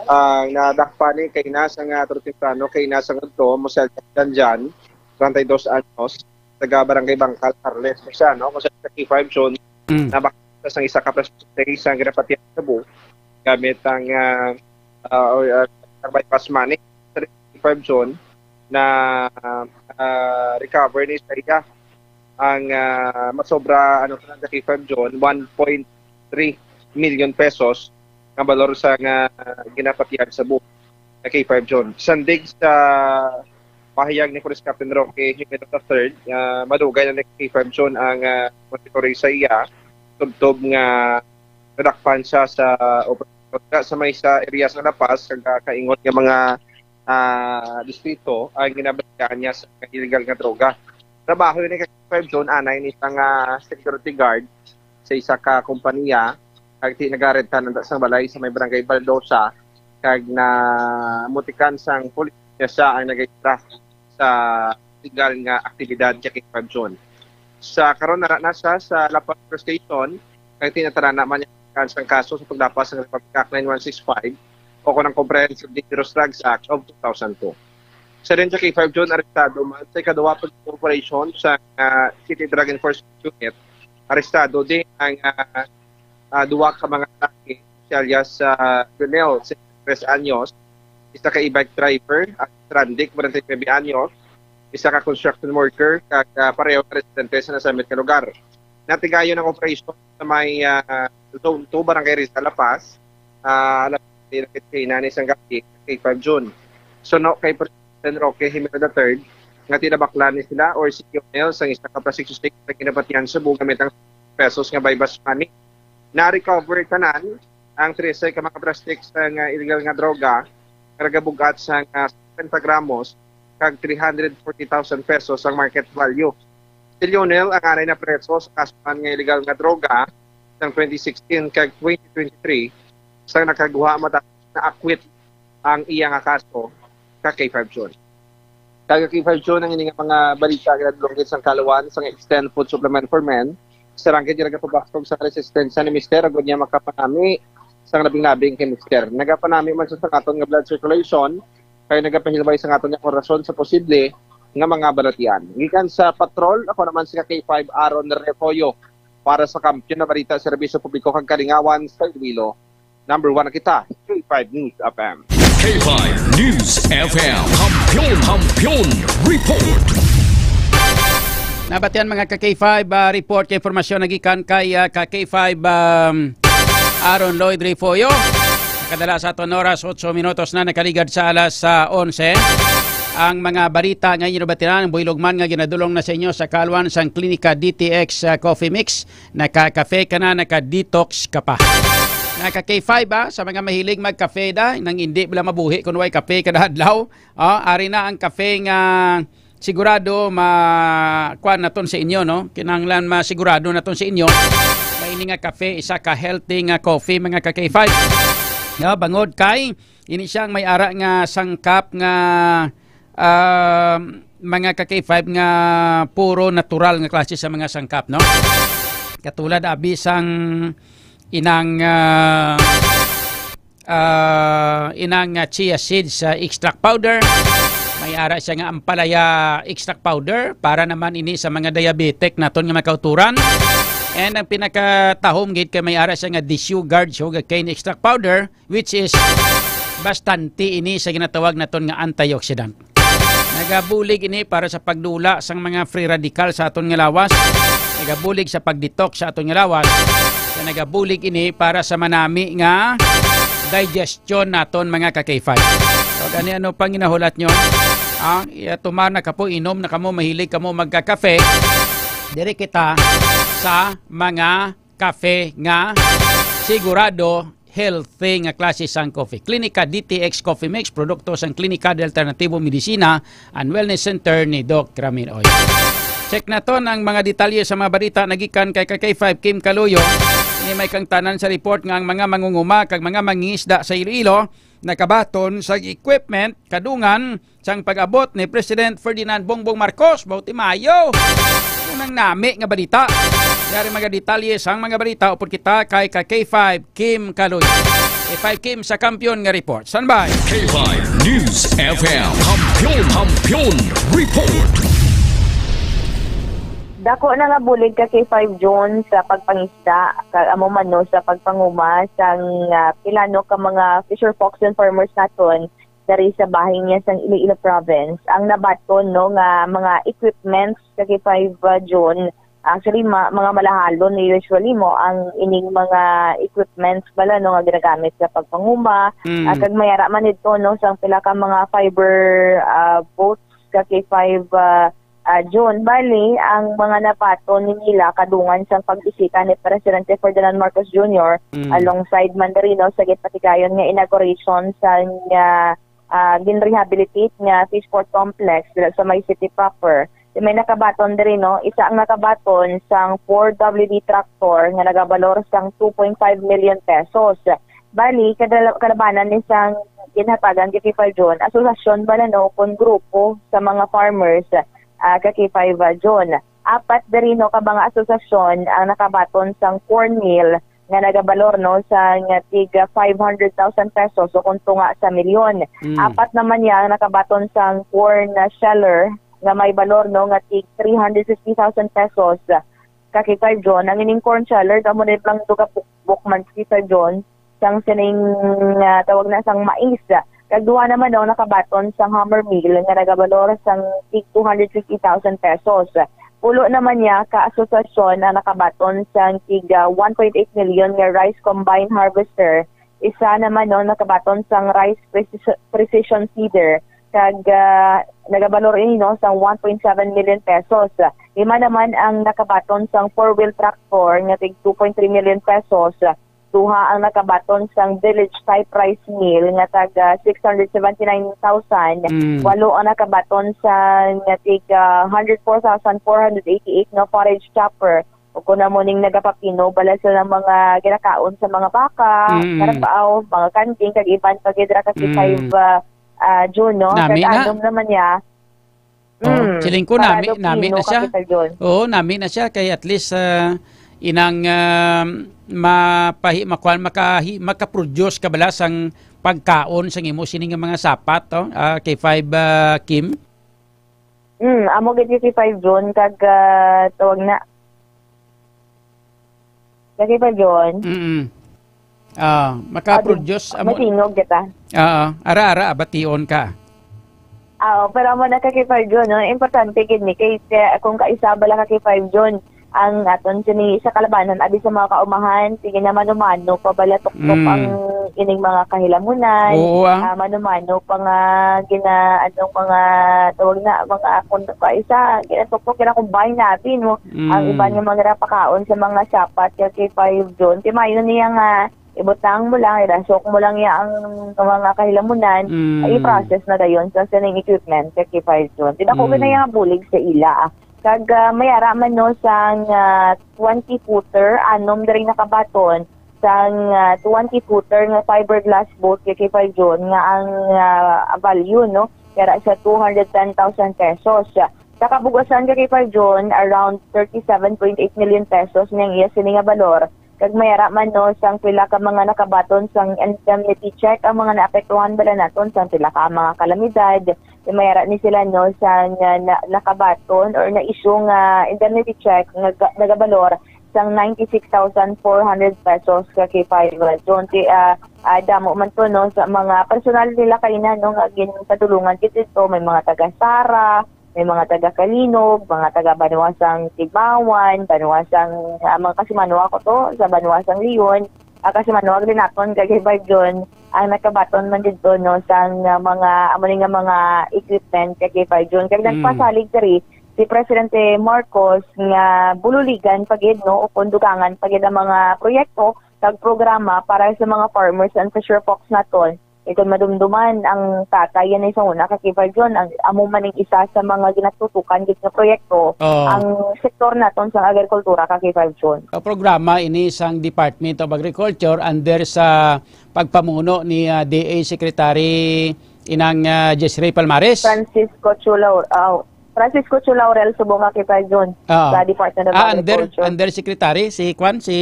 ang nadakpan ni kay na sa nga atro temprano, kay na sa ngadto, mo sa Janjan, treinta y dos anyos, taga Barangay Bangkal, Carles, siya, no? Kung sa K five John, Mm. nabaktas ang isa ka preso sa isang ginapatihan sa bu-, gamit ang, ah, ah, o, ah, ang buy-bust money. Sa K five John, na, ah, recover ni sa iya ang, ah, masobra, ano, sa K five John, one point three million pesos ang balor sa nga ginapatihan sa bu-, sa K five John. Sandig sa pahayag ni Police Captain Roque Jimenez the third, ah, madugay na ni K five John ang, ah, monitoring sa iya, tubtob nga nadakpan siya sa operasyon sa may sa area sa La Paz, kag, ah, kaingon nga mga, ah, distrito ang ginabalitaan niya sa illegal nga droga. Trabaho ni K five John, anay ni sang, ah, security guard sa isa ka kompanya, kag ti nagarenta nanda sang balay sa may barangay Baldosa, kag na mutikan sang pulis niya siya ang nagaistra sa legal nga aktibidad kay K five John. Sa karon, nara na siya sa La Paz Police Station, kag tinatarana man niya ang sang kaso sa paglapas sa Republic Act nine one six five o kon ang Comprehensive Dangerous Drugs Act of two thousand two. Sa din sa K five John, arestado man sa ikaduha pag operasyon sa, ah, City Drug Enforcement Unit, arestado din ang, ah, ah, duha ka mga lalaki, si alias, ah, Junel, sesenta y tres anyos, isa ka e-bike driver, at Randy, kwarenta y nuebe anyos, isa ka construction worker, kag, ah, pareho ka residente sa nasambit nga lugar. Natigayon ang operasyon sa may, ah, Zone two, Barangay Rizal, La Paz, ah, alas siyete ni sang gabi, K five John. Suno kay President Roque Jimenez the third, nga tinabaklan ni sila or si Lionel sang isa ka plastic sa ginapatihan sa bu-, gamit ang pesos nga buy-bust money. Na-recover tanan ang trese ka mga plastic sa nga illegal nga droga, nga nagabug-at sa nga sesenta gramos kag three hundred forty thousand pesos ang market value. Si Lionel ang anay na preso sa kaso man nga illegal nga droga sang twenty sixteen kag twenty twenty-three, sang nakaguha matapos na akwit ang iya nga kaso ka K five John. Kag K five John, ang ini nga mga balita ginadulong gid sang Kaluan sang Extend Food Supplement for Men. Sa rangkit nga nagapabaskog sa resistensya ni Mister, agud niya makapanami sang labing-labing kay Mister. Nagapanami man sa, sa aton nga blood circulation, kay nagapahilway sa aton nga orason sa posible nga mga balatian. Gikan sa patrol, ako naman si K five Aaron Refollo para sa Kampiyon na Balita, Serbisyo Publiko kag Kalingawan sa Iloilo. Number one na kita, K five News F M. K five News F M. Kampiyon, Kampiyon Report. Nabatian, mga ka K five, ah, report kay impormasyon nagikan kay, ah, ka K five, um, Aaron Lloyd Refollo. Kadala sa aton oras, otso minutos na nakaligad sa alas, ah, onse. Ang mga balita nga inyo nabatian, buylog man nga ginadulong na sa inyo sa Kaluan sang Klinika D T X, ah, Coffee Mix. Naka-cafe ka na, naka-detox ka pa. Naka K five, ah, sa mga mahilig mag-cafe da, nang hindi bala mabuhi kung way kape kada adlaw. Ah, ari na ang kape nga sigurado ma-, kuan naton sa inyo, no? Kinahanglan masigurado naton sa inyo. May ini nga kape, isa ka healthy nga coffee, mga ka K five. Ya, bangod kay ini siyang may ara nga sangkap nga, ah, mga ka K five, nga puro natural nga klase sa mga sangkap, no? Katulad abi sang inang, ah, ah, inang, ah, chia seeds, ah, extract powder. May ara siya nga ampalaya extract powder para naman ini sa mga diabetic naton nga makauturan. And ang pinakatahom gid kay may ara siya nga desugared sugarcane extract powder, which is bastante ini sa ginatawag naton nga antioxidant. Nagabulig ini para sa pagdula sang mga free radical sa aton nga lawas. Nagabulig sa pag-detox sa aton nga lawas. Kag nagabulig ini para sa manami nga digestion naton, mga ka-K five. So, gani, ano pang ginahulat nyo? Ah, iya, tumar na kapo, inom na kamo, mahilig kamo magka-cafe. Diri kita sa mga kafe nga sigurado healthy nga klase sang coffee. Klinika D T X Coffee Mix, produkto sang Klinika de Alternativo Medicina and Wellness Center ni Doc Ramil Oy. Check naton ang mga detalye sa mga balita nagikan kay ka-K five Kim Kaluyo. Ini may kangtanan sa report nga ang mga mangunguma kag mga mangingisda sa Iloilo nakabaton sa equipment kadungan sang pag-abot ni President Ferdinand Bongbong Marcos, bauti mayo. Unang nami nga balita. Yari mga detalye sang mga balita upod kita kay ka K five Kim Kaloy. K five Kim sa Kampiyon nga report. Standby. K five News F M. Kampiyon, Kampiyon Report. Dako na nga bulig ka K five June sa pagpangisda, kag amo man no sa pagpanguma sang ah, pila no ka mga fisher folks and farmers naton diri sa bahin niya sang Iloilo Province ang nabaton no nga mga equipments sa K five June. Actually, ma- mga malahalon ni usually mo ang ining mga equipments bala no nga ginagamit sa pagpanguma. Mm. Ah, kag mayara man dito no sang pila ka mga fiber ah, boats sa K five ah, ah, June. Bali, ang mga nabaton ni nila kadungan sang pagbisita ni Presidente Ferdinand Marcos Junior Mm. alongside man diri no sa gipatigayon nga inauguration sa nga ah, ginrehabilitate nga Fishport Complex dira sa may city proper. Di may nakabaton diri no, isa ang nakabaton sang four W D tractor nga nagabalor sang two point five million pesos. Bali, kadala- kalabanan ni sang ginhatagan kay K five June, asosasyon bala no kun grupo sa mga farmers ah, kay K five June. Apat diri no ka mga asosasyon ang nakabaton sang corn meal nga nagabalor no sa nga tig five hundred thousand pesos o kung tunga sa milyon. Mm. Apat naman niya ang nakabaton sang corn na sheller nga may balor no nga tig three hundred fifty thousand pesos. Ka K five June, ang ining corn sheller kamo na lang duga bukbok man K five June sang sining ah, tawag na sang mais. Kag duha naman no nakabaton sang hammer mill nga nagabalor sang tig two hundred fifty thousand pesos. Pulo naman niya ka asosasyon ang nakabaton sang tig ah, one point eight million nga rice combine harvester. Isa naman no nakabaton sang rice precision, precision seeder kag ah, nagabalor ini no sang one point seven million pesos. Lima naman ang nakabaton sang four-wheel tractor nga tig two point three million pesos. Duha ang nakabaton sang village type rice mill nga taga six hundred seventy-nine thousand. Mm. Walo ang nakabaton sa nga tig ah, hundred four thousand four hundred eighty-eight nga forage chopper. O kung amo ning nagapapino bala sa mga ginakaon sa mga baka, Mm. karabaw, mga kanding, kag iban pa gid ra kasi Mm. five ah, ah, June, no? Nami Kag na. anom naman niya. Oh, Mm, siling ko, nami, parado nami pino na siya. Ka K five June. Oo, nami na siya. Kay at least ah, inang ah, mapahi, makuan, makahi, makaproduce ka bala sang pagkaon sang imo sini nga mga sapat, to? Ah, K five ah, Kim? Mm, amo gid K five June kag ah, tawag na. Ka K five June. Mm. Ah, makaproduce amo. Matingog kita. Ah, ara ara bation ka. Ah, pero amo na Ka K five June, no? Importante gid ni kay kay kung kaisa bala Ka K five June ang aton sini sa kalabanan abi sa mga kaumahan, sige na mano-mano pa bala tuktok Mm. ang ining mga kahilamunan. Oo, ah. Ah, mano-mano pa nga gina anong mga tawag na mga kung kaisa ginatuktok gina combine natin mo Mm. ang iban nga mga pakaon sa mga sapat kay K five June. Kay mayo niya nga ibutang mo lang, irasok mo lang ya ang mga kahilamunan, Mm. ay i-process na dayon sa sining equipment kay K five June. Di na ko Mm. ganay nga bulig sa ila. Ah. Kag ah, may ara man no sang ah, twenty footer, anom diri nakabaton sang ah, twenty footer nga fiberglass boat kay K five June nga ang ah, value no kaya sa two hundred ten thousand pesos. Sa kabugasan kay K five June, around thirty-seven point eight million pesos niyang iya sini nga balor. Kag may ara man no sang pila ka mga nakabaton sang indemnity check ang mga naapektuhan bala naton sang pila ka mga kalamidad. May ara ni sila no sang uh, na, nakabaton or na-issue nga indemnity check nga ga- nagabalor sang ninety-six thousand four hundred pesos ka K five, uh, June. Ti, ah, ah, damo man to, no, sa mga personal nila kaina, no, nga ginpadulungan gid dito. May mga taga Sara, may mga taga Calinog, mga taga banwa sang Tibawan, banwa sang, ah, mga kasimanwa ko to, sa banwa sang Leon, ah, kasimanwa din naton, ka K five June, ang nakabaton man dito, no, sang, ah, mga, amo ni nga mga equipment ka K five June. Kag Mm. nagpasalig diri si Presidente Marcos nga bululigan pa gid, no, o kung dugangan pa gid ang mga proyekto kag programa para sa mga farmers and fisher folks naton. Ikon madumduman ang tatay yan ay sa una ka K five June, ang amo man ang isa sa mga ginatutukan gid nga proyekto Oh. ang sektor naton sa agrikultura ka K five June. Ang programa ini sang Department of Agriculture under sa pagpamuno ni, ah, D A Secretary inang, ah, Jezreel Palmares. Francisco Chulaw, ah, Francisco Chulaurel subong ka K five June Ah. sa Department of Ah, under, Agriculture. Under Secretary si kwan, si,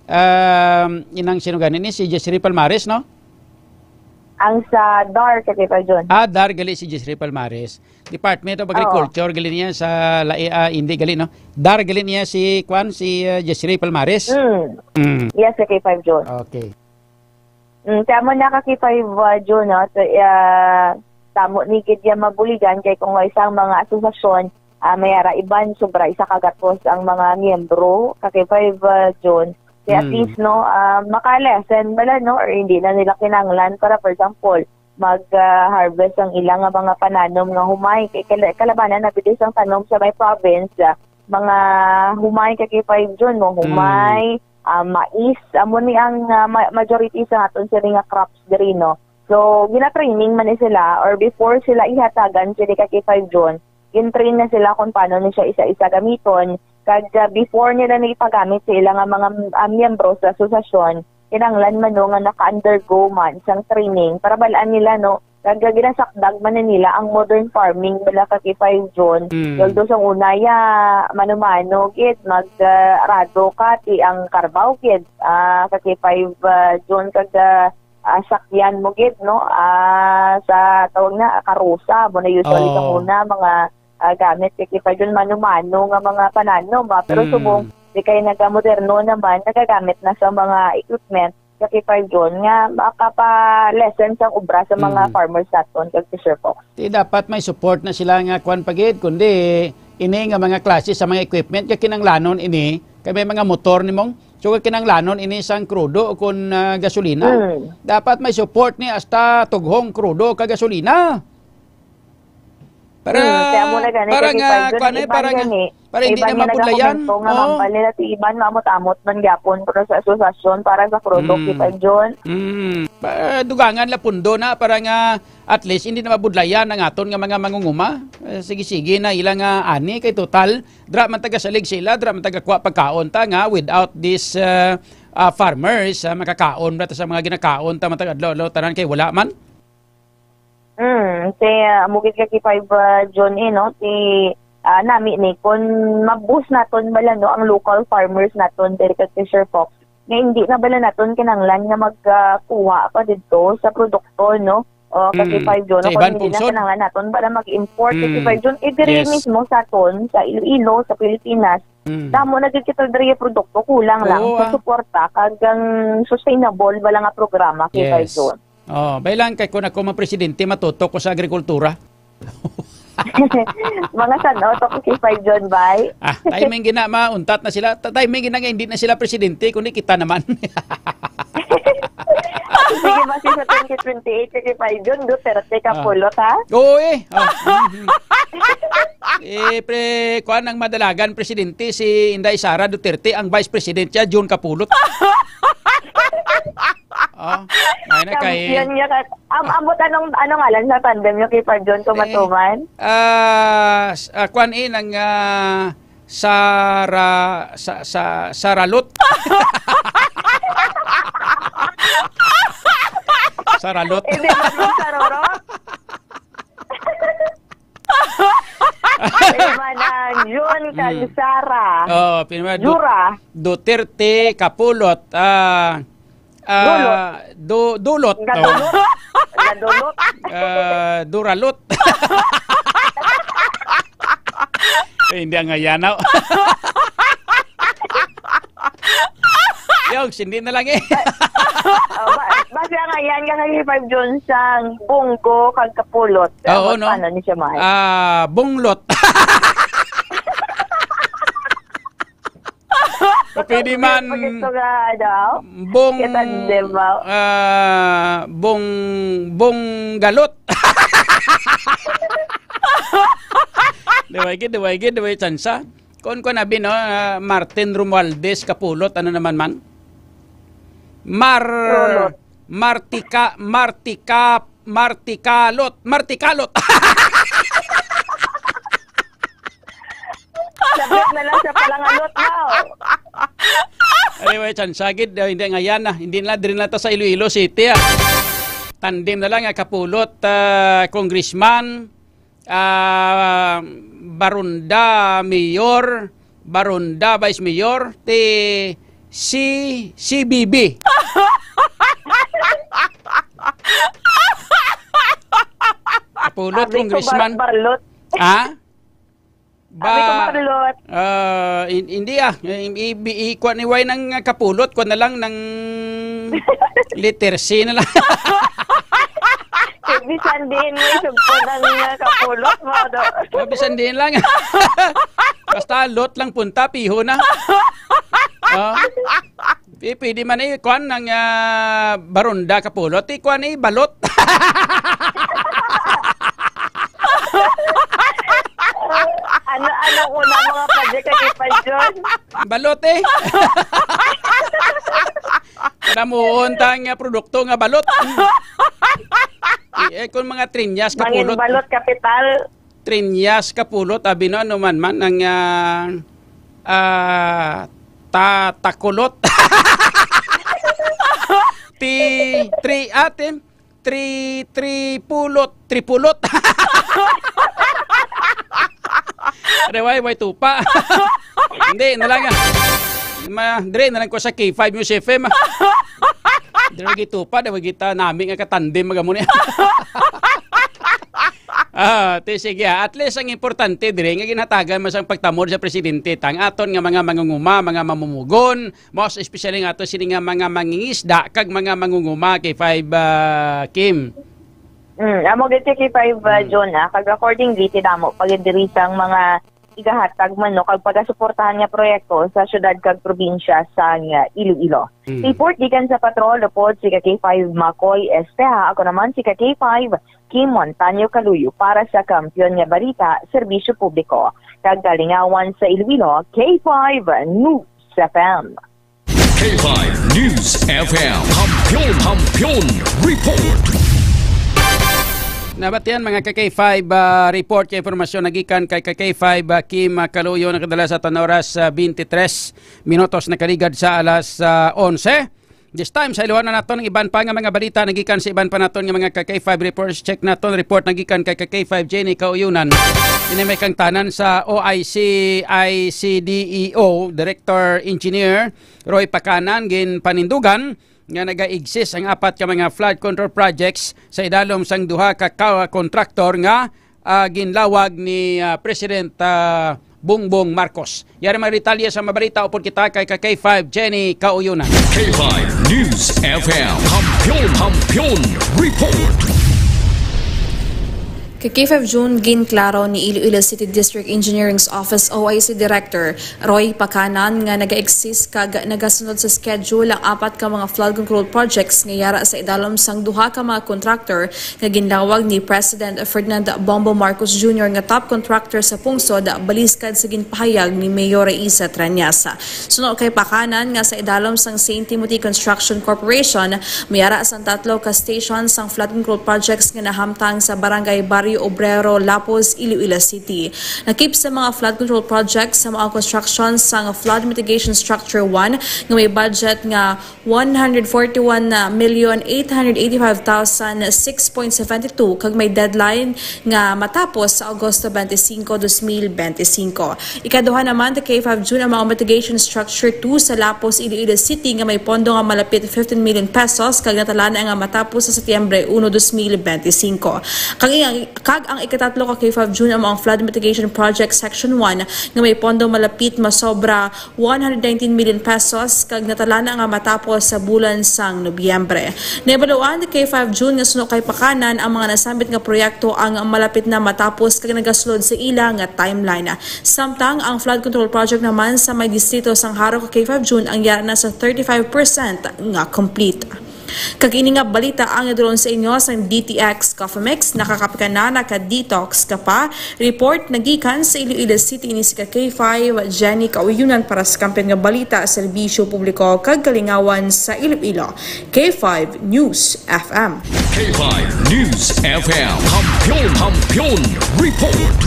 um, inang sino gani ni, si Jezreel Palmares, no? Ang sa DAR ka K five June. Ah, DAR gali si Jezreel Palmares. Department of Oo. Agriculture gali niya sa lai-, ah, hindi gali, no? DAR gali niya si kwan, si, ah, Jezreel Palmares. Mm. Mm. Yes, ka K five June. Okay. Mm, kaya mo na ka K five, uh, June, no? So, uh, tamo ni gid ya mabuligan kay kung may isang mga asosasyon, ah, may ara iban sobra isa ka gatos ang mga miyembro ka K five, uh, June. Kaya at Mm. least, no, ah, maka-lessen bala, no? Or hindi na nila kinahanglan para, for example, mag, ah, harvest ang ilang nga mga pananom nga humay. Kay kala-, kalabanan na bitaw sang tanom sa may province, ah, mga humay ka K five June, no? Mm. Humay, ah, mais, amo ni ang, ah, ma-, majority sa aton sini nga crops diri, no? So, gina-training man ni sila or before sila ihatagan sini ka K five June, gin-train na sila kung paano ni siya isa-isa gamiton. Kag, ah, before nila na ipagamit sa ila nga mga, ah, miyembro sa asosasyon, kinahanglan man, no, nga naka-undergo man sang training para balaan nila, no, kag, ah, ginasakdag man na nila ang modern farming bala ka K five June. Mm. Although sang una ya, mano-mano gid, mag, ah, arado ka, ti ang karbaw gid, ah, ka K five, ah, June, kag, ah, ah, sakyan mo gid, no? Ah, sa tawag na, karusa mo na usually Oo. sa una, mga, ah, gamit kay kita dyan mano-mano nga mga pananom, ah. Pero Mm. subong, di kay nagamoderno naman, nagagamit na sa mga equipment sa K five June nga makapa-lessen sang obra sa mga Mm. farmers naton kag fisher folks. Di dapat may support na sila nga kwan pa gid, kundi ini nga mga klase sa mga equipment nga kinanglanon ini, kay may mga motor nimong, so kinanglanon ini sang krudo o kun, ah, gasolina. Mm. Dapat may support ni hasta tughong krudo kag gasolina. Para, Mm, kaya mo na gani, para kay nga, K five June, kwan eh, iban para nga, gani. Para hindi Iban na nga mabudlayan. nagakomento nga Oo. mambal nila ti iban, maamot-amot man gyapon, pero sa asosasyon para sa krudo, Mm. K five June. Mm. Pa-, dugangan la pundo na para nga at least hindi na mabudlayan ang aton nga mga mangunguma. Eh, sige-sige na ila nga ani kay total dra man taga salig sila, dra man taga kuha pagkaon ta nga without this, uh, uh, farmers, uh, makakaon ra ta sa mga ginakaon ta man taga adlaw-adlaw tanan kay wala man. Mm, ti, ah, amo gid ka K five, ah, June, eh, no? Ti, ah, nami ni, kun mabus naton bala, no, ang local farmers naton, diri kag fisher folks, nga hindi na bala naton kinahanglan nga mag, ah, kuha pa didto sa produkto, no? O, kag Mm. K five June, Sa no? Kun iban hindi na pungsod. kinahanglan naton bala mag-import, kag Mm. K five June, eh, diri Yes. mismo sa aton, sa Iloilo, sa Pilipinas, Mm. damo na gid kita diri produkto, kulang lang Oo, sa ah. suporta, kag ang sustainable bala nga programa, K five Yes. June. Oh, bay lang kay kun ako man presidente, matutok ko sa agrikultura. Mga san-o to, K five June, bay? Ah, timing gina, mauntat na sila. Ta-, timing gina nga hindi na sila presidente, kundi kita naman. Sige, basi sa twenty twenty-eight, K five June, Duterte ka Ah. pulot, ha? Oo, eh. Oh. Mhm. Eh, pre, kuan ang madalagan presidente, si Inday Sara Duterte, ang vice president siya, June Kapulot. Oh, ay na kay Champion niya ka. Am-, ambot anong, anong ngalan sa tandem niyo kay Pardon, Eh, tumatuman? ah, s-, ah, kwan eh, nang, ah, Sara-, sa-, sa-, Saralot. Saralot. Hindi ba yung Sarorot? Pinamanan, Jun, kag Mm. Sara. Oh, pinamanan, Du-, Jura. Duterte, Kapulot, ah, ah, Dulot. Du-, Dulot. Gadulot. Oh. Gadulot. Ah, Duralot. Eh, hindi ang ayanaw. Oh, hindi na lang eh. Oh, ba, base nga yan, nga kay five Jun sang bunggo kag kapulot. Oo, Ano, no? Paano ni siya, Mike? Ah, bunglot. Pwede man Pag ito nga, ano? bung Kitandem, ah. ah, bung bunggalot. Diway gid, diway gid, diway tsansa. Kon ko nabi, no, ah, Martin Romualdez Kapulot, ano naman man? Mar Rolot. Martika Martika Martikalot, Martikalot. Sabit na lang sa palangalot mo. Anyway, tsansa gid, ah, hindi nga yan, ah. Hindi na, diri na ta sa Iloilo City, ah. Tandem na lang, ah, Kapulot, ah, Congressman, ah, Baronda Mayor, Baronda Vice Mayor, ti si, si Bibi. Kapulot, Abi ko, Congressman. bar-, barlot. Ha? Abi ko, Ba, barlot. ah, hin-, hindi ah. I, i, i, kuwan ni Way ng, ah, Kapulot, kuwan na lang ng letter C na lang. Eh, bisan diin mo isugpon ang, ah, Kapulot mo, do. Ah, bisan diin lang. Basta lot lang punta, piho na. Oh. Pi-, pwede man eh, kuwan ng, ah, Baronda Kapulot. Eh, kuwan eh, balot. Ano, ano una mga project kay Panjon? Balot eh. Namuon ta nga produkto nga balot. Eh, kung mga trinyas Mangin Kapulot. balot kapital. Trinyas Kapulot, abi no, ano man man, ang, ah, ah, ta-, takulot. Ti-, tri-, ah, tin-, tri-, tripulot, tripulot. Anyway, way tupa. Hindi, na lang, ah. Ma, dire na lang ko sa K five News F M, ah. Dire gitupa, dire kita nami nga katandem, mga muna. Ah, ti sige, ah. At least ang importante dire nga ginhatagan man sang pagtamod sa presidente, tang aton nga mga mangunguma, mga mamumugon, most especially nga ato sini nga mga mangingisda kag mga mangunguma kay five, ah, Kim. Mm, amo gid si K five, ah, Mm. John, ah, kag accordingly, tinamo pa gid diri sang mga igahatag man, no, kag pagasuportahan nga proyekto sa syudad kag probinsya sang, ah, Iloilo. Mm. Report gikan sa patrol, upod si ka K five Makoy Esteja, ako naman si ka K five Kim Montaño Kaluyo para sa Kampiyon nga Balita, Serbisyo Publiko, kag Kalingawan sa Iloilo, K five News F M. K five News F M. Kampiyon, Kampiyon Report. Nabatian, mga ka K five, ah, report kay impormasyon nagikan kay ka K five, ah, Kim, ah, Kaluyo, nakadala sa aton oras, ah, twenty-three minutos nakaligad sa alas, ah, onse. This time, sa iluhan na naton ang iban pa nga mga balita nagikan sa iban pa naton nga mga ka K five reports. Check naton report nagikan kay ka K five Jenny Kauyunan. Ini may kangtanan sa O I C I C D E O, Director Engineer Roy Pacanan, ginpanindugan nga naga-exist ang apat ka mga flood control projects sa idalom sang duha ka, ka contractor nga, ah, ginlawag ni, ah, President, ah, Bongbong Marcos. Yari mga detalye sa mabalita upod kita kay ka K five Jenny Kauyunan. K five News F M. Kampiyon, Kampiyon Report. Kay K five June, ginklaro ni Iloilo City District Engineering's Office O I C Director Roy Pacanan nga naga-exist kag nagasunod sa schedule ang apat ka mga flood control projects nga yara sa idalom sang duha ka mga contractor nga ginlawag ni President Ferdinand Bongbong Marcos Junior nga top contractor sa pungsod, baliskad sa ginpahayag ni Mayor Raisa Trañasa. Suno kay Pacanan nga sa idalom sang Saint Timothy Construction Corporation, may ara sang tatlo ka station sang flood control projects nga nahamtang sa Barangay Barrio Obrero, Lapuz, Iloilo City. Nakip sa mga flood control projects sa mga construction sang flood mitigation structure one nga may budget nga one hundred forty-one million eight hundred eighty-five thousand six point seven two kag may deadline nga matapos sa Agosto twenty-five, twenty twenty-five. Ikaduha naman, the K five June ang mga mitigation structure two sa Lapuz, Iloilo City nga may pondo nga malapit fifteen million pesos kag natalana nga matapos sa Setyembre uno, dos mil benti singko. Kag ang, Kag ang ikatatlo ka K five June amo ang Flood Mitigation Project Section one nga may pondo malapit masobra one hundred nineteen million pesos kag natalana nga matapos sa bulan sang Nobyembre. Nahibaluan ni K five June nga suno kay Pakanan ang mga nasambit nga proyekto ang malapit na matapos kag nagasulod sa ila nga timeline. Samtang ang flood control project naman sa may distrito sang Jaro kag K five June ang yara na sa thirty-five percent nga complete. Kag ini nga balita ang nadulong sa inyo sang D T X Coffee Mix. Nakakape ka na, naka-detox ka pa. Report nagikan sa Iloilo City, ini si ka K five, Jenny Kauyunan para sa Kampiyon nga Balita, Serbisyo Publiko kag Kalingawan sa Iloilo, K five News F M. K five News F M. Kampiyon, Kampiyon Report.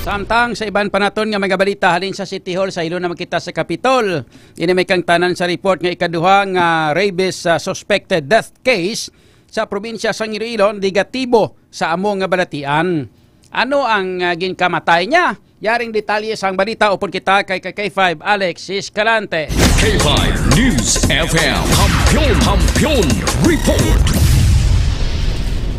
Samtang sa iban pa naton nga mga balita halin sa City Hall, sa ilo naman kita sa Kapitol. Ini may kangtanan sa report nga ikaduha nga rabies, ah, suspected death case sa probinsya sang Iloilo, negatibo sa amo nga balatian. Ano ang, ah, ginkamatay niya? Yaring detalye sang balita upod kita kay ka K five Alex Escalante. K five News F M. Kampiyon, Kampiyon Report.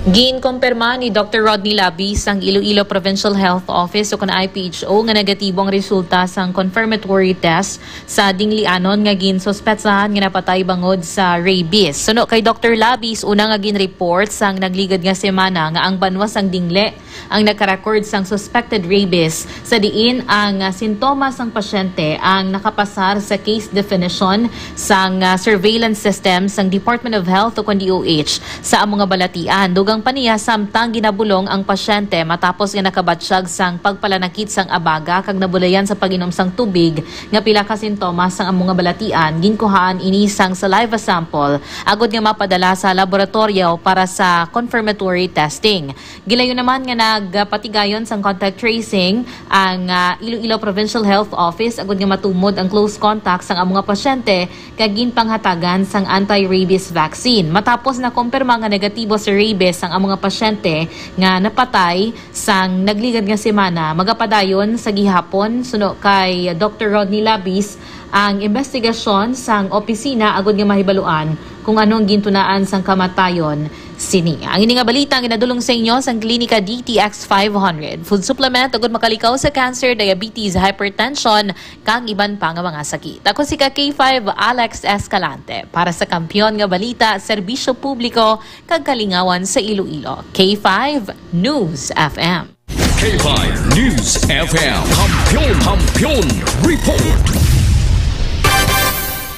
Ginkumpirma ni Doctor Rodney Labis sang Iloilo Provincial Health Office o kon I P H O nga negatibo ang resulta sang confirmatory test sa dinglianon nga ginsuspetsahan nga napatay bangod sa rabies. Suno kay Doctor Labis, una nga ginreport sang nagligad nga semana nga ang banwa sang Dingle ang nagka-record sang suspected rabies, sa diin ang, ah, sintomas sang pasyente ang nakapasar sa case definition sang, ah, surveillance system sang Department of Health o kon D O H sa amo nga balatian. Dugang pa niya, samtang ginabulong ang pasyente matapos nga nakabatsyag sang pagpalanakit sang abaga kag nabulayan sa pag-inom sang tubig nga pila ka sintomas sang amo nga balatian, ginkuhaan ini sang saliva sample agod nga mapadala sa laboratoryo para sa confirmatory testing. Gilayon naman nga nagpatigayon sang contact tracing ang, ah, Iloilo Provincial Health Office agud nga matumod ang close contact sang amo nga pasyente kag ginpanghatagan sang anti-rabies vaccine. Matapos nakumpirma nga negatibo sa rabies ang amo nga pasyente nga napatay sang nagligad nga semana, magapadayon sa gihapon, suno kay Doctor Rodney Labis, ang investigasyon sang opisina agud nga mahibaluan kung ano ang gintunaan sang kamatayon sini. Ang ini nga balita ang ginadulong sa inyo sang Klinika D T X five hundred. Food supplement agud makalikaw sa cancer, diabetes, hypertension, kag iban pa nga mga sakit. Ako si ka K five Alex Escalante para sa Kampiyon nga Balita, Serbisyo Publiko, kag Kalingawan sa Iloilo. K five News F M. K five News F M. Kampiyon, Kampiyon Report.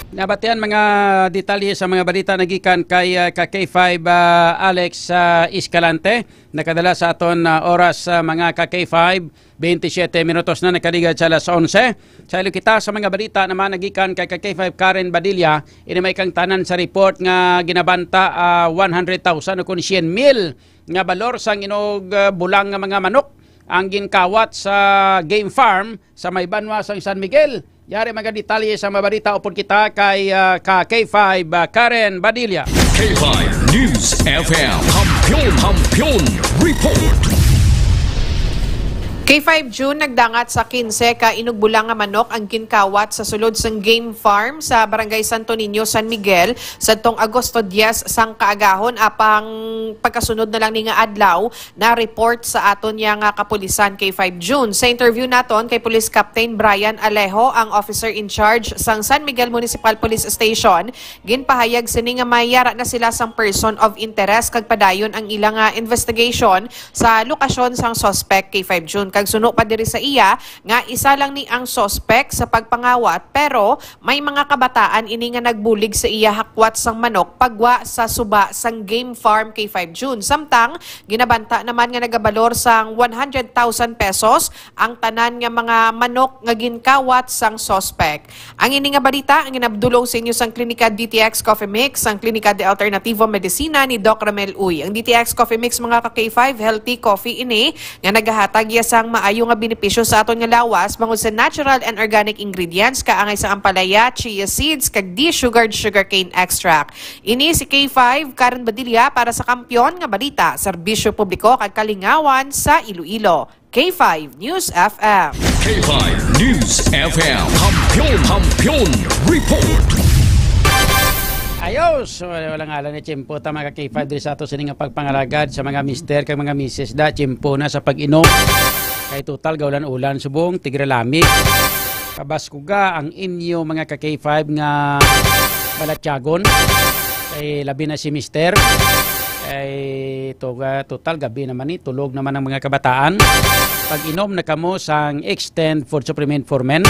Nabatian mga detalye sa mga balita nagikan kay, ah, ka K five, ah, Alex, ah, Escalante. Nakadala sa aton, ah, oras, ah, mga ka K five, twenty-seven minutos na nakaligad sa alas onse. Sa ilo kita sa mga balita naman nagikan kay ka K five Karen Badilla, ini may kangtanan sa report nga ginabanta, ah, one hundred thousand o kon syen mil nga balor sang inog, ah, bulang nga mga manok ang ginkawat sa game farm sa may banwa sang San Miguel. Yari mga detalye sa mabalita upod kita kay, ah, ka K five, ah, Karen Badilla. K five News F M. Kampiyon, Kampiyon Report. K five June, nagdangat sa kinse ka inugbulang nga manok ang ginkawat sa sulod sang game farm sa Barangay Santo Niño, San Miguel, sadtong Agosto diyes sang kaagahon, apang pagkasunod na lang ni nga adlaw, na-report sa aton niya nga kapulisan kay five June. Sa interview naton kay Police Captain Brian Alejo, ang officer in charge sang San Miguel Municipal Police Station, ginpahayag sini nga may yara na sila sang person of interest kag padayon ang ila nga investigation sa lokasyon sang suspect kay five June. Kag suno pa diri sa iya nga isa lang ni ang suspect sa pagpangawat, pero may mga kabataan ini nga nagbulig sa iya hakwat sang manok pagwa sa suba sang game farm kay five June. Samtang ginabanta naman nga nagabalor sang one hundred thousand pesos ang tanan nga mga manok nga ginkawat sang suspect. Ang ini nga balita ang ginadulong sa inyo sang Klinika D T X Coffee Mix, sang Klinika de Alternativo Medicina ni Doc Ramel Uy. Ang D T X Coffee Mix, mga ka K five, healthy coffee ini nga nagahatag iya sang maayo nga benepisyo sa aton nga lawas bangod sa natural and organic ingredients, kaangay sa ampalaya, chia seeds, kag desugared sugarcane extract. Ini si K five, Karen Badilla para sa Kampiyon nga Balita, Serbisyo Publiko kag Kalingawan sa Iloilo. K five News F M. K five News F M. Kampiyon, Kampiyon Report. Ayos! So, wala, wala nga lang ni tiyempo ta, mga ka-K five, diri sa ato sini nga pagpangalagad sa mga mister kag mga misis da, tiyempo na sa pag-inom. Kay total, gaulan-ulan, subong, tigralami. Kabaskuga ang inyo, mga ka-K five, nga balatyagon. Kay labi na si mister. Kay toga, total, gabi naman ni, tulog naman ang mga kabataan. Pag-inom na kamo sang Extend Food Supplement for Men.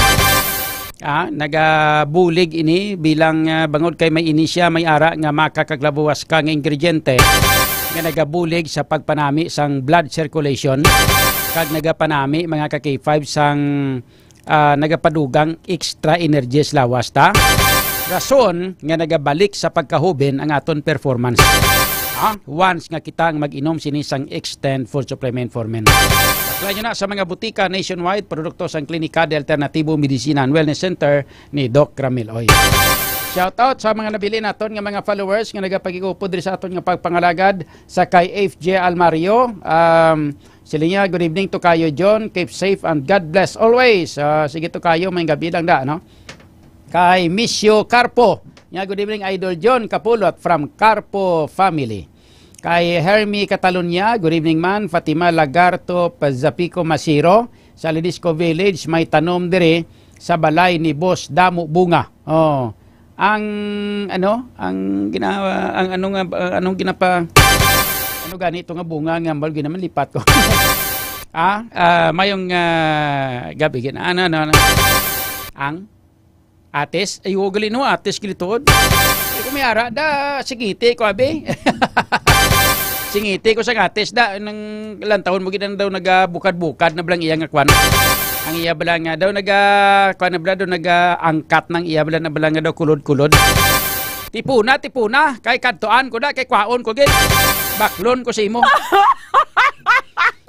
Ah, nagabulig ini bilang, ah, bangod kay may ini siya, may ara nga makakaglabuwas ka nga ingrediente nga nagabulig sa pagpanami sang blood circulation kag nagapanami, mga ka-K five, sang, ah, nagapadugang extra energy sa lawas ta. Rason nga nagabalik sa pagkahubin ang aton performance. Ah, once nga kita ang mag-inom sini sang Extend Food Supplement for Men. Apply nyo na sa mga butika nationwide, produkto sang Klinika de Alternativo Medicina and Wellness Center ni Doc Ramil Oy. Shout out sa mga nabili naton nga mga followers nga nagapagigupod diri sa aton nga pagpangalagad sa kay F J Almario. Um, sila niya, "Good evening to kayo, John. Keep safe and God bless always." Ah, sige to kayo, may gabi lang da, no? Kay Misyo Carpo. Nya, "Good evening, Idol John Kapulot from Carpo family." Kay Hermie Catalonia, "Good evening, man." Fatima Lagarto Pazapico Masiro, sa Lidisco Village, may tanom diri sa balay ni Boss Damo Bunga. Oh. Ang, ano, ang ginawa, ang ano nga, ang anong ginapa, ano gani ito nga bunga nga ambal ginaman lipat ko. Ah, ah, mayong, ah, gabi gina-, ano, ano, ano. Ang atis, ay, ugali no, atis gilituod. Ay, kung may ara, da, singiti ko, abi. Singiti ko sa atis, da, nang lantawon mo, gid ang daw nagabukad-bukad na bala ang iya nga kwan. Ang iya bala nga daw naga, kwan na bala, daw naga-angkat nang iya bala na bala nga daw kulod-kulod. Tipuna, tipuna, kay kadtuan ko na, kay kwaon ko, gid. Baklon ko sa imo.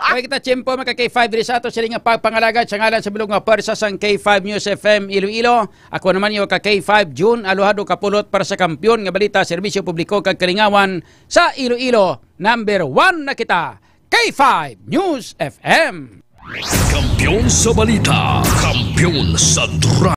Kay kita tiyempo, mga ka-K five, diri sa ato sila nga pagpangalagad sa ngalan sa bilog nga pwersa sang K five News F M Iloilo. Ako naman yung ka-K five, June Aluhado Kapulot para sa Kampiyon nga Balita, Serbisyo Publiko kag Kalingawan sa Iloilo. Number one na kita, K five News F M. Kampiyon sa balita, kampiyon sa drama.